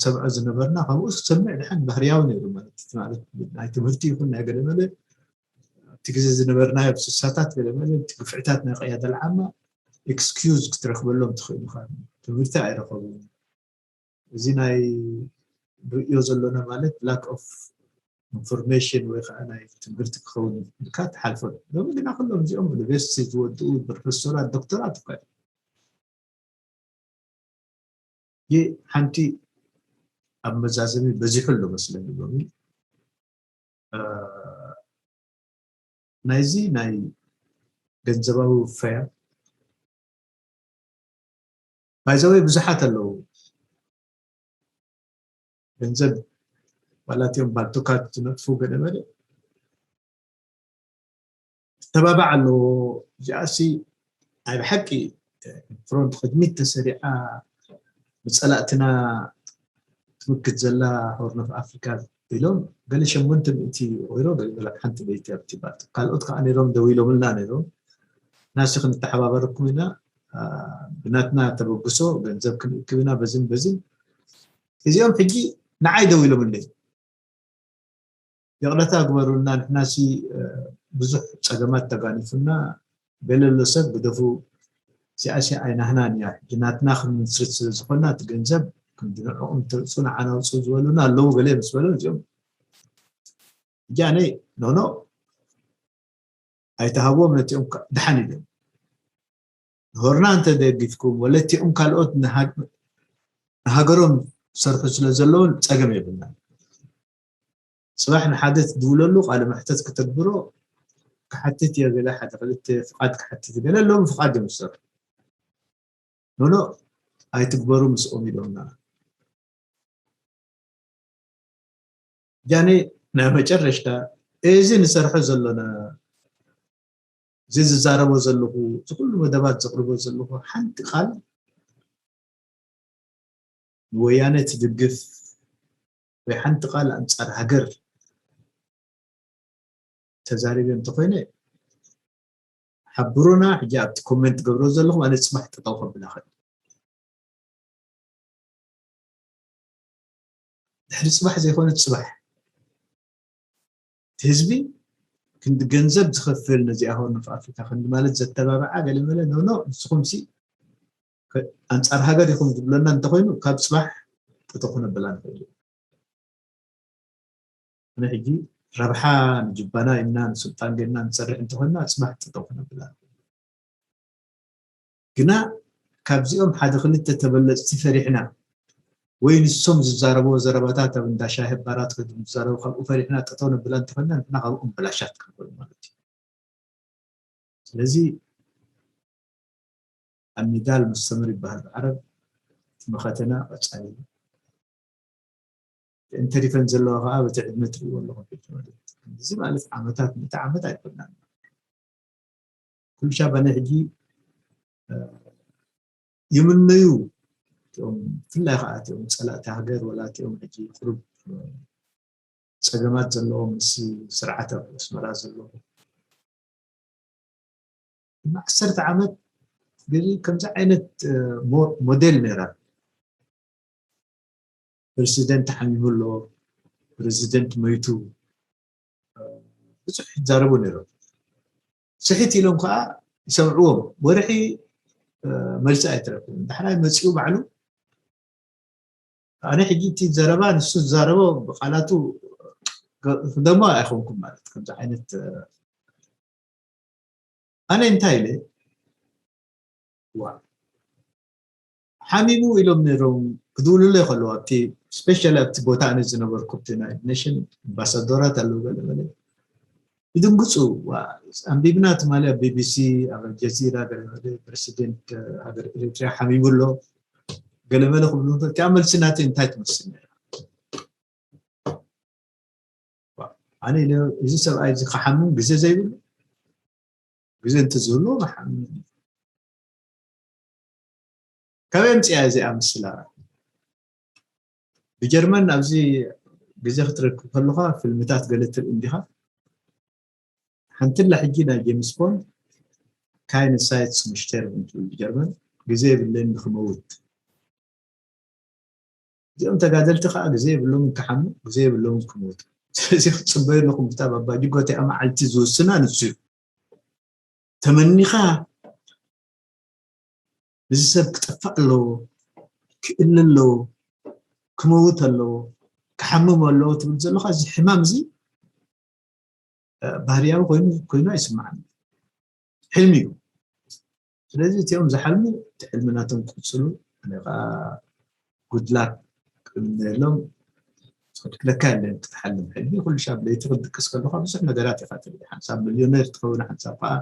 ሰብዖ ዝነበርና ከምኡ ክሰምዕ ድሓን ባህርያዊ ነይሩ ማለት እቲ ማለት ናይ ትምህርቲ ይኹን ናይ ገለ መለ ኣብቲ ግዜ ዝነበርናዮ ኣብ ስሳታት ገለ መለ እቲ ግፍዕታት ናይ ቀያደ ልዓማ ኤክስኪዩዝ ክትረክበሎም ትኽእል ኢኻ ትምህርቲ ኣይረኸቡን እዚ ናይ ንርእዮ ዘለና ማለት ላክ ኦፍ ኢንፎርሜሽን ወይ ከዓ ናይ ትምህርቲ ክኸውን ኢልካ ትሓልፎ ሎሚ ግና ኩሎም እዚኦም ዩኒቨርሲቲ ዝወድኡ ፕሮፌሰራት ዶክተራት እኳ ይህ ሓንቲ ኣብ መዛዘሚ በዚሑ ኣሎ መስለኒ ሎሚ። ናይዚ ናይ ገንዘባዊ ውፈያ ባይዘወይ ብዙሓት ኣለዉ። ገንዘብ ባላትዮም ባልቶካት ዝነጥፉ ገለ መለ ተባባዕ ኣለዎ። እዚኣሲ ናይ ብሓቂ ፍሮንት ቅድሚት ተሰሪዓ ብፀላእትና ትምክት ዘላ ሆርን ኦፍ ኣፍሪካ ኢሎም ገለ ሸሞንተ ሚእቲ ኮይኖ ገለ ሓንቲ በይቲ ኣብቲ ባልቶ ካልኦት ከዓ ነይሮም ደው ኢሎምልና ነይሮም ናሲ ክንተሓባበረኩም ኢና ብናትና ተበግሶ ገንዘብ ክንእክብ ኢና በዝን በዝን እዚኦም ሕጂ ንዓይ ደው ኢሎምለይ ይቕረታ ግበሩልና ንሕናሲ ብዙሕ ፀገማት ተጋኒፉና ገለሎ ሰብ ግደፉ እዚኣሲ ኣይናህናን እያ ሕጂ ናትና ክንምስርት ስለ ዝኾና እቲ ገንዘብ ክንድንዕኦም ተርፁ ንዓናውፁ ዝበሉና ኣለዉ ገለ ምስ በሉ እዚኦም ሕጂ ኣነ ኖኖ ኣይተሃብዎም ነቲኦም ድሓን ኢሎም ንሆርና እንተ ደጊፍኩም ወለቲኦም ካልኦት ንሃገሮም ሰርሑ ስለ ዘለውን ፀገም የብልና ፅባሕ ንሓደ ትድውለሉ ቃለ መሕተት ክትግብሮ ክሓትት እየ ገለ ሓደ ክልተ ፍቃድ ክሓትት ገለ ኣለዎም ፍቃድ እዮም ዝሰርሑ ኖኖ ኣይትግበሩ ምስኦም ኢሎምና ጃኒ ናይ መጨረሽታ እዚ ንሰርሖ ዘለና እዚ ዝዛረቦ ዘለኹ እዚ ኩሉ መደባት ዘቕርቦ ዘለኹ ሓንቲ ቃል ንወያነ ትድግፍ ወይ ሓንቲ ቃል ኣንጻር ሃገር ተዛሪበ እንተኾይነ ሓብሩና ሕጂ ኣብቲ ኮመንት ገብሮ ዘለኹም ኣነ ፅባሕ ጠጠው ከብላ ኸእል ድሕሪ ፅባሕ ዘይኮነ ፅባሕ እቲ ህዝቢ ክንዲ ገንዘብ ዝኸፍል ነዚኣ ሆርን ኦፍ ኣፍሪካ ክንዲ ማለት ዘተባብዓ ገለመለ ኖኖ ንስኹም ሲ ኣንፃር ሃገር ኢኹም ዝብለና እንተኮይኑ ካብ ፅባሕ ጠጠው ክነብላ ንኽእል እዩ ኣነ ሕጂ ረብሓ ንጅባና ኢልና ንስልጣን ጌርና ንሰርሕ እንተኮይና ፅባሕ ጠጠው ክነብላ ንኽእል ግና ካብዚኦም ሓደ ክልተ ተበለፅቲ ፈሪሕና ወይ ንሶም ዝዛረብዎ ዘረባታት ኣብ እንዳ ሻሂ ባራት ከይዶም ዝዛረቡ ካብኡ ፈሪሕና ጠጠው ነብላ እንተኮይና ንሕና ካብኦም በላሻት ክንኮን ማለት እዩ ስለዚ ኣኒዳል ሙስተምር ይበሃል ብዓረብ እቲ መኸተና ቀፃሊ እዩ እተን ተሪፈን ዘለዋ ከዓ በቲ ዕድመ ትሪእዎ ኣለኹም ሕጂ ማለት እዩ እዚ ማለት ዓመታት ምእቲ ዓመት ኣይኮናን ኩሉ ሻባነ ሕጂ ይምነዩ እቲኦም ብፍላይ ከዓ እቲኦም ፀላእቲ ሃገር ወላ እቲኦም ሕጂ ቅሩብ ፀገማት ዘለዎም ምስ ስርዓት ኣብ ኣስመራ ዘለዉ ዓሰርተ ዓመት ገዚ ከምዚ ዓይነት ሞዴል ነይራ ፕሬዚደንት ሓሚሙ ኣሎ ፕሬዚደንት መይቱ ብዙሕ ይዛረቡ ነይሮም ስሒት ኢሎም ከዓ ይሰምዕዎም ወርሒ መልሲ ኣይትረክብን ዳሕራይ መፂኡ ባዕሉ ኣነ ሕጂ እቲ ዘረባ ንሱ ዝዛረቦ ብቃላቱ ክደሞ ኣይኮንኩም ማለት ከምዚ ዓይነት ኣነ እንታይ ኢለ ዋ ሓሚሙ ኢሎም ነይሮም ክድውሉለይ ከለዉ ኣብቲ ስፔሻሊ ኣብቲ ቦታ ኣነ ዝነበርኩ ኣብቲ ናይ ኔሽን ኣምባሳደራት ኣለዉ ገለመለ ይድንግፁ ኣንቢብና ትማሊ ኣብ ቢቢሲ ኣብ ኣልጀዚራ ገለመለ ፕሬሲደንት ሃገር ኤሪትሪያ ሓሚሙ ኣሎ ገለመለ ክብሉ እቲኣ መልሲ ናተይ እንታይ ትመስል ነራ ኣነ እዚ ሰብኣይ እዚ ክሓምም ግዜ ዘይብሉ ግዜ እንተዝህልዎ ክሓምም ካበይ ኣምፅኣ እዚኣ ምስላ ብጀርመን ኣብዚ ግዜ ክትረክብ ከለካ ፊልምታት ገለ ትርኢ እንዲካ ሓንትላ ሕጂ ናይ ጀምስ ቦንድ ካይነ ሳይትስ ምሽተር ትብል ብጀርመን ግዜ የብለይን ንክመውት እዚኦም ተጋደልቲ ከዓ ግዜ የብሎምን ክሓሙ ግዜ የብሎምን ክመውቱ ስለዚ ክትፅበዩ ኣለኹም ክታብ ኣባጅጎ እቲኣ መዓልቲ ዝውስና ንሱ እዩ ተመኒኻ እዚ ሰብ ክጠፍእ ኣለዎ ክእለ ኣለዎ ክመውት ኣለዎ ክሓምም ኣለዎ ትብል ዘለካ እዚ ሕማም እዚ ባህርያዊ ኮይኑ ኮይኑ ኣይስማዓኒ ሕልሚ እዩ ስለዚ እቲኦም ዝሓልሙ እቲ ሕልሚ ናቶም ክቅፅሉ ኣነ ከዓ ጉድላክ ክምነየሎም። ዝኽልክለካ የለን ክትሓልም። ሕልሚ ኩሉ ሻብ ለይቲ ክትድቅስ ከለኻ ብዙሕ ነገራት ኢኻ ትርኢ። ሓንሳብ ሚልዮነር ትኸውን፣ ሓንሳብ ከዓ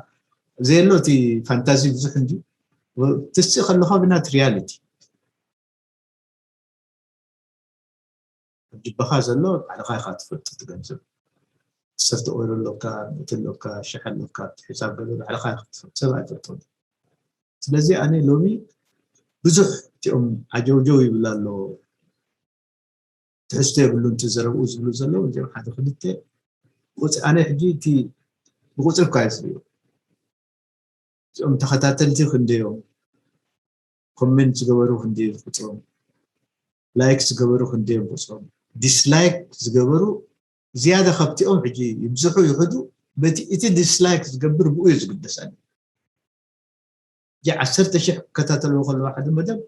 ዘየሎ እቲ ፋንታዚ ብዙሕ እንዲ ትስእ ከለኻ ብናት ሪያሊቲ ኣብ ጅባኻ ዘሎ ባዕልኻ ኢኻ ትፈልጦ። እቲ ገንዘብ ዓሰርተ ወረ ኣሎካ፣ ምእቲ ኣሎካ፣ ሽሕ ኣሎካ፣ ኣብቲ ሒሳብ ገለ ባዕልኻ ኢኻ ትፈልጦ፣ ሰብ ኣይፈልጦን። ስለዚ ኣነ ሎሚ ብዙሕ እቲኦም ዓጀውጀው ይብል ኣሎ፣ ትሕዝቶ የብሉን እቲ ዘረብኡ ዝብሉ ዘለዉ፣ እዚኦም ሓደ ክልተ ቁጽ-፣ ኣነ ሕጂ እቲ ብቁጽሪ እኳ እየ ዝሪኦ። እዚኦም ተኸታተልቲ ክንደዮም፣ ኮሜንት ዝገበሩ ክንደዮም ቁጽሮም፣ ላይክ ዝገበሩ ክንደዮም ቁጽሮም፣ ዲስላይክ ዝገበሩ ዝያዳ ካብቲኦም ሕጂ ይብዝሑ ይሕዱ፣ በቲ እቲ ዲስላይክ ዝገብር ብኡ እዩ ዝግደስ። ኣነ ሕጂ ዓሰርተ ሽሕ ክከታተልዎ ከለዉ ሓደ መደብ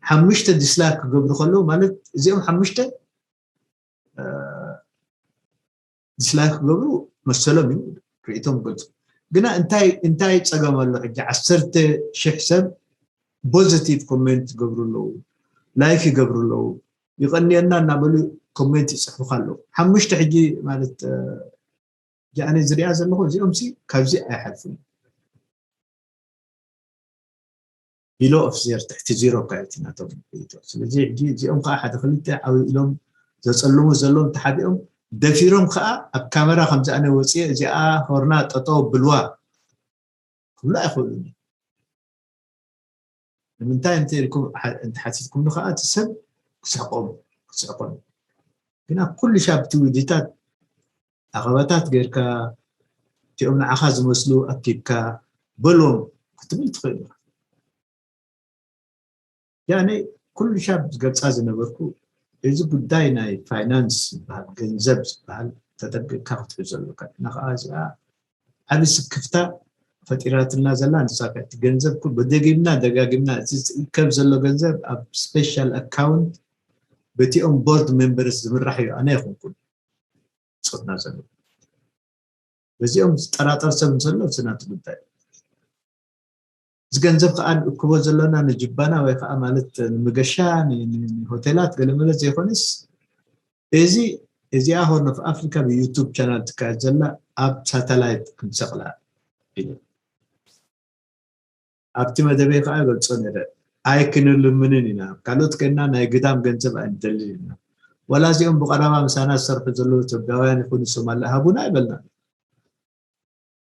ሓሙሽተ ዲስላይክ ክገብሩ ከለዉ ማለት እዚኦም ሓሙሽተ እ፣ ዲስላይክ ክገብሩ መሰሎም እዩ፣ ርእይቶም ክገልጹ። ግና እንታይ እንታይ ጸገም ኣሎ? ሕጂ ዓሰርተ ሽሕ ሰብ ፖዚቲቭ ኮሜንት ይገብሩ ኣለዉ፣ ላይክ ይገብሩ ኣለዉ፣ ይቐንየልና እናበሉ ኮሜንት ይጽሕፉኻ ኣለዉ። ሓሙሽተ ሕጂ ማለት እ፣ ሕጂ ኣነ ዝሪኣ ዘለኹ እዚኦም ሲ ካብዚ ኣይሓልፉን። ቢሎ ኦፍ ዜር ትሕቲ ዜሮ እኳ እዩ እቲ ናቶም ርእይቶ። ስለዚ ሕጂ እዚኦም ከዓ ሓደ ክልተ ዓው ኢሎም ዘጸልሙ ዘለዉ እንተሓቢኦም ደፊሮም ከዓ ኣብ ካሜራ ከምዚ ኣነ ወፅየ እዚኣ ሆርና ጠጠው ብልዋ ክብሉ ኣይኽእሉን። ንምንታይ እንተ ኢልኩም ሓ-፣ እንተሓቲትኩምኒ ከዓ እቲ ሰብ ክስሕቆም ክስሕቆም ግና ኩሉ ሻብ እቲ ውዲታት ዓቐባታት ጌርካ እቲኦም ንዓኻ ዝመስሉ ኣኪብካ በሎም ክትብል ትኽእል ኢኻ። ያኔ ኩሉ ሻብ ዝገልጻ ዝነበርኩ እዚ ጉዳይ ናይ ፋይናንስ ዝበሃል ገንዘብ ዝበሃል ተጠንቂቕካ ክትሕዞ ኣለካ። እና ከዓ እዚኣ ዓቢ ስክፍታ ፈጢራትና ዘላ ንሳ ከ እቲ ገንዘብ ኩ-፣ ብደጊምና ደጋጊምና እቲ ዝእከብ ዘሎ ገንዘብ ኣብ ስፔሻል ኣካውንት በቲኦም ቦርድ ሜምበርስ ዝምራሕ እዩ፣ ኣነ ኣይኮንኩን። ጾትና ዘሎ በዚኦም ዝጠራጠር ሰብ እንተሎ እቲ ናቱ ጉዳይ። እዚ ገንዘብ ከዓ ንእክቦ ዘለና ንጅባና ወይ ከዓ ማለት ንመገሻ ን-፣ ን-፣ ንሆቴላት ገለመለ ዘይኮነስ እዚ እዚኣ ሆርን ኦፍ ኣፍሪካ ብዩቱብ ቻናል ትካየድ ዘላ ኣብ ሳተላይት ክንሰቕላ ኢሉ። ኣብቲ መደበይ ከዓ ይገልጾ ነይረ። ኣይክንልምንን ኢና፣ ካልኦት ኮይንና ናይ ግዳም ገንዘብ ኣይንደልን ኢና። ዋላ እዚኦም ብቐረባ ምሳና ዝሰርሑ ዘለዉ ኢትዮጵያውያን ይኹኑ ሶማል ሃቡና ኣይበልናን።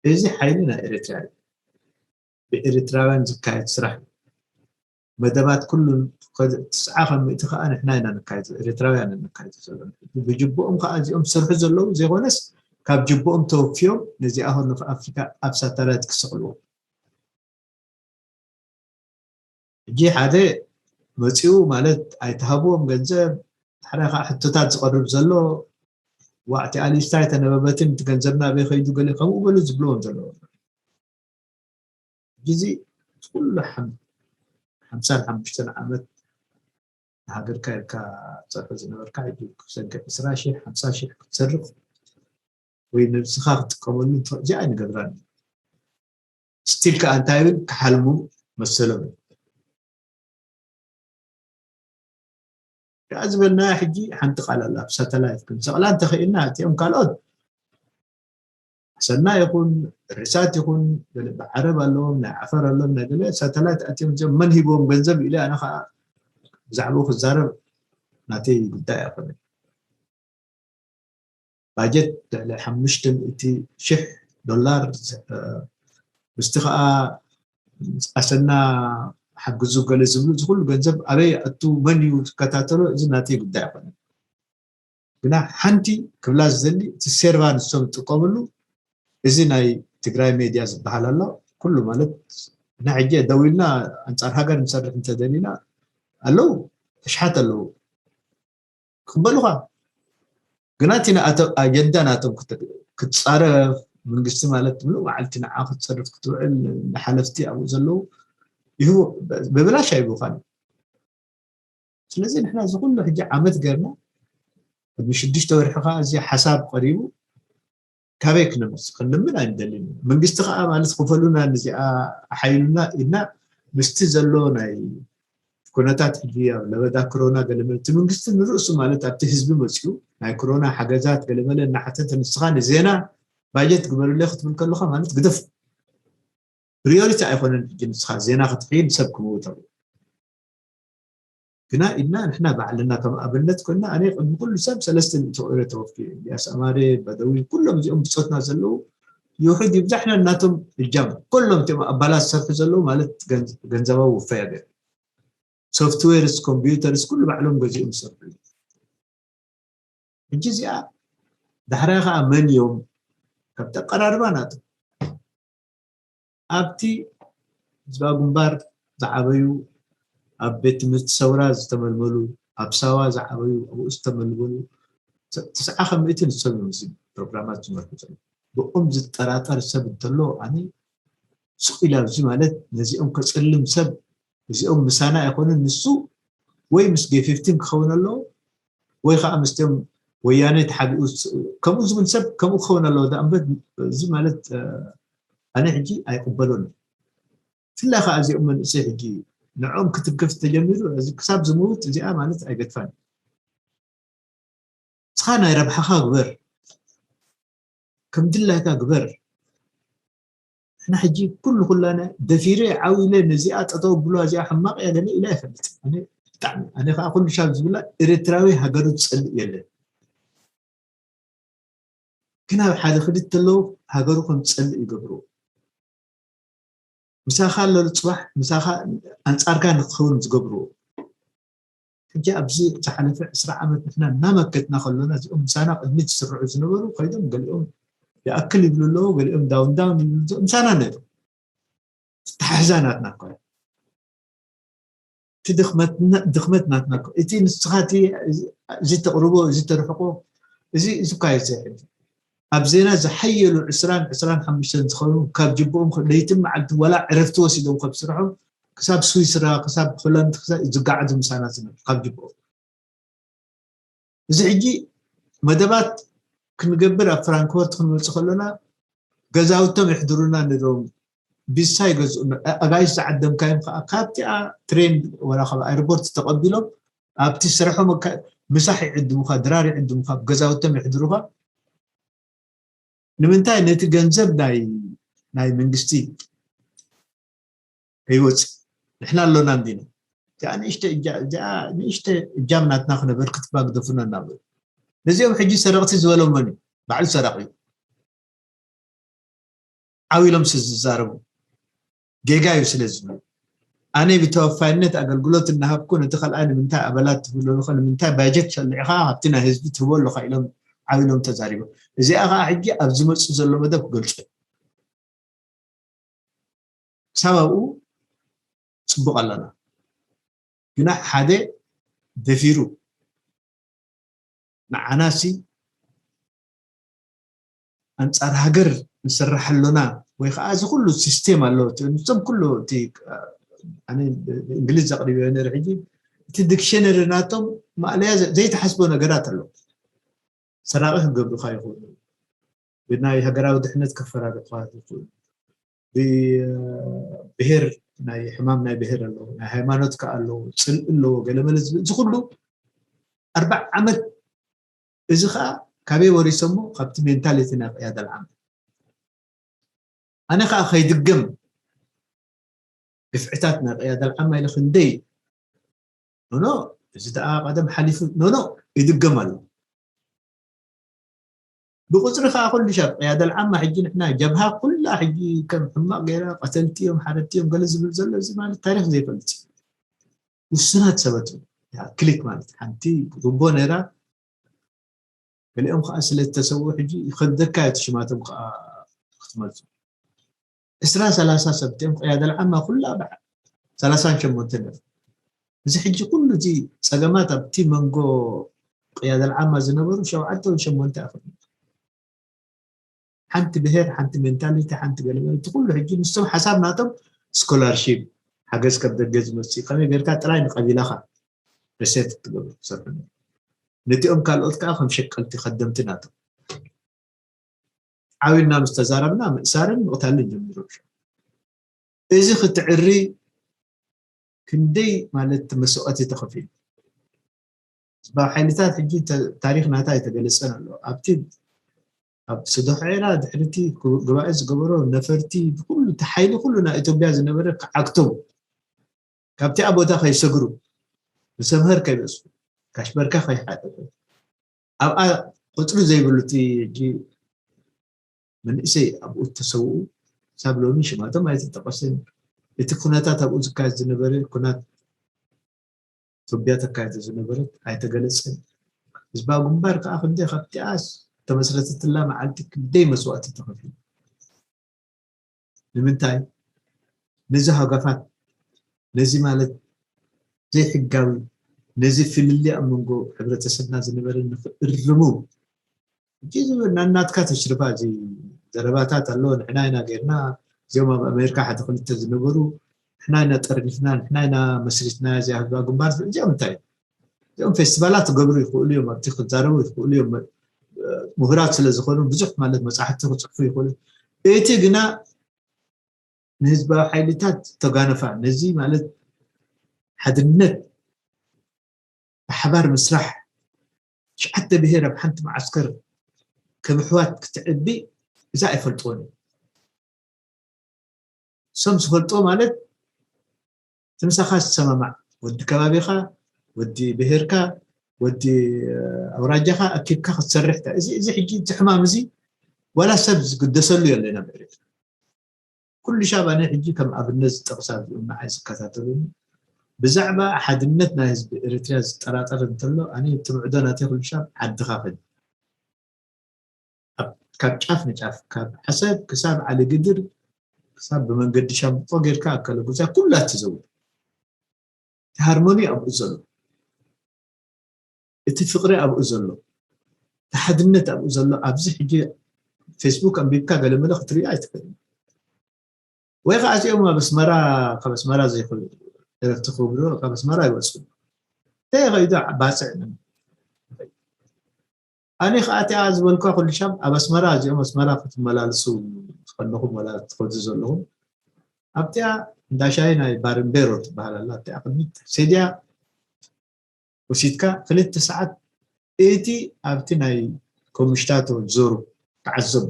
እዚ ሓይሊ ናይ ኤርትራ እዩ። ብኤርትራውያን ዝካየድ ስራሕ እዩ። መደባት ኩሉን ከ-፣ ትስዓ ካብ ሚእቲ ከዓ ንሕና ኢና ነካይዶ፣ ኤርትራውያን ነካይዶ ዘለና። ብጅብኦም ከዓ እዚኦም ዝሰርሑ ዘለዉ ዘይኮነስ ካብ ጅብኦም ተወፍዮም ነዚኣ ሆርን ኦፍ ኣፍሪካ ኣብ ሳተላይት ክሰቕልዎ። ሕጂ ሓደ መፂኡ ማለት ኣይተሃብዎም ገንዘብ፣ ሓደ ከዓ ሕቶታት ዝቐርብ ዘሎ ዋዕቲ ኣሊስታ ኣይተነበበትን እቲ ገንዘብና ኣበይ ከይዱ ገለ ከምኡ በሉ ዝብልዎም ዘለዉ። ሕጂ እዚ ኩሉ ሓም-፣ ሓምሳን ሓሙሽተን ዓመት ንሃገርካ ኢልካ ትሰርሖ ዝነበርካ ሕጂ ብሰንኪ ዕስራ ሺሕ ሓምሳ ሺሕ ክትሰርቕ ወይ ነብስኻ ክትጥቀመሉ ትኽእል እዚኣ ኣይንገብራን። ስቲል ከዓ እንታይ ይብል ክሓልሙ መሰሎም እዩ። ከዓ ዝበልናያ ሕጂ ሓንቲ ቃል ኣላ ኣብ ሳተላይት ክንሰቕላ እንተኽእልና እቲኦም ካልኦት ሰና ይኹን ርሳት ይኹን ገለ ብዓረብ ኣለዎም ናይ ዓፈር ኣለዎም ናይ ገለ ሳተላይት ኣትዮም እዚኦም መን ሂብዎም ገንዘብ ኢለ ኣነ ከዓ ብዛዕባኡ ክዛረብ ናተይ ጉዳይ ኣይኮነን። ባጀት ልዕሊ ሓሙሽተ ሚእቲ ሽሕ ዶላር ምስቲ ከዓ ኣሰና ሓግዙ ገለ ዝብሉ እዚ ኩሉ ገንዘብ ኣበይ ኣቱ መን እዩ ዝከታተሎ እዚ ናተይ ጉዳይ ኣይኮነን። ግና ሓንቲ ክብላ ዝደሊ እቲ ሴርቫ ንሶም ዝጥቀምሉ እዚ ናይ ትግራይ ሜድያ ዝበሃል ኣሎ። ኩሉ ማለት ንሕጂ ደዊልና ኣንፃር ሃገር ንሰርሕ እንተደሊና ኣለዉ ኣሽሓት ኣለዉ ክበሉኻ ግና እቲ ንኣቶ ኣጀንዳ ናቶም ክት-፣ ክትፃረፍ መንግስቲ ማለት ምሉእ መዓልቲ ንዓ ክትፀርፍ ክትውዕል ንሓለፍቲ ኣብኡ ዘለዉ ይህቡ ብብላሽ ኣይብኻን። ስለዚ ንሕና እዚ ኩሉ ሕጂ ዓመት ገርና ቅድሚ ሽዱሽተ ወርሒ ከዓ እዚ ሓሳብ ቀሪቡ ካበይ ክነምስ ክንልምን ኣይንደልን። መንግስቲ ከዓ ማለት ክፈሉና ንዚኣ ሓይሉና ኢልና ምስቲ ዘሎ ናይ ኩነታት ሕጂ ኣብ ለበዳ ኮሮና ገለመለ እቲ መንግስቲ ንርእሱ ማለት ኣብቲ ህዝቢ መፅኡ ናይ ኮሮና ሓገዛት ገለመለ እናሓተተ ንስኻ ንዜና ባጀት ግበርለ ክትብል ከለኻ ማለት ግደፍ። ፕሪዮሪቲ ኣይኮነን ሕጂ ንስኻ ዜና ክትሕይል ሰብ ክምውት ኣለዎ። ግና ኢልና ንሕና ባዕልና ከም ኣብነት ኮይና ኣነ ቅድሚ ኩሉ ሰብ ሰለስተ ሚእቲ ቆይረ ተወፊ ኢልያስ ኣማረ በደዊ ኩሎም እዚኦም ብፆትና ዘለዉ ይውሕድ ይብዛሕ ናቶም እጃም ኩሎም እቲኦም ኣባላት ዝሰርሑ ዘለዉ ማለት ገንዘባዊ ውፈያ ገይሩ ሶፍትዌርስ ኮምፒውተርስ ኩሉ ባዕሎም ገዚኦም ዝሰርሑ ሕጂ እዚኣ ዳሕራይ ከዓ መን እዮም ካብቲ ኣቀራርባ ናቱ ኣብቲ ህዝባዊ ግንባር ዝዓበዩ ኣብ ቤት ትምህርቲ ሰውራ ዝተመልመሉ ኣብ ሳዋ ዝዓበዩ ኣብኡ ዝተመልመሉ ትስዓ ከምእቲ ንሶም እዮም እዚ ፕሮግራማት ዝመርሑ ዘለዉ ብኦም ዝጠራጠር ሰብ እንተሎ ኣነ ስቕ ኢላ ኣብዚ ማለት ነዚኦም ከፅልም ሰብ እዚኦም ምሳና ኣይኮኑን ንሱ ወይ ምስ ጌፊፍቲን ክኸውን ኣለዎ ወይ ከዓ ምስቶም ወያነ ተሓቢኡ ከምኡ ዝብል ሰብ ከምኡ ክኸውን ኣለዎ ዳ እምበር እዚ ማለት ኣነ ሕጂ ኣይቅበሎን ብፍላይ ከዓ እዚኦም መንእሰይ ሕጂ ንዕኦም ክትንክፍ ተጀሚሩ እዚ ክሳብ ዝምውት እዚኣ ማለት ኣይገድፋን ንስኻ ናይ ረብሓኻ ግበር ከም ድላይካ ግበር ንሕና ሕጂ ኩሉ ኩላና ደፊረ ዓው ኢለ ነዚኣ ጠጠው ብሎ እዚኣ ሕማቕ እያ ገለ ኢለ ኣይፈልጥ ኣነ ብጣዕሚ ኣነ ከዓ ኩሉ ሻብ ዝብላ ኤርትራዊ ሃገሩ ዝፀልእ የለን ግን ኣብ ሓደ ክልተ ኣለዉ ሃገሩ ከም ዝፀልእ ይገብሩ ምሳኻ ኣለሉ ፅባሕ ምሳኻ ኣንፃርካ ንክኸውን ዝገብሩ ሕጂ ኣብዚ ዝሓለፈ ዕስራ ዓመት ንሕና እናመከትና ከሎና እዚኦም ምሳና ቅድሚት ዝስርዑ ዝነበሩ ከይዶም ገሊኦም ይኣክል ይብሉ ኣለዉ ገሊኦም ዳውን ዳውን ይብሉ ኣለዉ ምሳና ነይሩ ተሓሕዛ ናትና እኮ እቲ ድኽመት ናትና እኮ እቲ ንስኻ እቲ እዚ ተቕርቦ እዚ ተርሕቆ እዚ እዚ እኳ ይዘሕል ኣብ ዜና ዝሓየሉ ዕስራን ዕስራን ሓሙሽተን ዝኾኑ ካብ ጅብኦም ለይትን መዓልቲ ወላ ዕረፍቲ ወሲዶም ካብ ስርሖም ክሳብ ስዊስራ ክሳብ ሆላንድ ክሳብ ዝጋዓዙ ምሳና ዝነብር ካብ ጅብኦም እዚ ሕጂ መደባት ክንገብር ኣብ ፍራንክፈርት ክንመፅእ ከለና ገዛውቶም የሕድሩና ነይሮም ቢሳ ይገዝኡ ኣጋይሽ ዝዓደምካዮም ከዓ ካብቲኣ ትሬን ወላ ካብ ኣየርፖርት ተቐቢሎም ኣብቲ ስርሖም ምሳሕ ይዕድሙካ ድራር ይዕድሙካ ገዛውቶም የሕድሩካ ንምንታይ ነቲ ገንዘብ ናይ ናይ መንግስቲ ከይወፅእ ንሕና ኣሎና እንዲና እዚኣ ንእሽተ እጃ- እዚኣ ንእሽተ እጃም ናትና ክነበርክት ባ ግደፉና እናበሉ ነዚኦም ሕጂ ሰረቕቲ ዝበሎም መን እዩ ባዕሉ ሰራቂ እዩ ዓው ኢሎም ስለ ዝዛረቡ ጌጋ እዩ ስለ ዝብሉ ኣነ ብተወፋይነት ኣገልግሎት እናሃብኩ ነቲ ካልኣይ ንምንታይ ኣባላት ትህብሉ ኣለኻ ንምንታይ ባጀት ሸሊዕኻ ካብቲ ናይ ህዝቢ ትህቦ ኣለኻ ኢሎም ዓው ኢሎም ተዛሪቦም እዚኣ ከዓ ሕጂ ኣብ ዝመፅእ ዘሎ መደብ ክገልፁ እዮም ክሳብ ኣብኡ ፅቡቕ ኣለና ግና ሓደ ደፊሩ ንዓናሲ ኣንፃር ሃገር ንስራሕ ኣሎና ወይ ከዓ እዚ ኩሉ ሲስቴም ኣሎ እቲ- ንሶም ኩሉ እቲ ኣነ እንግሊዝ ዘቕሪበዮ ነይረ ሕጂ እቲ ዲክሽነሪ ናቶም ማእለያ ዘ- ዘይተሓስቦ ነገራት ኣሎ ሰራቂ ክገብሩካ ይኽእሉ ብናይ ሃገራዊ ድሕነት ከፈራርቑካ ይኽእሉ ብብሄር ናይ ሕማም ናይ ብሄር ኣለዎ ናይ ሃይማኖት ከዓ ኣለዎ ፅልኢ ኣለዎ ገለመለ ዝብል እዚ ኩሉ ኣርባዕ ዓመት እዚ ከዓ ካበይ ወሪሶሞ ካብቲ ሜንታሊቲ ናይ ቅያድ ኣልዓማ ኣነ ከዓ ከይድገም ግፍዕታት ናይ ቅያድ ኣልዓማ ኢለ ክንደይ ኖኖ እዚ ደኣ ቀደም ሓሊፉ ኖኖ ይድገም ኣሎ ብቁፅሪ ከዓ ኩሉ ሻብ ቅያድ ኣልዓማ ሕጂ ንሕና ጀብሃ ኩላ ሕጂ ከም ሕማቅ ገይራ ቀተልቲ እዮም ሓረድቲ እዮም ገለ ዝብል ዘሎ እዚ ማለት ታሪክ ዘይፈልጥ እዩ ውሱናት ሰባት እዮም ክሊክ ማለት ሓንቲ ሩቦ ነይራ ገሊኦም ከዓ ስለ ዝተሰውኡ ሕጂ ይኸብደካ እቲ ሽማቶም ከዓ ክትመልሱ ዕስራ ሰላሳ ሰብ እቲኦም ቅያደ ልዓማ ኩላ በዓ ሰላሳን ሸሞንተን ነይሩ እዚ ሕጂ ኩሉ እዚ ፀገማት ኣብቲ መንጎ ቅያደ ልዓማ ዝነበሩ ሸውዓተ ወይ ሸሞንተ ኣኽል ሓንቲ ብሄር ሓንቲ ሜንታሊቲ ሓንቲ ገለመለ እቲ ኩሉ ሕጂ ንሶም ሓሳብ ናቶም ስኮላርሺፕ ሓገዝ ካብ ደገ ዝመፅእ ከመይ ጌርካ ጥራይ ንቀቢላኻ ሪሴት ትገብሩ ትሰርሑ ነቲኦም ካልኦት ከዓ ከም ሸቀልቲ ከደምቲ ናቶም ዓው ኢልና ምስ ተዛረብና ምእሳርን ምቕታልን ጀሚሮም እዚ ክትዕሪ ክንደይ ማለት መስዋእቲ ተኸፊሉ። ህዝባዊ ሓይልታት ሕጂ ተ- ታሪኽ ናታ ኣይተገለጸን ኣሎ። ኣብቲ ኣብ ስዶሕ ዒራ ድሕሪቲ ጉባኤ ዝገበሮ ነፈርቲ ብኩሉ እቲ ሓይሊ ኩሉ ናይ ኢትዮጵያ ዝነበረ ክዓግቶም፣ ካብቲኣ ቦታ ከይሰግሩ፣ ብሰምሀር ከይበፅሑ፣ ካሽበርካ ከይሓጠጡ፣ ኣብኣ ቁፅሪ ዘይብሉ እቲ ሕጂ መንእሰይ ኣብኡ ዝተሰውኡ ክሳብ ሎሚ ሽማቶም ኣይተጠቐስን። እቲ ኩነታት ኣብኡ ዝካየድ ዝነበረ ኩናት ኢትዮጵያ ተካይዶ ዝነበረት ኣይተገለጸን። ህዝባዊ ግንባር ከዓ ክንደይ ካብቲኣስ ተመስረተትላ መዓልቲ ክንደይ መስዋእቲ ተኸፊሉ። ንምንታይ? ነዚ ሃገፋት፣ ነዚ ማለት ዘይሕጋዊ፣ ነዚ ፍልልይ ኣብ መንጎ ሕብረተሰብና ዝነበረ ንኽእርሙ። ሕጂ ዝብል ናናትካ ተሽርፋ እዚ ዘረባታት ኣሎ። ንሕና ኢና ጌርና፣ እዚኦም ኣብ ኣሜሪካ ሓደ ክልተ ዝነበሩ ንሕና ኢና ጠርኒፍና፣ ንሕና ኢና መስሪትና እዚኣ ህዝባ ግንባር። እዚኦም እንታይ እዮም? እዚኦም ፌስቲቫላት ክገብሩ ይኽእሉ እዮም፣ ኣብቲ ክዛረቡ ይኽእሉ እዮም። ምሁራት ስለ ዝኾኑ ብዙሕ ማለት መፅሓፍቲ ክፅሕፉ ይኽእሉ። እቲ ግና ንህዝባዊ ሓይልታት ዝተጋነፋ፣ ነዚ ማለት ሓድነት፣ ብሓባር ምስራሕ፣ ትሽዓተ ብሄር ኣብ ሓንቲ መዓስከር ከም ኣሕዋት ክትዕቢ፣ እዛ ኣይፈልጥዎን እዮም። እሶም ዝፈልጥዎ ማለት እቲ ምሳኻ ዝሰማማዕ ወዲ ከባቢኻ፣ ወዲ ብሄርካ፣ ወዲ ኣውራጃኻ ኣኪብካ ክትሰርሕ። እዚ እዚ ሕጂ እቲ ሕማም እዚ ዋላ ሰብ ዝግደሰሉ የለን ኣብ ኤርትራ። ኩሉ ሻብ ኣነ ሕጂ ከም ኣብነት ዝጠቕሳ እዚኦም ንዓይ ዝከታተሉኒ ብዛዕባ ሓድነት ናይ ህዝቢ ኤርትራ ዝጠራጠር እንተሎ ኣነ እቲ ምዕዶ ናተይ ኩሉ ሻብ ዓድኻ ከድ ካብ ጫፍ ንጫፍ ካብ ዓሰብ ክሳብ ዓሊ ግድር ክሳብ ብመንገዲ ሻምብቆ ጌርካ ኣከለ ጉዛይ ኩላ ትዘውር። እቲ ሃርሞኒ ኣብኡ ዘሎ፣ እቲ ፍቕሪ ኣብኡ ዘሎ፣ እቲ ሓድነት ኣብኡ ዘሎ ኣብዚ ሕጂ ፌስቡክ ኣንቢብካ ገለመለ ክትሪኦ ኣይትኽእልን። ወይ ከዓ እዚኦም ኣብ ኣስመራ ካብ ኣስመራ ዘይኽእሉ ዕረፍቲ ክብሉ ካብ ኣስመራ ይወፁ። እንታይ ከይዱ ባፅዕ ኣነ ከዓ እቲኣ ዝበልኳ ኩሉ ሻብ ኣብ ኣስመራ እዚኦም ኣስመራ ክትመላልሱ ዝኸለኹም ወላ ትኸዱ ዘለኹም ኣብቲኣ እንዳሻይ ናይ ባርንቤሮ ትበሃል ኣላ ኣብቲኣ ቅድሚት ሴድያ ወሲድካ ክልተ ሰዓት እቲ ኣብቲ ናይ ኮምሽታቶ ዞሩ ተዓዘቦ።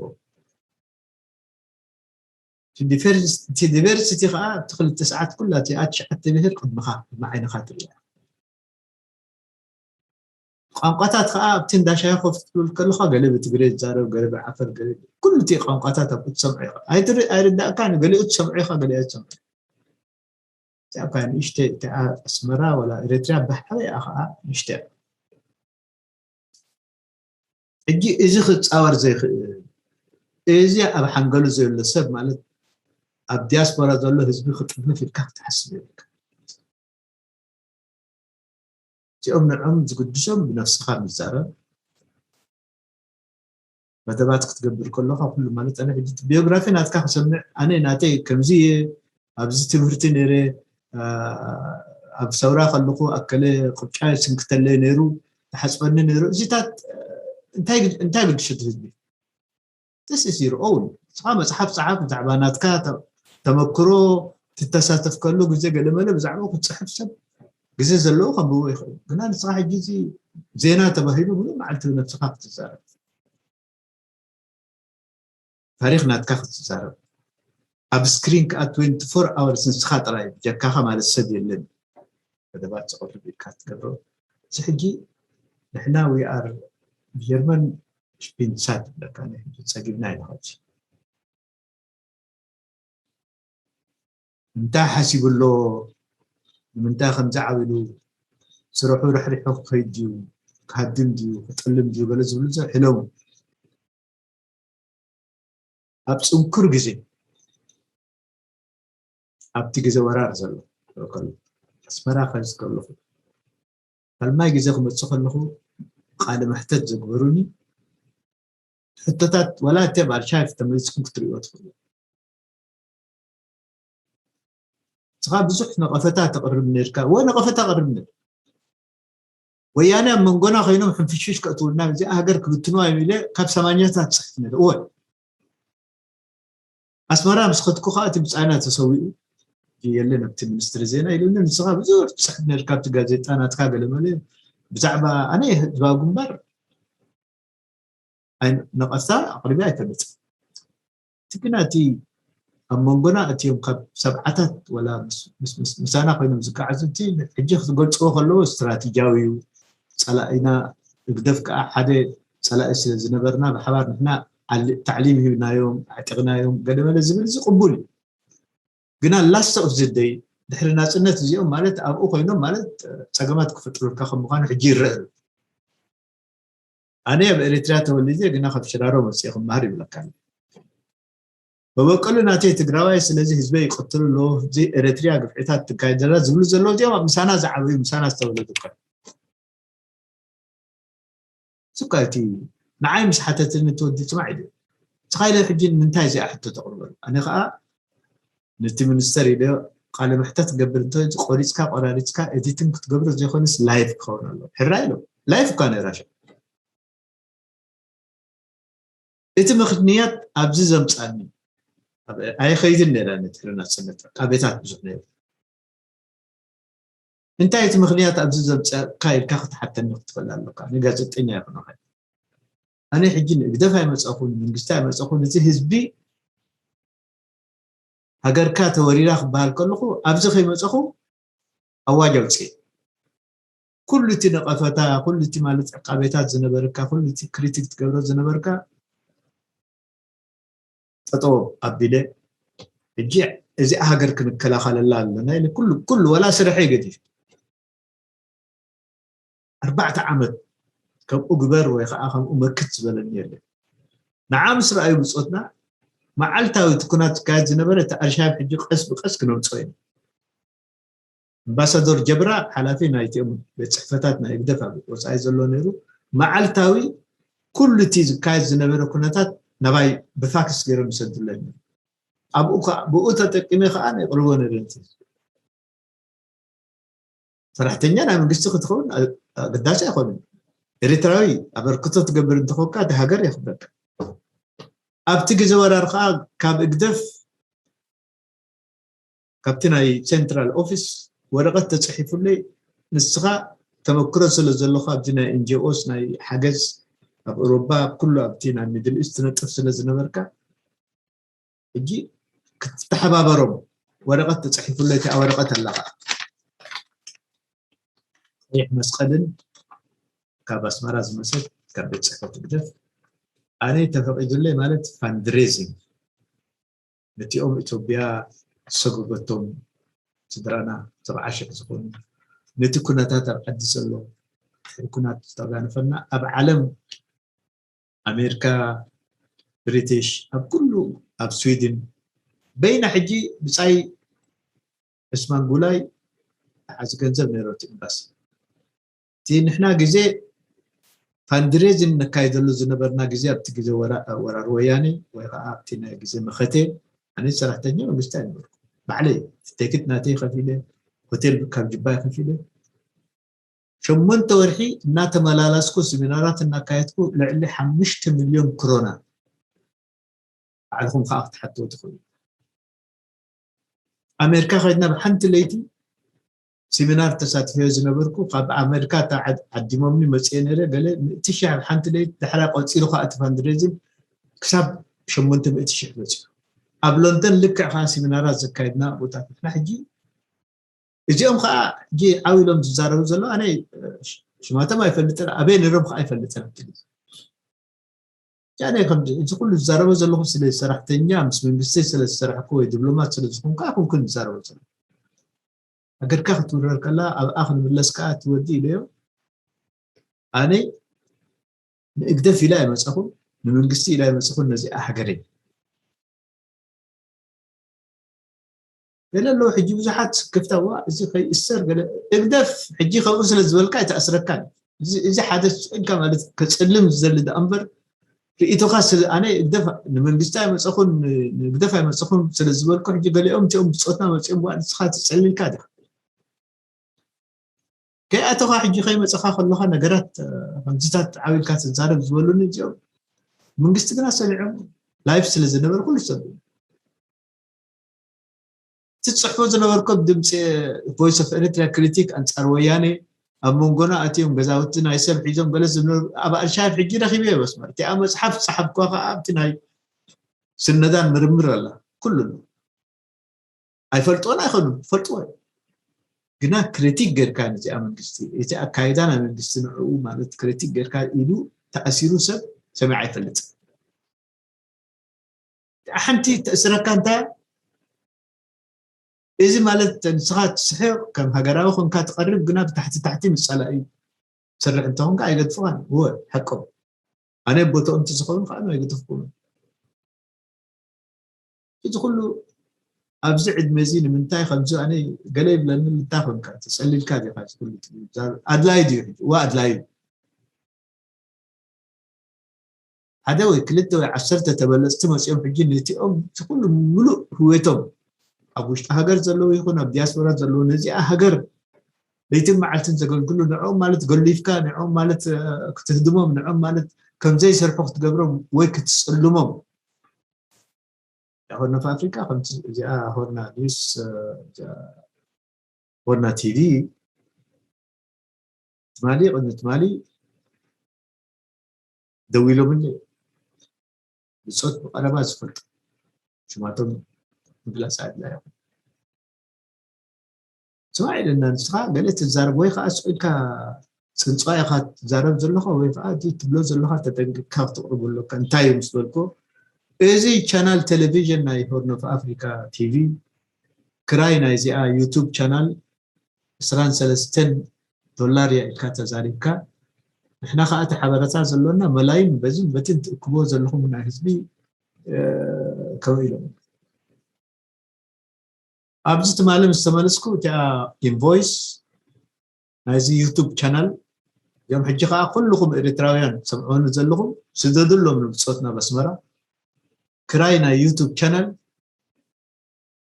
እቲ ዲቨርሲቲ ከዓ ኣብቲ ክልተ ሰዓት ኩላ እቲኣ ትሽዓተ ብሄር ቅድምኻ ቅድሚ ዓይንኻ ትሪኣ። ቋንቋታት ከዓ ኣብቲ እንዳሻሂ ኮፍ ክትብል ከለኻ ገለ ብትግሬ ዝዛረብ ገለ ብዓፈር ገለ ኩሉ እቲ ቋንቋታት ኣብኡ ትሰምዖ ኢኻ ኣይትር- ኣይርዳእካን ገሊኡ ትሰምዖ ኢኻ ገሊኡ ኣይትሰምዖ። እዚኣ እኳ ንእሽተይ እቲኣ ኣስመራ ወላ ኤርትራ ብሓበያ ከዓ ንእሽተይ ሕጂ እዚ ክፃወር ዘይኽእል እዚ ኣብ ሓንገሉ ዘሎ ሰብ ማለት ኣብ ዲያስፖራ ዘሎ ህዝቢ ክጥርንፍ ኢልካ ክትሓስብ የብልካ። እዚኦም ንዕም ዝግድሶም ብነፍስኻ ምዛረብ መደባት ክትገብር ከለካ ኩሉ ማለት ኣነ ሕጂ ቢዮግራፊ ናትካ ክሰምዕ ኣነ ናተይ ከምዚ እየ ኣብዚ ትምህርቲ ነረ ኣብ ሰውራ ከለኩ ኣከለ ቅጫ ስንክተለይ ነይሩ ተሓፅበኒ ነይሩ እዚታት እንታይ ግድሸት ህዝቢ this is your own ንስኻ መፅሓፍ ፀሓፍ ብዛዕባ ናትካ ተመክሮ ትተሳተፍ ከሎ ግዜ ገለመለ ብዛዕባ ክትፅሕፍ ሰብ ግዜ ዘለዎ ከንብቦ ይኽእል ግና ንስኻ ሕጂ እዚ ዜና ተባሂሉ ሙሉእ መዓልቲ ብነብስኻ ክትዛረብ ታሪኽ ናትካ ክትዛረብ ኣብ ስክሪን ከዓ ትወንቲ ፎር ኣወርስ ንስኻ ጥራይ ብጀካኻ ማለት ሰብ የለን መደባት ዘቕርብ ኢልካ ትገብሮ እዚ ሕጂ ንሕና we are ብጀርመን ሽፒንሳት ይብለካ ናይ ሕጂ ፀጊብና ኢና ሕጂ እንታይ ሓሲቡ ኣሎ ንምንታይ ከምዚ ዓቢሉ ስርሑ ርሕሪሑ ክኸይድ ድዩ ክሃድም ድዩ ክጠልም ድዩ ገለ ዝብሉ ዘ ሕለሙ ኣብ ፅንኩር ግዜ ኣብቲ ግዜ ወራር ዘሎ ኣስመራ ከዚ ከለኹ ካልማይ ግዜ ክመፅእ ከለኹ ቃለ መሕተት ዘግበሩኒ ሕቶታት ዋላ እቲ ኣብ ኣርሻይፍ ተመሊስኩም ክትሪእዎ ትኽእሉ ንስኻ ብዙሕ ነቐፈታ ተቕርብ ነርካ ወ ነቐፈታ ቅርብ ነር ወያነ ኣብ መንጎና ኮይኖም ሕንፍሽፍሽ ከእትውልና እዚኣ ሃገር ክብትንዋ እዮም ኢለ ካብ ሰማንያታት ፅሕፍ ነር እወ ኣስመራ ምስ ከድኩ ከዓ እቲ ብፃና ተሰዊኡ የለን ኣብቲ ሚኒስትሪ ዜና ኢሉኒ። ንስኻ ብዙሕ ትፅሕፍ ነርካ ኣብቲ ጋዜጣ ናትካ ገለመለ ብዛዕባ ኣነ ህዝባዊ ግንባር ኣይ- ነቐፍታ ኣቕሪበ ኣይፈልጥን። እቲ ግና እቲ ኣብ መንጎና እቲኦም ካብ ሰብዓታት ወላ ምስ- ምስ- ምስ- ምሳና ኮይኖም ዝከዓዙ እቲ ሕጂ ክትገልፅዎ ከለዎ ስትራቴጂያዊ እዩ። ፀላኢና ህግደፍ ከዓ ሓደ ፀላኢ ስለ ዝነበርና ብሓባር ንሕና ዓሊ- ታዕሊም ሂብናዮም ኣዕጢቕናዮም ገለመለ ዝብል እዚ ቅቡል እዩ። ግና last of the day ድሕሪ ናፅነት እዚኦም ማለት ኣብኡ ኮይኖም ማለት ፀገማት ክፈጥሩልካ ከም ምዃኑ ሕጂ ይረአ ኣሎ። ኣነ ኣብ ኤሪትርያ ተወሊደ ግና ካብ ሽራሮ መፅየ ክመሃር ይብለካ ኣሎ። መበቀሉ ናተይ ትግራዋይ ስለዚ ህዝበይ ይቀትሉ ኣለዎ ህዝቢ ኤሪትርያ ግፍዕታት ትካየድ ዘላ ዝብሉ ዘለዉ እዚኦም ኣብ ምሳና ዝዓበዩ ምሳና ዝተወለዱ እኮ እዮም። ስኳ እቲ ንዓይ ምስ ሓተትኒ እቲ ወዲ ፅማዕ ኢሉ ስኻ ኢለ ሕጂ ንምንታይ እዚኣ ሕቶ ተቕርበሉ ኣነ ከዓ ነቲ ሚኒስተር ኢለ ቃለ መሕተት ክገብር እንተ ቆሪፅካ ቆራሪፅካ ኤዲቲንግ ክትገብሮ ዘይኮነስ ላይፍ ክኸውን ኣሎ ሕራ ኢሎ ላይፍ እኳ ነይራ እቲ ምኽንያት ኣብዚ ዘምፃኒ ኣይኸይድን ነይራ ነቲ ናፅነት ኣቤታት ብዙሕ ነይሩ እንታይ እቲ ምኽንያት ኣብዚ ዘምፀካ ኢልካ ክትሓተኒ ክትኽእል ኣለካ ንጋዜጠኛ ይኹን ኣነ ሕጂ ንእግደፍ ኣይመፀኹን መንግስቲ ኣይመፀኹን እዚ ህዝቢ ሃገርካ ተወሪራ ክበሃል ከለኹ ኣብዚ ከይመፀኹ ኣዋጅ ኣውፅእ ኩሉ እቲ ነቐፈታ ኩሉ እቲ ማለት ዕቃቤታት ዝነበርካ ኩሉ እቲ ክሪቲክ ትገብሮ ዝነበርካ ጠጠው ኣቢለ ሕጂ እዚኣ ሃገር ክንከላኸለላ ኣለና ኢለ ኩሉ ኩሉ ወላ ስርሐይ ገዲፍ ኣርባዕተ ዓመት ከምኡ ግበር ወይ ከዓ ከምኡ መክት ዝበለኒ የለን ንዓ ምስ ረኣዩ ብፆትና መዓልታዊ እቲ ኩናት ዝካየድ ዝነበረ እቲ ኣልሻብ ሕጂ ቀስ ብቀስ ክነምፅኦ ኢና ኣምባሳዶር ጀብራ ሓላፊ ናይቲኦም ቤት ፅሕፈታት ናይ ህግደፍ ኣብ ወፃኢ ዘሎ ነይሩ መዓልታዊ ኩሉ እቲ ዝካየድ ዝነበረ ኩነታት ናባይ ብፋክስ ገይሮም ይሰዱለኒ ኣብኡ ከዓ ብኡ ተጠቂመ ከዓ የቅርቦ ነይረ ሰራሕተኛ ናይ መንግስቲ ክትኸውን ኣገዳሲ ኣይኮነን ኤርትራዊ ኣበርክቶ ትገብር እንተኾንካ እቲ ሃገር የኽብረካ ኣብቲ ግዜ ወራር ከዓ ካብ እግደፍ ካብቲ ናይ ሴንትራል ኦፊስ ወረቐት ተፅሒፉለይ ንስኻ ተመክሮ ስለ ዘለኹ ኣብዚ ናይ ኤንጂኦስ ናይ ሓገዝ ኣብ ኤሮባ ኩሉ ኣብቲ ናይ ሚድል ኢስት ትነጥፍ ስለ ዝነበርካ ሕጂ ክትተሓባበሮም ወረቐት ተፅሒፉለይ እቲኣ ወረቐት ኣለኻ ቀይሕ መስቀልን ካብ ኣስመራ ዝመፀት ካብ ቤት ፅሕፈት ህግደፍ ኣነ ተፈቒዱለይ ማለት ፋንድሬዚንግ ነቲኦም ኢትዮጵያ ዝሰጎገቶም ስድራና ሰብዓ ሽሕ ዝኾኑ ነቲ ኩነታት ኣብ ዓዲ ዘሎ ድሕሪ ኩናት ዝተጋነፈና ኣብ ዓለም ኣሜሪካ ብሪቲሽ ኣብ ኩሉ ኣብ ስዊድን በይና ሕጂ ብፃይ ዕስማን ጉላይ ተሓዚ ገንዘብ ነይሮ እቲ ኤምባሲ እቲ ንሕና ግዜ ፋንድሬዝን ነካይደሉ ዝነበርና ግዜ ኣብቲ ግዜ ወራር ወያኔ ወይ ከዓ ኣብቲ ናይ ግዜ መኸቴ ኣነ ሰራሕተኛ መንግስቲ ኣይነበርኩ ባዕለይ ቴክት ናተይ ከፊለ ሆቴል ካብ ጅባይ ከፊለ ሸሞንተ ወርሒ እናተመላላስኩ ስሚናራት እናካየድኩ ልዕሊ ሓሙሽተ ሚልዮን ክሮና ባዕልኹም ከዓ ክትሓትዎ ትኽእሉ ኣሜሪካ ከድና ብሓንቲ ለይቲ ሲሚናር ተሳትፈዮ ዝነበርኩ ካብ ኣሜሪካ ዓዲሞምኒ መፅየ ነረ ገለ ምእቲ ሽሕ ኣብ ሓንቲ ለይቲ ዳሕራ ቆፂሩ ከዓ እቲ ፋንድሬዚን ክሳብ ሸሞንተ ምእቲ ሽሕ በፂሑ ኣብ ሎንደን ልክዕ ከዓ ሲሚናራት ዘካየድና ቦታታትና ሕጂ እዚኦም ከዓ ሕጂ ዓው ኢሎም ዝዛረቡ ዘለዉ ኣነ ሽማቶም ኣይፈልጥን ኣበይ ነሮም ከዓ ኣይፈልጥን ኣብቲ ግዜ ያኔ ከም እዚ ኩሉ ዝዛረበ ዘለኹ ስለ ሰራሕተኛ ምስ መንግስቲ ስለ ዝሰራሕኩ ወይ ዲፕሎማት ስለ ዝኾንኩ ኣይኮንኩን ዝዛረበ ዘለኹ ሃገርካ ክትውረር ከላ ኣብኣ ክንምለስ ከዓ ትወዲ ኢለዮ ኣነ ንእግደፍ ኢላ ኣይመፀኹን ንመንግስቲ ኢላ ኣይመፀኹን ነዚኣ ሃገረይ ገለ ኣለዉ ሕጂ ብዙሓት ስክፍታ ዋ እዚ ከይእሰር ገለ እግደፍ ሕጂ ከምኡ ስለ ዝበልካ ኣይተኣስረካን እዚ ሓደ ስንካ ማለት ከፀልም ዝደሊ ደኣ እምበር ርእይቶኻ ስለ ኣነ እግደፍ ንመንግስቲ ኣይመፀኹን ንግደፍ ኣይመፀኹን ስለ ዝበልኩ ሕጂ ገሊኦም እቲኦም ብፆትና መፂኦም ዋ ንስኻ ትፀልልካ ዲኻ ከይኣተኻ ሕጂ ከይመፀኻ ከለኻ ነገራት ከምዚታት ዓብልካ ትዛረብ ዝበሉኒ እዚኦም መንግስቲ ግና ሰሚዖም ላይፍ ስለ ዝነበረ ኩሉ ሰብ ትጽሕፎ ዝነበርኩም ድምፂ፣ ቮይስ ኦፍ ኤርትራ ክሪቲክ ኣንፃር ወያኔ፣ ኣብ መንጎና ኣትዮም ገዛውቲ ናይ ሰብ ሒዞም ገለ ዝብሉ ኣብ ኣልሻየፍ ሕጂ ረኺበ እየ መስመር። እቲኣ መፅሓፍ ዝፀሓፍኳ ከዓ ኣብቲ ናይ ስነዳን ምርምር ኣላ። ኩሉ ኣሎ። ኣይፈልጥዎን ኣይኸዱን፣ ፈልጥዎ እዮም። ግና ክሪቲክ ጌርካ ነዚኣ መንግስቲ፣ እቲ ኣካይዳ ናይ መንግስቲ ንዕኡ ማለት ክሪቲክ ጌርካ ኢሉ ተኣሲሩ ሰብ ሰሚዓ ኣይፈልጥን። ሓንቲ ተእስረካ እንታይ እዚ ማለት ንስኻ ትስሕቕ ከም ሃገራዊ ኮንካ ትቐርብ ግና ብታሕቲ ታሕቲ ምስ ጸላኢ ትሰርሕ እንተኾንካ ኣይገድፍኻን። እወ ሓቆም ኣነ ቦትኦም እንተዝኸውን ከዓ ኣይገድፍኩምን። እዚ ኩሉ ኣብዚ ዕድመ እዚ ንምንታይ ከምዚ ኣነ ገለ ይብለኒ እንታይ ኮንካ ተጸሊልካ ዲኻ እዚ ኩሉ ትብል ኣድላይ ድዩ ሕጂ እዋ ኣድላይ እዩ። ሓደ ወይ ክልተ ወይ ዓሰርተ ተበለፅቲ መፂኦም ሕጂ ነቲኦም እቲ ኩሉ ምሉእ ህወቶም ኣብ ውሽጢ ሃገር ዘለዉ ይኹን ኣብ ዲያስፖራ ዘለዉ ነዚኣ ሃገር ለይትን መዓልትን ዘገልግሉ ንዕኦም ማለት ገሊፍካ ንዕኦም ማለት ክትህድሞም ንዕኦም ማለት ከምዘይሰርሑ ክትገብሮም ወይ ክትፅልሞም ሆርን ኦፍ ኣፍሪካ ከምቲ እዚኣ ሆርና ኒውስ ሆርና ቲቪ ትማሊ ቅድሚ ትማሊ ደዊሎምኒ ብፆት ብቀረባ ዝፈልጡ ሽማቶም ምግላፅ ኣድላ ይኹን ስማዕ ኢለና ንስኻ ገለ ትዛረብ ወይ ከዓ ስኢልካ ፅንፅዋ ኢኻ ትዛረብ ዘለኻ ወይ ከዓ እቲ ትብሎ ዘለኻ ተጠንቅቅካ ክትቕርቡ ኣለካ እንታይ እዩ ምስ በልኮ እዚ ቻናል ቴሌቪዥን ናይ ሆርን ኦፍ ኣፍሪካ ቲቪ ክራይ ናይዚኣ ዩቱብ ቻናል ዕስራን ሰለስተን ዶላር እያ ኢልካ ተዛሪብካ ንሕና ከዓ እቲ ሓበረታ ዘሎና መላይን በዚን በትን ትእክቦ ዘለኹም ናይ ህዝቢ ከምኡ ኢሎም ኣብዚ ትማሊ ምስ ተመለስኩ እቲኣ ኢንቮይስ ናይዚ ዩቱብ ቻናል እዮም ሕጂ ከዓ ኩልኹም ኤርትራውያን ሰምዑኒ ዘለኹም ስደዱሎም ንብፆትና በስመራ ክራይ ናይ ዩቱብ ቻናል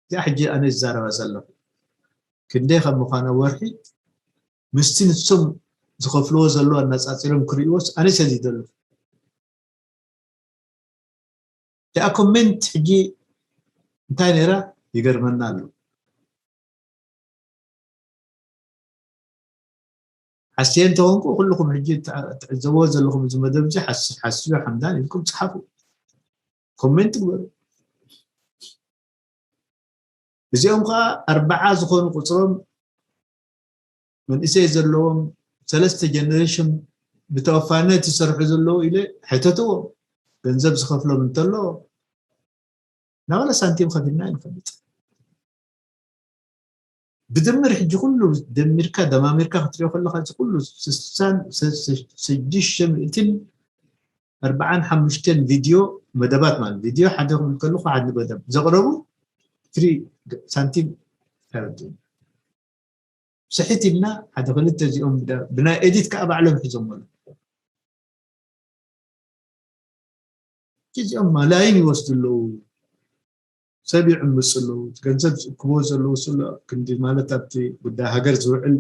እዚኣ ሕጂ ኣነ ዝዛረባ ዘለኹ ክንደይ ከም ምዃና ወርሒ ምስቲ ንሶም ዝኸፍልዎ ዘለዉ ኣነፃፂሮም ክርእይዎስ ኣነ ሰዲደሉ እቲኣ ኮሜንት ሕጂ እንታይ ነይራ ይገርመና ኣሎ ሓስየ እንተኾንኩ ኩልኹም ሕጂ ትዕዘብዎ ዘለኹም እዚ መደብ እዚ ሓስዮ ሓምዳን ኢልኩም ፀሓፉ ኮሜንት ግበሩ እዚኦም ከዓ ኣርባዓ ዝኾኑ ቁፅሮም መንእሰይ ዘለዎም ሰለስተ ጀነሬሽን ብተወፋይነት ዝሰርሑ ዘለዉ ኢለ ሕተትዎም ገንዘብ ዝኸፍሎም እንተሎ ናበለ ሳንቲም ከፊልና ኣይንፈልጥ ብድምር ሕጂ ኩሉ ደሚርካ ደማሚርካ ክትሪኦ ከለካ እዚ ኩሉ ስሳን ስድሽተ ሚእትን ኣርባዓን ሓሙሽተን ቪድዮ መደባት ማለት ቪድዮ ሓደ ክብል ከለኩ ሓደ መደብ ዘቅረቡ ፍሪ ሳንቲም ኣይወድእን ስሕት ኢልና ሓደ ክልተ እዚኦም ብናይ ኤዲት ከዓ ባዕሎም ሒዞም ኣለዉ እዚኦም ማላይን ይወስዱ ኣለዉ ሰብ ይዕምፁ ኣለዉ ገንዘብ ዝእክብዎ ዘለዉ ስለ ክንዲ ማለት ኣብቲ ጉዳይ ሃገር ዝውዕል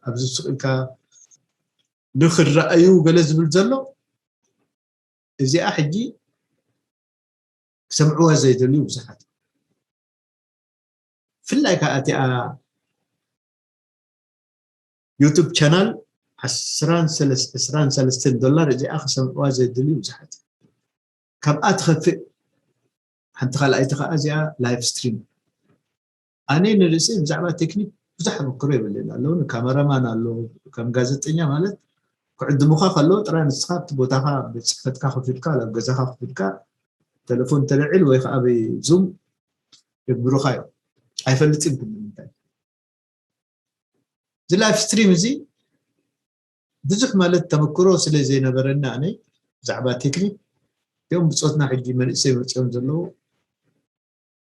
ኣብዚ ስቕ ኢልካ ንክረኣዩ ገለ ዝብል ዘሎ እዚኣ ሕጂ ክሰምዕዋ ዘይደልዩ ብዙሓት ብፍላይ ከዓ እቲኣ ዩቱብ ቻናል ዕስራን ሰለስተን ዶላር እዚኣ ክሰምዕዋ ዘይደልዩ ብዙሓት ካብኣ ትኸፍእ ሓንቲ ካልኣይቲ ከዓ እዚኣ ላይቭ ስትሪም ኣነ ንርእሰይ ብዛዕባ ቴክኒክ ብዙሕ ኣመክሮ የብለይን ኣለዉ ካመራማን ኣሎ ከም ጋዜጠኛ ማለት ክዕድሙኻ ከለዉ ጥራይ ንስኻ ኣብቲ ቦታኻ ቤት ፅሕፈትካ ከፊልካ ኣብ ገዛኻ ከፊልካ ተለፎን ተልዕል ወይ ከዓ በይ ዙም የግብሩኻ እዮም ኣይፈልጥን ክብል እንታይ እዚ ላይፍ ስትሪም እዚ ብዙሕ ማለት ተመክሮ ስለ ዘይነበረኒ ኣነ ብዛዕባ ቴክኒክ እዚኦም ብፆትና ሕጂ መንእሰይ መፅኦም ዘለዉ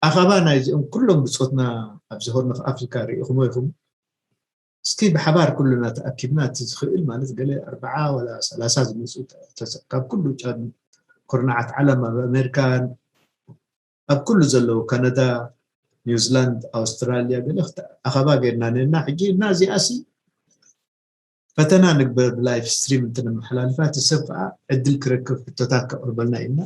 ኣኸባ ናይዚኦም ኩሎም ብፆትና ኣብዚ ሆርን ኦፍ ኣፍሪካ ርኢኹሞ ኢኹም እስኪ ብሓባር ኩልና ተኣኪብና እቲ ዝኽእል ማለት ገለ ኣርባዓ ወላ ሰላሳ ዝመፁ ካብ ኩሉ ጫን ኩርናዓት ዓለም ኣብ ኣሜሪካን ኣብ ኩሉ ዘለዉ ካናዳ ኒውዚላንድ ኣውስትራልያ ገለ ኣኸባ ጌርና ነና ሕጂ እና እዚኣሲ ፈተና ንግበር ብላይፍ ስትሪም እንትነመሓላልፋ እቲ ሰብ ከዓ ዕድል ክረክብ ሕቶታት ከቅርበልና ኢልና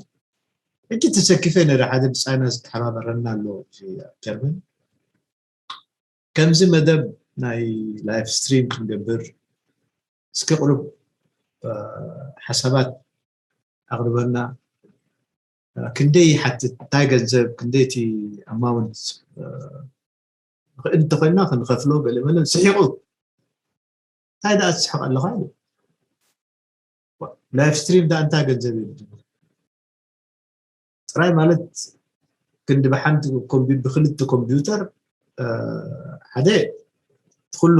ሕጂ ተሰኪፈ ነደ ሓደ ብጻይና ዝተሓባበረና ኣሎ ኣብዚ ኣብ ጀርመን። ከምዚ መደብ ናይ ላይፍ ስትሪም ክንገብር፣ እስኪ ቁሩብ ሓሳባት ኣቕርበልና። ክንደይ ይሓትት፣ እንታይ ገንዘብ፣ ክንደይ እቲ ኣማውንት፣ እንተኮይና ክንኸፍሎ ገለ መለ ስሒቑ። እንታይ ደኣ ትስሕቕ ኣለኻ ኢሉ። ላይፍ ስትሪም ደኣ እንታይ ገንዘብ እዩ? ጥራይ ማለት ክንዲ ብሓንቲ ኮምፒ-፣ ብክልተ ኮምፒውተር፣ ሓደ ኩሉ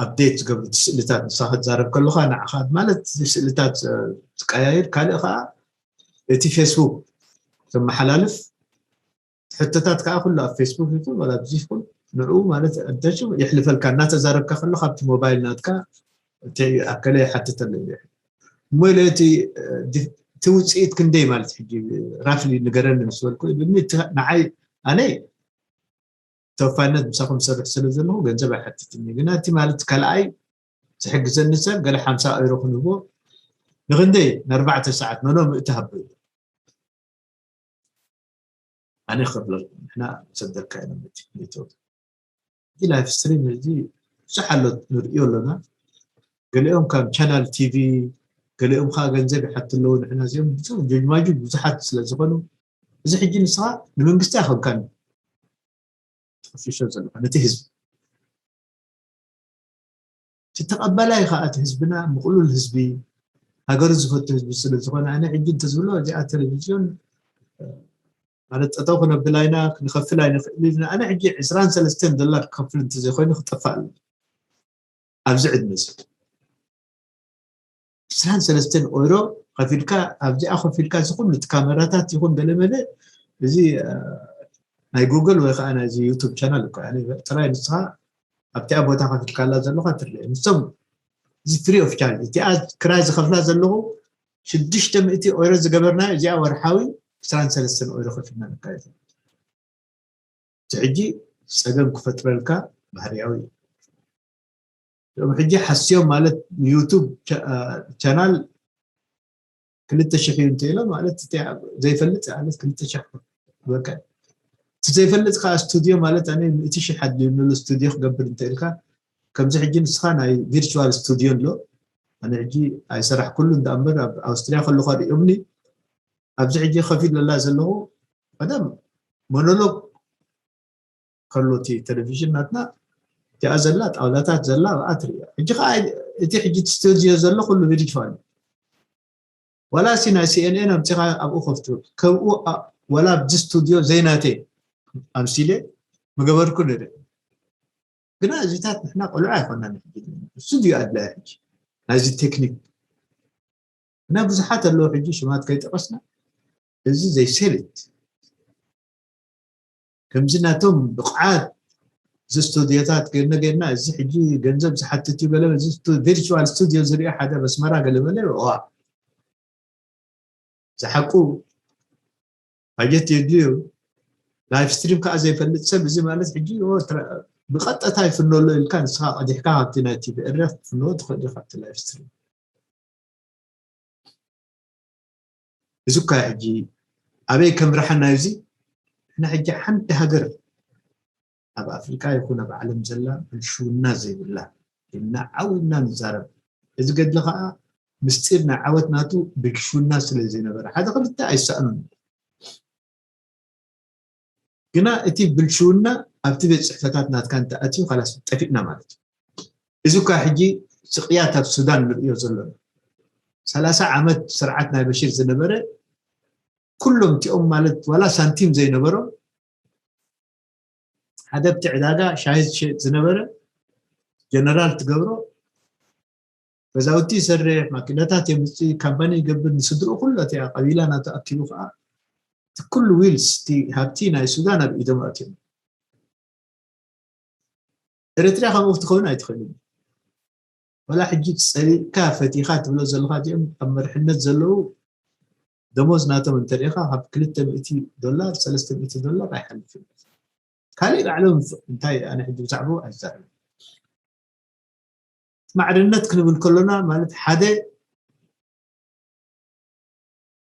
ኣፕዴት ዝገብሩ እቲ ስእልታት፣ ንስኻ ክትዛረብ ከለኻ ንዓኻ ማለት እቲ ስእልታት ዝቀያየር፣ ካልእ ከዓ እቲ ፌስቡክ ዘመሓላልፍ ሕቶታት ከዓ ኩሉ ኣብ ፌስቡክ ይኹን ወላ ኣብዚ ይኹን ንዕኡ ማለት ኣዳሽ የሕልፈልካ። እናተዛረብካ ከሎ ካብቲ ሞባይል ናትካ እቲ ኣከለ ይሓትተሉ እዩ። እሞ ኢለ እቲ፣ እቲ ውፅኢት ክንደይ ማለት ሕጂ ራፍሊ ንገረኒ ምስ በልኩ፣ ብኒ እቲ ንዓይ ኣነ ተወፋይነት ምሳኹም ዝሰርሕ ስለ ዘለኹ ገንዘብ ኣይሓትትን እዩ። ግና እቲ ማለት ካልኣይ ዝሕግዘኒ ሰብ ገለ ሓምሳ ዩሮ ክንህቦ ንክንደይ ንኣርባዕተ ሰዓት መኖ ምእቲ ሃቦ እዩ። ኣነ ክብለልኩም፣ ንሕና ሰደካ ኢና ነቲ ኔትወርክ። እዚ ላይፍ ስትሪም እዚ ብዙሕ ኣሎ ንርእዮ ኣለና። ገሊኦም ካብ ቻናል ቲቪ፣ ገሊኦም ከዓ ገንዘብ ይሓቱ ኣለዉ። ንሕና እዚኦም ብዙሕ ጀጅማጁ ብዙሓት ስለ ዝኾኑ፣ እዚ ሕጂ ንስኻ ንመንግስቲ ኣይኮንካን ተኸፊሾ ዘለኻ፣ ነቲ ህዝቢ። እቲ ተቐባላይ ከዓ እቲ ህዝብና ምቕሉል ህዝቢ፣ ሃገሩ ዝፈቱ ህዝቢ ስለ ዝኾነ፣ ኣነ ሕጂ እንተዝብሎ እዚኣ ቴሌቪዝዮን ማለት ጠጠው ክነብላ ኢና፣ ክንኸፍል ኣይንኽእል ኢና። ኣነ ሕጂ ዕስራን ሰለስተን ዶላር ክኸፍል እንተዘይኮይኑ ክጠፋእ ኣሎ ኣብዚ ዕድመ እዚ። ዕስራን ሰለስተን ኦይሮ ከፊልካ ኣብዚኣ ከፊልካ እዚ ኩሉ እቲ ካሜራታት ይኹን ገለ መለ እዚ እ፣ ናይ ጉግል ወይ ከዓ ናይዚ ዩቱብ ቻናል እኮ እያ። ጥራይ ንስኻ ኣብቲኣ ቦታ ከፊልካላ ዘለኻ ትርአ። ንሶም እዚ ፍሪ ኦፍ ቻርጅ እቲኣ ክራይ ዝኸፍላ ዘለኹ ሽዱሽተ ሚእቲ ኦይሮ ዝገበርና እዚኣ ወርሓዊ ዕስራን ሰለስተን ኦይሮ ከፊልና ንካየድ። እዚ ሕጂ ጸገም ክፈጥረልካ ባህርያዊ እዩ። እዞም ሕጂ ሓስዮም ማለት ዩቱብ ቻ-፣ ቻናል ክልተ ሽሕ እዩ እንተኢሎ ማለት እቲ ዘይፈልጥ ማለት ክልተ ሽሕ በቃ። እቲ ዘይፈልጥ ከዓ ስቱዲዮ ማለት ኣነ ሚእቲ ሽሕ ኣድልዩኒ ኣሎ ስቱዲዮ ክገብር እንተኢልካ ከምዚ ሕጂ ንስኻ ናይ ቪርቹዋል ስቱዲዮ ኣሎ። ኣነ ሕጂ ኣይሰራሕኩሉ እንዳ እምበር ኣብ ኣውስትርያ ከለኹ ኣርእዮምኒ። ኣብዚ ሕጂ ከፊት ለላ ዘለኹ ቀደም ሞኖሎግ ከሎ እቲ ቴሌቪዥን ናትና እቲኣ ዘላ ጣውላታት ዘላ ኣብኣ ትርእያ። ሕጂ ከዓ እቲ ሕጂ እቲ ስቱዲዮ ዘሎ ኩሉ ቪርቹዋል እዩ። ዋላ ሲ ናይ ሲኤንኤን ኣምፂኻ ኣብኡ ከፍቱ ከምኡ ኣ-፣ ዋላ ኣብዚ ስቱዲዮ ዘይናተይ ኣምሲለ ምገበርኩ ነረ። ግና እዚታት ንሕና ቆልዑ ኣይኮናን። ሕጂ ስቱዲዮ ኣድላያ ሕጂ ናይዚ ቴክኒክ እና ብዙሓት ኣለዉ ሕጂ ሽማት ከይጠቐስና እዚ ዘይሰልት ከምዚ ናቶም ብቕዓት እዚ ስቱዲዮታት ገነ ገና እዚ ሕጂ ገንዘብ ዝሓትት እዩ ገለ እዚ ስቱ-፣ ቪርቹዋል ስቱዲዮ ዝርኢ ሓደ በስመራ ገለ መለ ዋ ዝሓቁ ባጀት የድልዩ። ላይፍ ስትሪም ከዓ ዘይፈልጥ ሰብ እዚ ማለት ሕጂ ኦ፣ ትራ-፣ ብቐጥታ ይፍኖሎ ኢልካ ንስኻ ቀዲሕካ ካብቲ ናይ ቲቪ ኤርትራ ክትፍንዎ ትኽእል ኢኻ ካብቲ ላይፍ ስትሪም። እዚ እኳ ሕጂ ኣበይ ከምርሓና እዩ እዚ? ንሕና ሕጂ ሓንቲ ሃገር ኣብ ኣፍሪቃ ይኹን ኣብ ዓለም ዘላ ብልሽውና ዘይብላ ኢልና ዓው ኢልና ንዛረብ። እዚ ገድሊ ከዓ ምስጢር ናይ ዓወት ናቱ ብልሽውና ስለ ዘይነበረ ሓደ ክልተ ኣይሰኣኑን። ግና እቲ ብልሽውና ኣብቲ ቤት ጽሕፈታት ናትካ እንተኣትዩ ካላስ ጠፊእና ማለት እዩ። እዚ እኳ ሕጂ ስቕያት ኣብ ሱዳን ንርእዮ ዘለና ሰላሳ ዓመት ስርዓት ናይ በሽር ዝነበረ ኩሎም እቲኦም ማለት ዋላ ሳንቲም ዘይነበሮም ሓደ ኣብቲ ዕዳጋ ሻሂ ዝሸጥ ዝነበረ ጀነራል ትገብሮ ገዛውቲ ይሰርሕ ማኪናታት የምፅእ ካምፓኒ ይገብር ንስድርኡ ኩሉ እቲኣ ቀቢላ ናተኣኪቡ ከዓ እቲ ኩሉ ዊልስ እቲ ሃብቲ ናይ ሱዳን ኣብ ኢዶም ኣትዮም። ኤርትራ ከምኡ ክትኸውን ኣይትኽእልን። ወላ ሕጂ ፀሊእካ ፈቲኻ ትብሎ ዘለኻ እዚኦም ኣብ መርሕነት ዘለዉ ደሞዝ ናቶም እንተሪኢኻ ካብ ክልተ ሚእቲ ዶላር ሰለስተ ሚእቲ ዶላር ኣይሓልፍን። ካሊእ ባዕሎም እንታይ ኣነ ሕጂ ብዛዕባኡ ኣይዛረብን። ማዕርነት ክንብል ከሎና ማለት ሓደ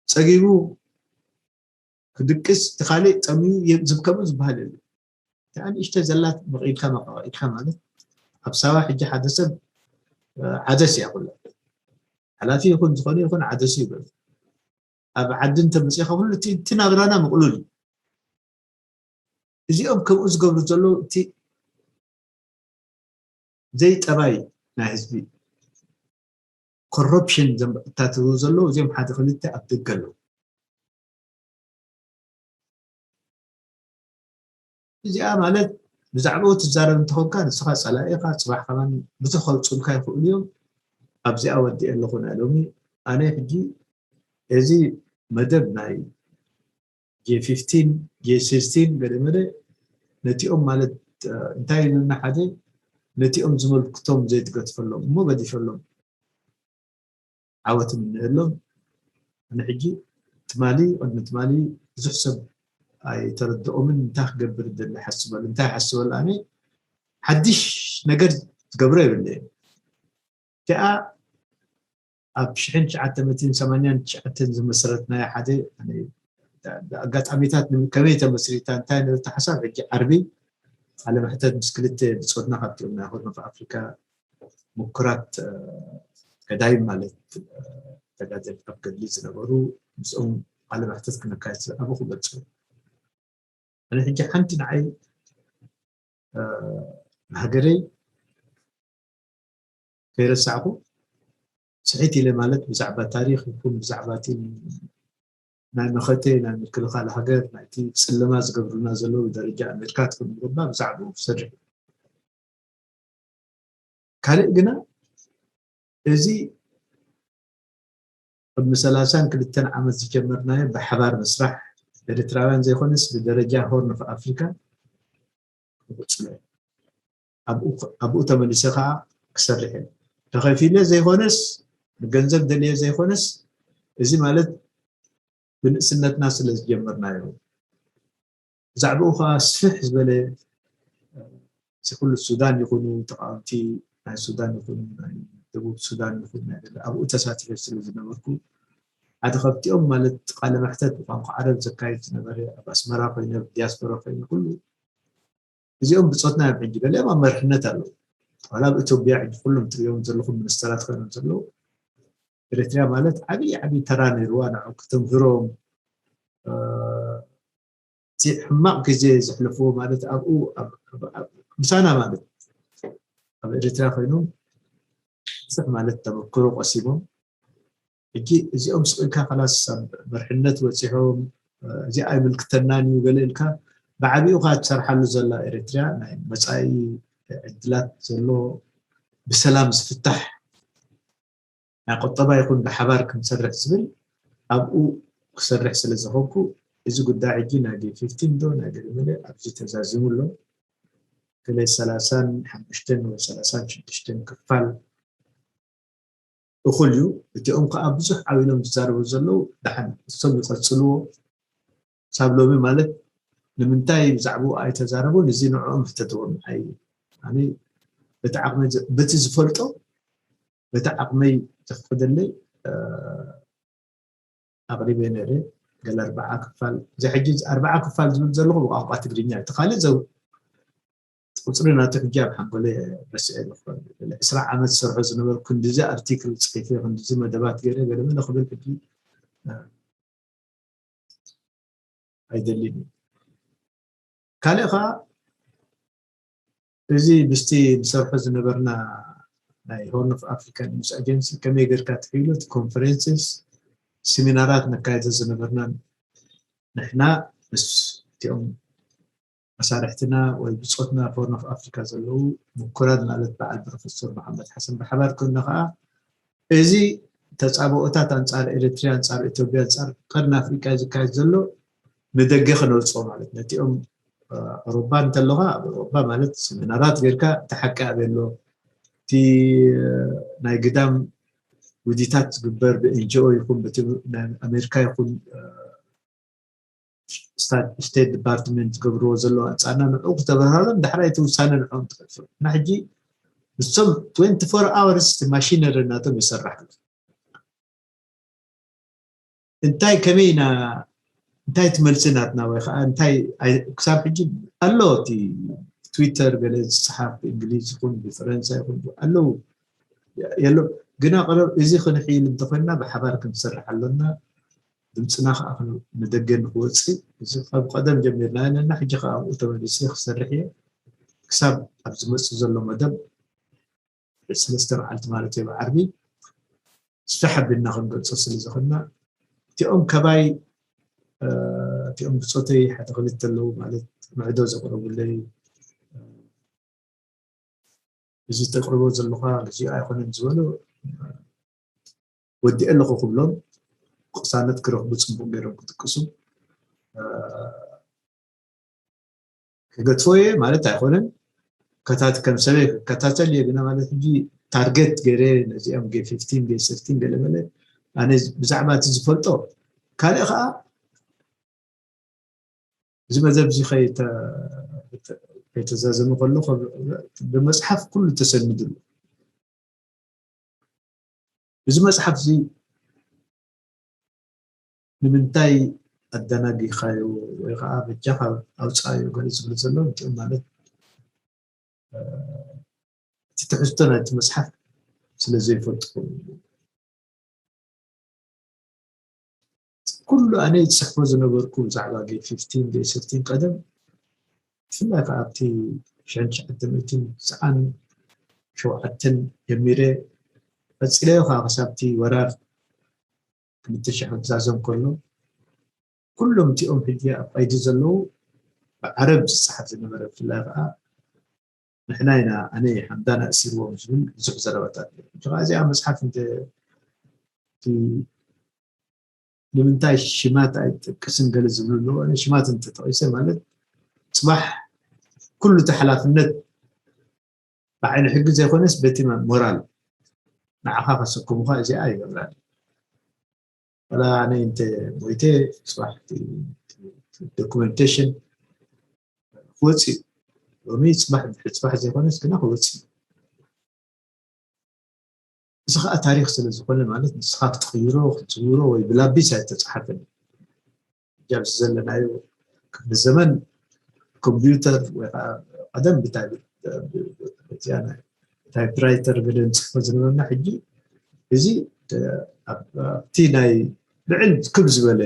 ፀጊቡ ክድቅስ፣ እቲ ካልእ ጠምዩ ዝብ ከምኡ ዝበሃል የለ። እታ ንእሽተ ዘላት መቒድካ መቐቒድካ ማለት ኣብ ሳዋ ሕጂ ሓደ ሰብ ዓደስ እያ ኩላ። ሓላፊ ይኹን ዝኾነ ይኹን ዓደሱ ይበል። ኣብ ዓዲ እንተመፂኻ ኩሉ እቲ ናብራና ምቕሉል እዩ። እዚኦም ከምኡ ዝገብሩ ዘለዉ እቲ ዘይጠባይ ናይ ህዝቢ ኮረፕሽን ዘምታትሩ ዘለዉ እዚኦም ሓደ ክልተ ኣብ ደገ ኣለዉ። እዚኣ ማለት ብዛዕባኡ ትዛረብ እንተኾንካ ንስኻ ፀላኢኻ ፅባሕ ከማን ብዙሕ ከውፅሉካ ይኽእሉ እዮም። ኣብዚኣ ወዲኤ ኣለኹ ናይ ሎሚ። ኣነ ሕጂ እዚ መደብ ናይ ጄ ፊፍቲን ጄ ሲክስቲን ገለ መለ ነቲኦም ማለት እንታይ ኢሉና ሓደ ነቲኦም ዝመልክቶም ዘይትገድፈሎም እሞ ገዲፈሎም ዓወት ምንእሎም። ኣነ ሕጂ ትማሊ ቅድሚ ትማሊ ብዙሕ ሰብ ኣይተረድኦምን እንታይ ክገብር ደሊ ሓስበሉ እንታይ ሓስበሉ ኣነ ሓድሽ ነገር ዝገብሮ የብለየን። እቲኣ ኣብ ሽሕን ትሽዓተ ሚእትን ሰማንያን ትሽዓተን ዝመሰረትናዮ ሓደ ኣጋጣሚታት ከመይ ተመስሪታ እንታይ ነበርቲ ሓሳብ ሕጂ ዓርቢ ቃለ መሕተት ምስ ክልተ ብፆትና ካብቲኦም ናይ ሆርን ኦፍ ኣፍሪካ ምኩራት ገዳይም ማለት ተጋደልቲ ኣብ ገድሊ ዝነበሩ ምስኦም ቃለ መሕተት ክነካየድ ኣብኡ ክገልፁ ኣነ ሕጂ ሓንቲ ንዓይ ንሃገረይ ከይረሳዕኩ ስሒት ኢለ ማለት ብዛዕባ ታሪክ ይኩን ብዛዕባ እቲ ናይ መኸተ ናይ ምክልኻል ሃገር ናይቲ ፅለማ ዝገብሩና ዘለዉ ደረጃ ኣሜሪካ ትኩን ምርባ ብዛዕባኡ ክሰርሕ ካልእ ግና እዚ ቅድሚ ሰላሳን ክልተን ዓመት ዝጀመርናዮ ብሓባር ምስራሕ ኤርትራውያን ዘይኮነስ ብደረጃ ሆርን ኦፍ ኣፍሪካ ክቕፅሎ ኣብኡ ተመሊሰ ከዓ ክሰርሕ እየ ተኸፊለ ዘይኮነስ ብገንዘብ ደልየ ዘይኮነስ እዚ ማለት ብንእስነትና ስለ ዝጀመርናዮ ብዛዕባኡ ከዓ ስፍሕ ዝበለ እዚ ኩሉ ሱዳን ይኹኑ ተቃወምቲ ናይ ሱዳን ይኹኑ ናይ ደቡብ ሱዳን ይኹኑ ናይ ገለ ኣብኡ ተሳቲፈ ስለ ዝነበርኩ ሓደ ካብቲኦም ማለት ቃለ መሕተት ብቋንቋ ዓረብ ዘካይድ ዝነበረ ኣብ ኣስመራ ኮይነ ኣብ ዲያስፖራ ኮይነ ኩሉ እዚኦም ብፆትና እዮም ሕጂ ገሊኦም ኣብ መርሕነት ኣለዉ ዋላ ኣብ ኢትዮጵያ ሕጂ ኩሎም ትሪኦም ዘለኹም ሚኒስተራት ኮይኖም ዘለዉ ኤርትርያ ማለት ዓብዪ ዓብዪ ተራ ነይርዋ ንዑ ክተምህሮም እቲ ሕማቕ ግዜ ዘሕለፍዎ ማለት ኣብኡ ምሳና ማለት ኣብ ኤርትራ ኮይኖም ብዙሕ ማለት ተመክሮ ቀሲሞም ሕጂ እዚኦም ስቕ ኢልካ ከላስ ኣብ መርሕነት በፂሖም እዚ ኣይምልክተናን እዩ ገለ ኢልካ ብዓብኡ ከዓ ትሰርሓሉ ዘላ ኤርትርያ ናይ መፃኢ ዕድላት ዘሎ ብሰላም ዝፍታሕ ናይ ቁጠባ ይኹን ብሓባር ክንሰርሕ ዝብል ኣብኡ ክሰርሕ ስለ ዝኾንኩ እዚ ጉዳይ ሕጂ ናይ ፊፍቲን ዶ ናይ ገለመለ ኣብዚ ተዛዚሙ ኣሎ ገለይ ሰላሳን ሓሙሽተን ወይ ሰላሳን ሽዱሽተን ክፋል እኹል እዩ እቲኦም ከዓ ብዙሕ ዓው ኢሎም ዝዛረቡ ዘለዉ ደሓን እሶም ይቐፅልዎ ሳብ ሎሚ ማለት ንምንታይ ብዛዕባኡ ኣይተዛረቡን እዚ ንዕኦም ሕተትዎም ኣይ ኣነ በቲ ዓቕመይ በቲ ዝፈልጦ በቲ ዓቕመይ ዘፍቅደለይ ኣቕሪበ ነይረ ገለ ኣርባዓ ክፋል እዚ ሕጂ ኣርባዓ ክፋል ዝብል ዘለኹ ብቋንቋ ትግርኛ እቲ ካልእ ቁፅሪ ናቱ ሕጂ ኣብ ሓንጎለ ረስዐ ዝኽእል ዕስራ ዓመት ዝሰርሖ ዝነበርኩ ክንዲዚ ኣርቲክል ፅሒፈ ክንዲዚ መደባት ገይረ ገለመለ ክብል ሕጂ ኣይደልን እዩ ካልእ ከዓ እዚ ምስቲ ንሰርሖ ዝነበርና ናይ ሆርን ኦፍ ኣፍሪካ ኒውስ ኣጀንሲ ከመይ ገርካ ትሕይሉ እቲ ኮንፈረንስስ ሲሚናራት ነካየደ ዝነበርና ንሕና ምስ እቲኦም መሳርሕትና ወይ ብፆትና ሆርን ኦፍ ኣፍሪካ ዘለዉ ምኩራት ማለት በዓል ፕሮፌሰር መሓመድ ሓሰን ብሓባር ኮይና ከዓ እዚ ተፃብኦታት ኣንፃር ኤርትርያ ኣንፃር ኢትዮጵያ ኣንፃር ቀርኒ ኣፍሪቃ ዝካየድ ዘሎ ንደገ ክነውፅኦ ማለት ነቲኦም ኣውሮባ እንተለኻ ኣብ ኣውሮባ ማለት ሰሚናራት ጌርካ እቲ ሓቂ ኣበይ ኣሎ እቲ ናይ ግዳም ውዲታት ዝግበር ብኤንጂኦ ይኹን በቲ ናይ ኣሜሪካ ይኹን ስቴት ዲፓርትመንት ዝገብርዎ ዘለዉ ኣንፃርና ንዕኡ ክተበርሃሎም ዳሕራይ እቲ ውሳነ ንዕኦም ትኸፍል እና ሕጂ ንሶም ትወንቲ ፎር ኣወርስ እቲ ማሽነሪ እናቶም ይሰርሕ ኣሎ እንታይ ከመይ ኢና እንታይ ትመልሲ ናትና ወይ ከዓ እንታይ ኣይ- ክሳብ ሕጂ ኣሎ እቲ ትዊተር ገለ ዝፅሓፍ ብእንግሊዝ ይኹን ብፈረንሳ ይኹን ኣለዉ የሎ ግና ቀረብ እዚ ክንሕይል እንተኮይንና ብሓባር ክንሰርሕ ኣሎና። ድምፅና ከዓ ንደገ ንክወፅእ እዚ ካብ ቀደም ጀሚርና ኣለና። ሕጂ ከዓ ኣብኡ ተመሊሰ ክሰርሕ እየ። ክሳብ ኣብ ዝመፅእ ዘሎ መደብ ሰለስተ መዓልቲ ማለት እዩ ብዓርቢ ዝተሓቢልና ክንገልፆ ስለ ዝኽልና እቲኦም ከባይ እቲኦም ብፆተይ ሓደ ክልተ ኣለዉ ማለት ምዕዶ ዘቕረቡለይ እዚ ተቕርቦ ዘለኻ ግዜኡ ኣይኮነን ዝበሉ ወዲአ ኣለኹ ክብሎም ቅሳነት ክረኽቡ ፅቡቅ ገይሮም ክጥቀሱ ክገድፎ እየ ማለት ኣይኮነን። ከታት ከም ሰበይ ክከታተል እየ ግና ማለት ሕጂ ታርጌት ገይረ ነዚኦም ጌ ፊፍቲን ጌ ስርቲን ገለ መለ ኣነ ብዛዕባ እቲ ዝፈልጦ ካልእ ከዓ እዚ መደብ እዚ ከይተዛዘመ ከሎ ብመፅሓፍ ኩሉ ተሰንድሉ እዚ መፅሓፍ እዚ ንምንታይ ኣደናጊኻዮ ወይ ከዓ በጃኻ ኣውፃእዮ ገለ ዝብል ዘሎ እቲኦም ማለት እቲ ትሕዝቶ ናይቲ መፅሓፍ ስለ ዘይፈልጡ ኩሉ ኣነ ዝፅሕፎ ዝነበርኩ ብዛዕባ ጌት ፊፍቲን ጌት ስርቲን ቀደም ብፍላይ ከዓ ኣብቲ ሽሕን ትሽዓተ ሚእትን ትስዓን ሸውዓተን ጀሚረ ቀፂለዮ ከዓ ክሳብቲ ወራር ክልተ ሽሕ ክዛዘም ከሎ ኩሎም እቲኦም ሕጂ ኣብ ቀይዲ ዘለዉ ብዓረብ ዝፀሓፍ ዝነበረ ብፍላይ ከዓ ንሕና ኢና ኣነ ሓምዳን ኣእሲርዎም ዝብል ብዙሕ ዘረባታት ነይሩ። ሕጂ ከዓ እዚኣ መፅሓፍ እንተ እቲ ንምንታይ ሽማት ኣይትጠቅስን ገለ ዝብሉ ኣለዉ። ኣነ ሽማት እንተጠቂሰ ማለት ፅባሕ ኩሉ እቲ ሓላፍነት ብዓይኒ ሕጊ ዘይኮነስ በቲ ሞራል ንዓኻ ከሰክሙኻ እዚኣ ኣይገብራን። ዋላ ኣነ እንተ ሞይተ ፅባሕ ዶኩመንቴሽን ክወፅእ እዩ። ሎሚ ፅባሕ ድሕሪ ፅባሕ ዘይኮነስ ግና ክወፅእ እዩ። እዚ ከዓ ታሪክ ስለ ዝኾነ ማለት ንስኻ ክትቅይሮ ክትዝውሮ ወይ ብላቢስ ኣይተፅሓፈን። ኣብዚ ዘለናዮ ክፍለ ዘመን ኮምፒውተር ወይ ከዓ ቀደም ብታይፕራይተር ገለ ንፅሕፎ ዝነበርና ሕጂ እዚ ኣብቲ ናይ ልዕል ክብ ዝበለ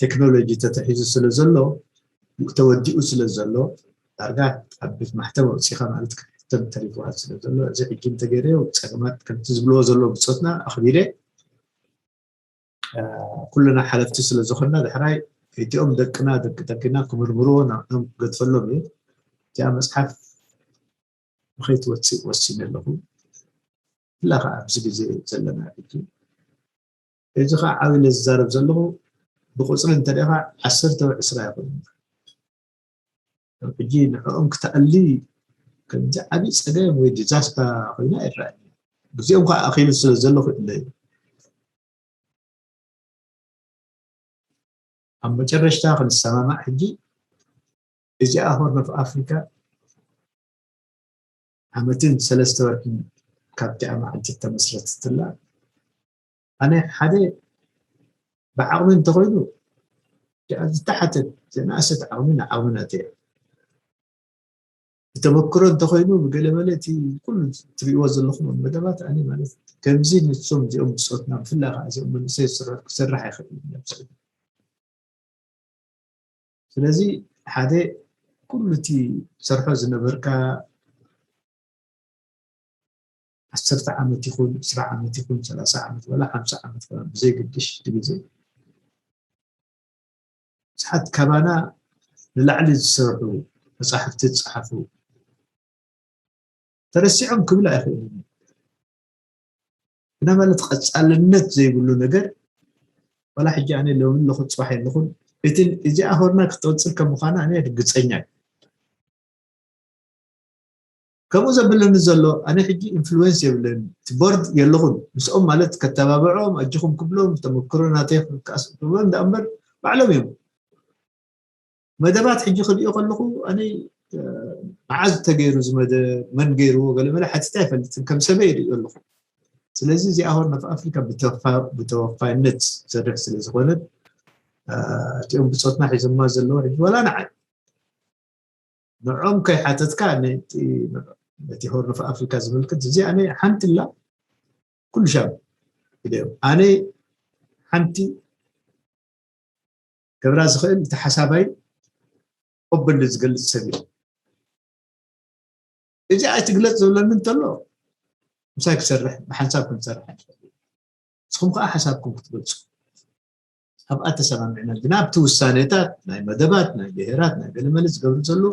ቴክኖሎጂ ተተሒዙ ስለ ዘሎ ተወዲኡ ስለ ዘሎ ዳርጋ ኣብ ቤት ማሕተም ኣውፂኻ ማለት ክትሕተም ተሪፍዋ ስለ ዘሎ እዚ ሕጂ እንተገይረዮ ፀገማት ከምቲ ዝብልዎ ዘሎ ብፆትና ኣኽቢረ ኩልና ሓለፍቲ ስለ ዝኾንና ዳሕራይ እቲኦም ደቅና ደቂ ደቅና ክምርምርዎ ናብቶም ክገድፈሎም እዩ። እቲኣ መፅሓፍ ንኸይትወፅእ ወሲነ ኣለኹ። ብፍላይ ከዓ ኣብዚ ግዜ ዘለና ሕጂ እዚ ከዓ ዓብይ ኢለ ዝዛረብ ዘለኹ ብቁፅሪ እንተሪኢኻ ዓሰርተ ወይ ዕስራ ይኹን ሕጂ ንዕኦም ክትኣሊ ከምዚ ዓብይ ፀገም ወይ ዲዛስታ ኮይና ይረኣኒ። ግዜኦም ከዓ ኣኺሉ ስለ ዘሎ ክእለ እዩ። ኣብ መጨረሽታ ክንሰማማዕ ሕጂ እዚኣ ሆርን ኦፍ ኣፍሪካ ዓመትን ሰለስተ ወርሕን ካብቲኣ መዓልቲ ተመስረትትላ ኣነ ሓደ ብዓቕሚ እንተኾይኑ እዚኣ ዝተሓተት ዘንኣሰት ዓቕሚ ንዓቕሚ ናተይ እያ። ብተመክሮ እንተኾይኑ ብገለ መለ እቲ ኩሉ ትሪእዎ ዘለኹም መደባት ኣነ ማለት ከምዚ ንሶም እዚኦም ብፆትና ብፍላይ ከዓ እዚኦም መንእሰይ ዝስርሑ ክሰርሕ ኣይኽእል ስለዚ ሓደ ኩሉ እቲ ሰርሖ ዝነበርካ ዓሰርተ ዓመት ይኹን ዕስራ ዓመት ይኹን ሰላሳ ዓመት ወላ ሓምሳ ዓመት ከ ብዘይግድሽ እቲ ግዜ ብዙሓት ካባና ንላዕሊ ዝሰርሑ መፃሕፍቲ ዝፀሓፉ ተረሲዖም ክብል ኣይኽእልን እዩ። ግና ማለት ቀፃልነት ዘይብሉ ነገር ዋላ ሕጂ ኣነ ሎሚ ኣለኹ ፅባሕ የለኹን እቲ እዚኣ ሆርና ክትወፅል ከም ምዃና ኣነ ርግፀኛ እዩ። ከምኡ ዘብለኒ ዘሎ ኣነ ሕጂ ኢንፍሉዌንስ የብለኒ እቲ ቦርድ የለኹን ምስኦም ማለት ከተባብዖም ኣጅኹም ክብሎም ተመክሮ ናተይ ክካስ ክብሎም ዳኣ እምበር ባዕሎም እዮም መደባት ሕጂ ክሪኦ ከለኹ ኣነ መዓዝ ተገይሩ እዚ መደብ መን ገይርዎ ገለ መለ ሓቲተ ኣይፈልጥን ከም ሰበይ ይሪኦ ኣለኹ ስለዚ እዚኣ ሆርን ኦፍ ኣፍሪካ ብተወፋይነት ዝሰርሕ ስለ ዝኾነት እቲኦም ብፆትና ሒዞማ ዘለዉ ሕጂ ዋላ ንዓይ ንዖም ከይሓተትካ ነቲ ሆርን ኦፍ ኣፍሪካ ዝምልክት እዚኣ ናይ ሓንቲ ላ ኩሉ ሻብ ኢለዮም ኣነ ሓንቲ ገብራ ዝኽእል እቲ ሓሳባይ ቆበሉ ዝገልፅ ሰብ እዩ እዚ ኣይትግለፅ ዝብለኒ እንተሎ ምሳይ ክሰርሕ ብሓንሳብ ክንሰርሕ ንስኹም ከዓ ሓሳብኩም ክትገልፁ ኣብኣ ተሰማሚዕና ግና ኣብቲ ውሳኔታት ናይ መደባት ናይ ብሄራት ናይ ገለመለ ዝገብሩ ዘሎ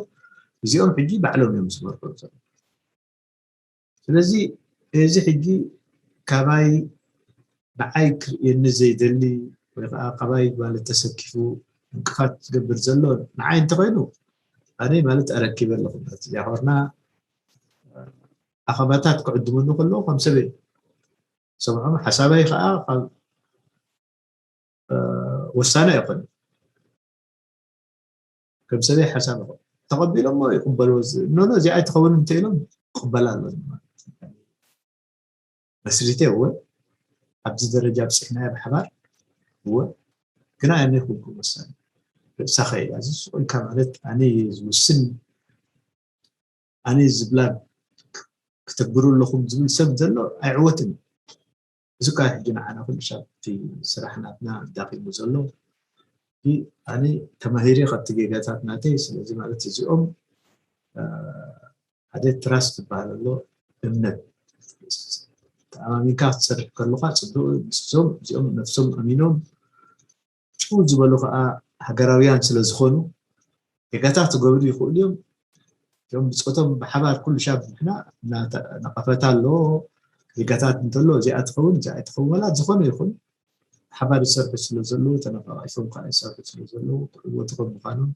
እዚኦም ሕጂ ባዕሎም እዮም ዝመርሑ ዘሎ ስለዚ እዚ ሕጂ ካባይ ንዓይ ክርእየኒ ዘይደሊ ወይ ከዓ ካባይ ማለት ተሰኪፉ እንቅፋት ዝገብር ዘሎ ንዓይ እንተኮይኑ ኣነ ማለት ኣረኪበ ኣለኹ ማለት እዚኣ ኮርና ኣኸባታት ክዕድሙኒ ከለዉ ከም ሰበይ ሰምዖም ሓሳባይ ከዓ ካብ ወሳነ ኣይኮነ ከም ሰበይ ሓሳብ ተቐቢሎሞ ይቕበልዎ ኖኖ እዚኣ ኣይትኸውን እንተ ኢሎም ይቕበላ ኣሎ መስሪተ እወ ኣብዚ ደረጃ ብፅሕናዮ ብሓባር እወ ግና ኣነ ይኹንኩ ወሳኒ ርእሳኸ እያ እዚ ስቕ ኢልካ ማለት ኣነ ዝውስን ኣነ ዝብላ ክትግብሩ ኣለኹም ዝብል ሰብ ዘሎ ኣይዕወትን እዩ እዚ ካ ሕጂ ንዓና ኩሉ ሻብ እቲ ስራሕ ናትና ዳኺሙ ዘሎ ኣነ ተማሂሪ ካብቲ ጌጋታት ናተይ ስለዚ ማለት እዚኦም ሓደ ትራስት ዝበሃል ኣሎ እምነት ተኣማሚንካ ክትሰርሕ ከለካ ፅቡቅ ምስዞም እዚኦም ነፍሶም ኣሚኖም ጭው ዝበሉ ከዓ ሃገራውያን ስለ ዝኾኑ ጌጋታት ክገብሩ ይኽእሉ እዮም እቶም ብፆቶም ብሓባር ኩሉ ሻብ ንሕና ነቐፈታ ኣሎ ጌጋታት እንተሎ እዚኣ ትኸውን እዚኣ ኣይትኸውን ወላ ዝኾነ ይኹን ሓባር ይሰርሑ ስለ ዘለዉ ተነፋቒሶም ከዓ ይሰርሑ ስለ ዘለዉ ክዕወቱ ከም ምዃኖም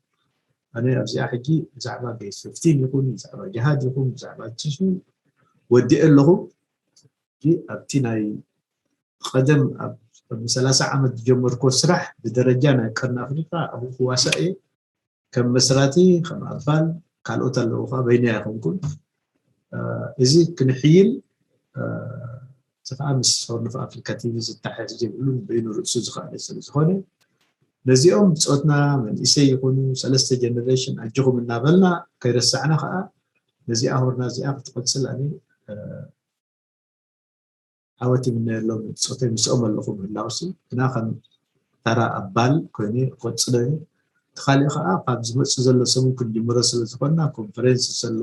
ኣነ ኣብዚኣ ሕጂ ብዛዕባ ቤት ፍፍቲን ይኹን ብዛዕባ ጅሃድ ይኹን ብዛዕባ ትሹ ወዲአ ኣለኹ ኣብቲ ናይ ቀደም ኣብ ሰላሳ ዓመት ዝጀመርኮ ስራሕ ብደረጃ ናይ ቀርኒ ኣፍሪካ ኣብኡ ክዋሳእ እየ ከም መስራቲ ከም ኣባል ካልኦት ኣለዉ ከዓ በይነይ ኣይኮንኩን እዚ ክንሕይል እዚ ከዓ ምስ ሆርን ኦፍ ኣፍሪካ ቲቪ ዝተሓዝ ዘይብሉ በይኑ ርእሱ ዝኽኣለ ስለ ዝኾነ ነዚኦም ብፆትና መንእሰይ ይኹኑ ሰለስተ ጀነሬሽን ኣጆኹም እናበልና ከይረሳዕና ከዓ ነዚኣ ሆርና እዚኣ ክትቐፅል ኣነ ዓወት ይምነየሎም ብፆተይ ምስኦም ኣለኹ ምህላውሲ ግና ከም ተራ ኣባል ኮይነ ክቐፅሎ እየ እቲ ካሊእ ከዓ ካብ ዝመፅእ ዘሎ ሰሙን ክንጅምሮ ስለ ዝኾንና ኮንፈረንስ ዘሎ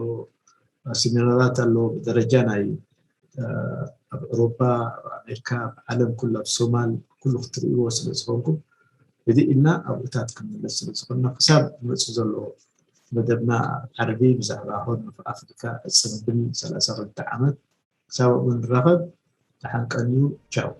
ሲሚናራት ኣሎ ብደረጃ ናይ ኣብ ኤውሮፓ ኣብ ኣሜሪካ ኣብ ዓለም ኩሉ ኣብ ሶማል ኩሉ ክትርእይዎ ስለ ዝኾንኩም ብድእ ኢልና ኣብኡታት ክንምለስ ስለ ዝኾንና ክሳብ ዝመፅእ ዘሎ መደብና ዓርቢ ብዛዕባ ሆርን ኦፍ ኣፍሪካ ዕፅር ብል ሰላሳ ክልተ ዓመት ክሳብ ኣብኡ ንራኸብ ደሓን ቀንዩ ቻው